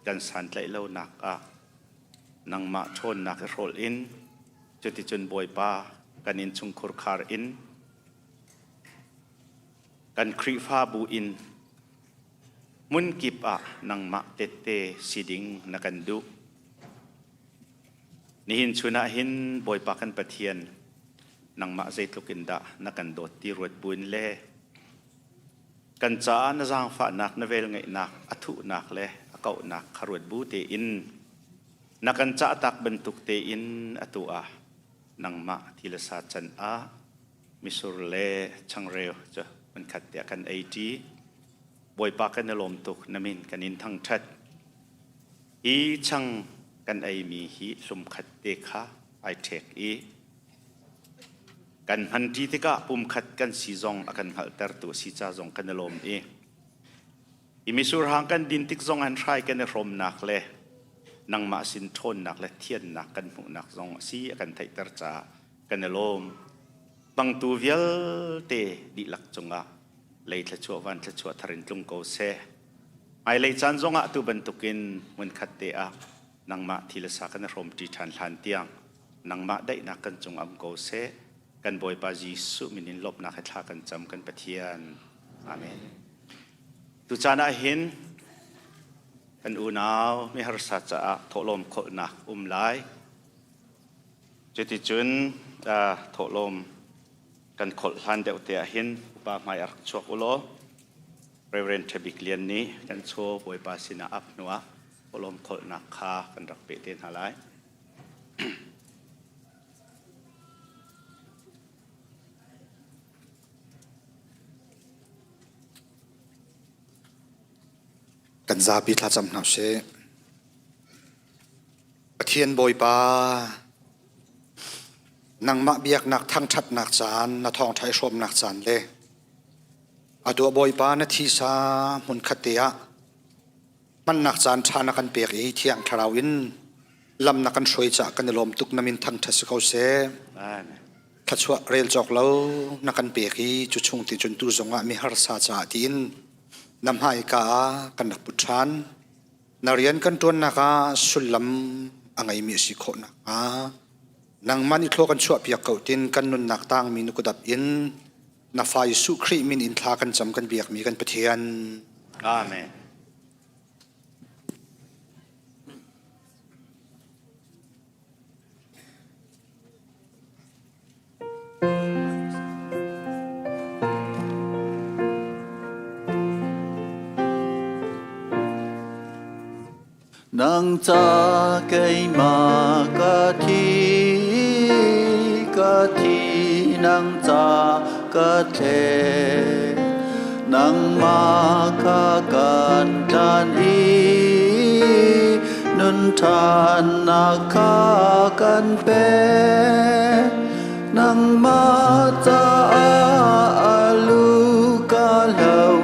kan santlaih lonak ah nangmah ṭhawnnak i hrawlh in cuticun Bawipa kan innchungkhur khar in kan Khrihfabu in hmunkip ah nangmah tette si ding na kan duh. Nihin chun ah hin Bawipa kan Pathian nangmah zeitluk in dah na kan dawt ti ruat buin le kan caah na zaangfahnak na velngeihnak a thuhnak le a kauhnak kha ruat bu tein na kan cahtak bantuk tein atu ah nangmah thi le sa can ah misur le changreu cu hmunkhat tiah kan ei ṭi. Bawipa kan i lawm tuk na min kan in thangṭhat. Hi chang kan eimi hi hlumkhat te kha ai ṭhek i kan hmanṭi tikah pumkhat kan si zong a kan hngalhtertu a si ca zong kan i lawm i i misur hang kan din tik zong an hrai kan i hrawmnak le nangmah sin ṭhawnnak le thiannak kan hmuhnak zong a si a kan theihter caah kan i lawm. Bangtu vialte dihlak cungah lei thluachuah van thluachuah thar in tlung ko seh. Hmailei caan zongah tu bantukin hmunkhat te ah nangmah thi le sa kan i hrawmṭi ṭhan hlan tiang nangmah daihnak kan cung am ko seh. Kan Bawipa Jesuh min in lawmhnak he thla kan cam kan Pathian. Amen. Tucaan ah hin kan unau miharsa caah thawhlawm khawlhnak um lai. Cuticun thawhlawm kan kholh hlan deuh te ah hin upa hmai a rak chuak u law Reverend Ṭha Bik Lian nih kan chaw Bawipa sinah ap hnuah awlawm kholhnak kha kan rak peh te hna lai. Kan zapi thlacam hna sih. Pathian Bawipa, nangmah biaknak thangṭhatnak caan, na thawngṭha i hrawmnak caan le Atu ah Bawipa na thisa hmunkhat te ah hmannak caan ṭha na kan pek i Thiang Thlarau in lam na kan hruai caah kan i lawm tuk na min thangṭhat si ko seh. Thluachuah rel cawk lo na kan pek i cu chung ti cun tu zongah mi harsa caah tiin na hmaika ah kan rak put ṭhan. Na rian kan ṭuannak ah sullam a ngeimi a si khawh nakhnga nangmah nih thlua kan chuahpiak ko tin kan nunnak tangmi na kutap in Na fa Jesuh Khrih min in thla kan cam kan biakmi kan Pathian. Amen. Nang ca keimah ka thi, ka thi nang ca ka tle. Nangmah kha kan tlan i nun ṭhannak kha kan pek. Nangmah caah a lu ka hlo.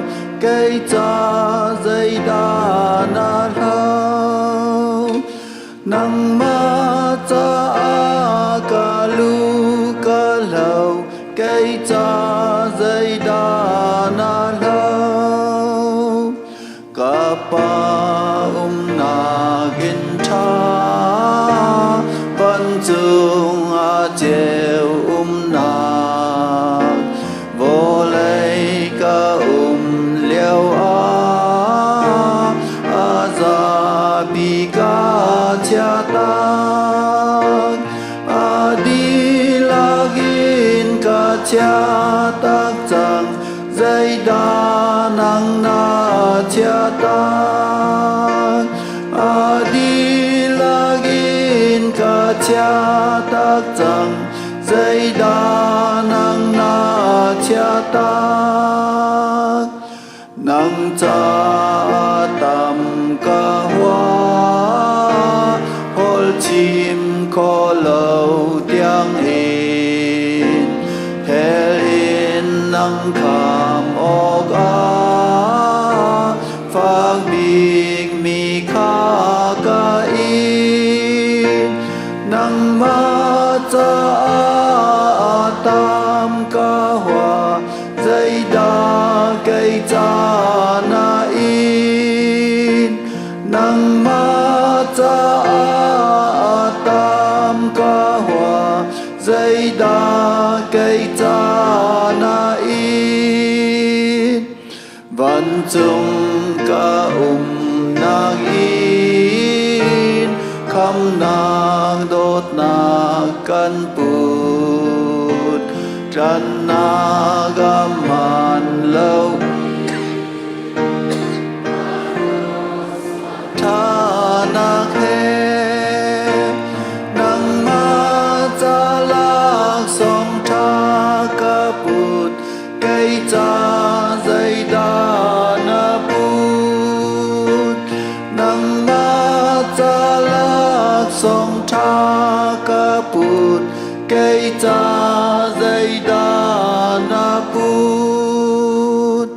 tak cang zeidah nang na chia tak a dihlak in ka chia tak cang zeidah nang na chia tak nang ca tam ka hua hol chim kho lo tiang in hell in nang kham awk ah fak bik mi kha ka in nangmah caah tam ka hua zeidah kei ca na in nangmah caah tam ka hua zeidah kei ca na in vancung ka umnak in khamnak dawtnak kan put tlannak a man lo Ṭhanak he nangmah ca laksawng ṭha ka put kei ca zeidah na put nangmah ca laksawng ṭha ka put kei ca zeidah na put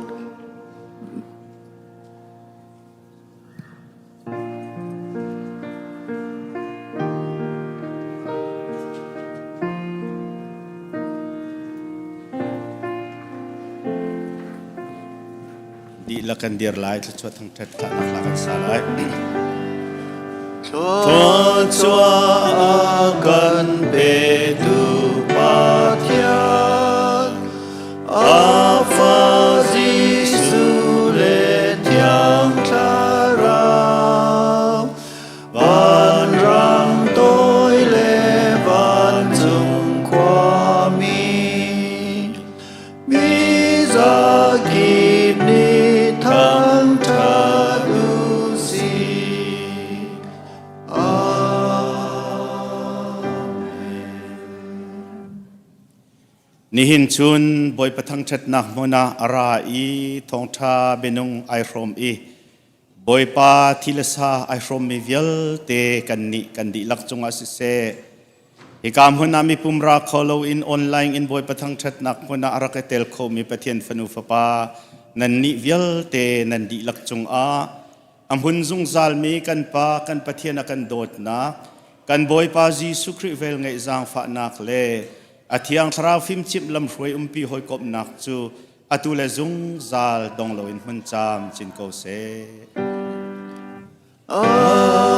Dihlak kan dir lai thluachuah thangṭhat thlahnak hla kan sa lai. Thluachuah a kan petu Pathian A fa Jesuh le Thiang Thlarau, vanram toi le vancung khuami, mi zakip nih thangṭhat u sih. Amen. Nihin chun Bawipa thangṭhatnak hmun ah a ra i thawngṭha bianung ai hrawm i Bawipa thi le sa ai hrawmmi vialte kannih kan dihlak cungah siseh, hika hmun ah mipum ra kho loin online in Bawipa thangṭhatnak hmun ah a rak i tel khomi Pathian fanu fapa nannih vialte nan dihlak cungah a hmun zungzalmi kan Pa kan Pathian a kan dawtnak kan Bawipa Jesuh Khrih velngeih zaangfahnak le a Thiang Thlarau fimchimh lamhruai umpi hawikomhnak cu atu le zungzal dong loin hmun caam cin ko seh. Amen.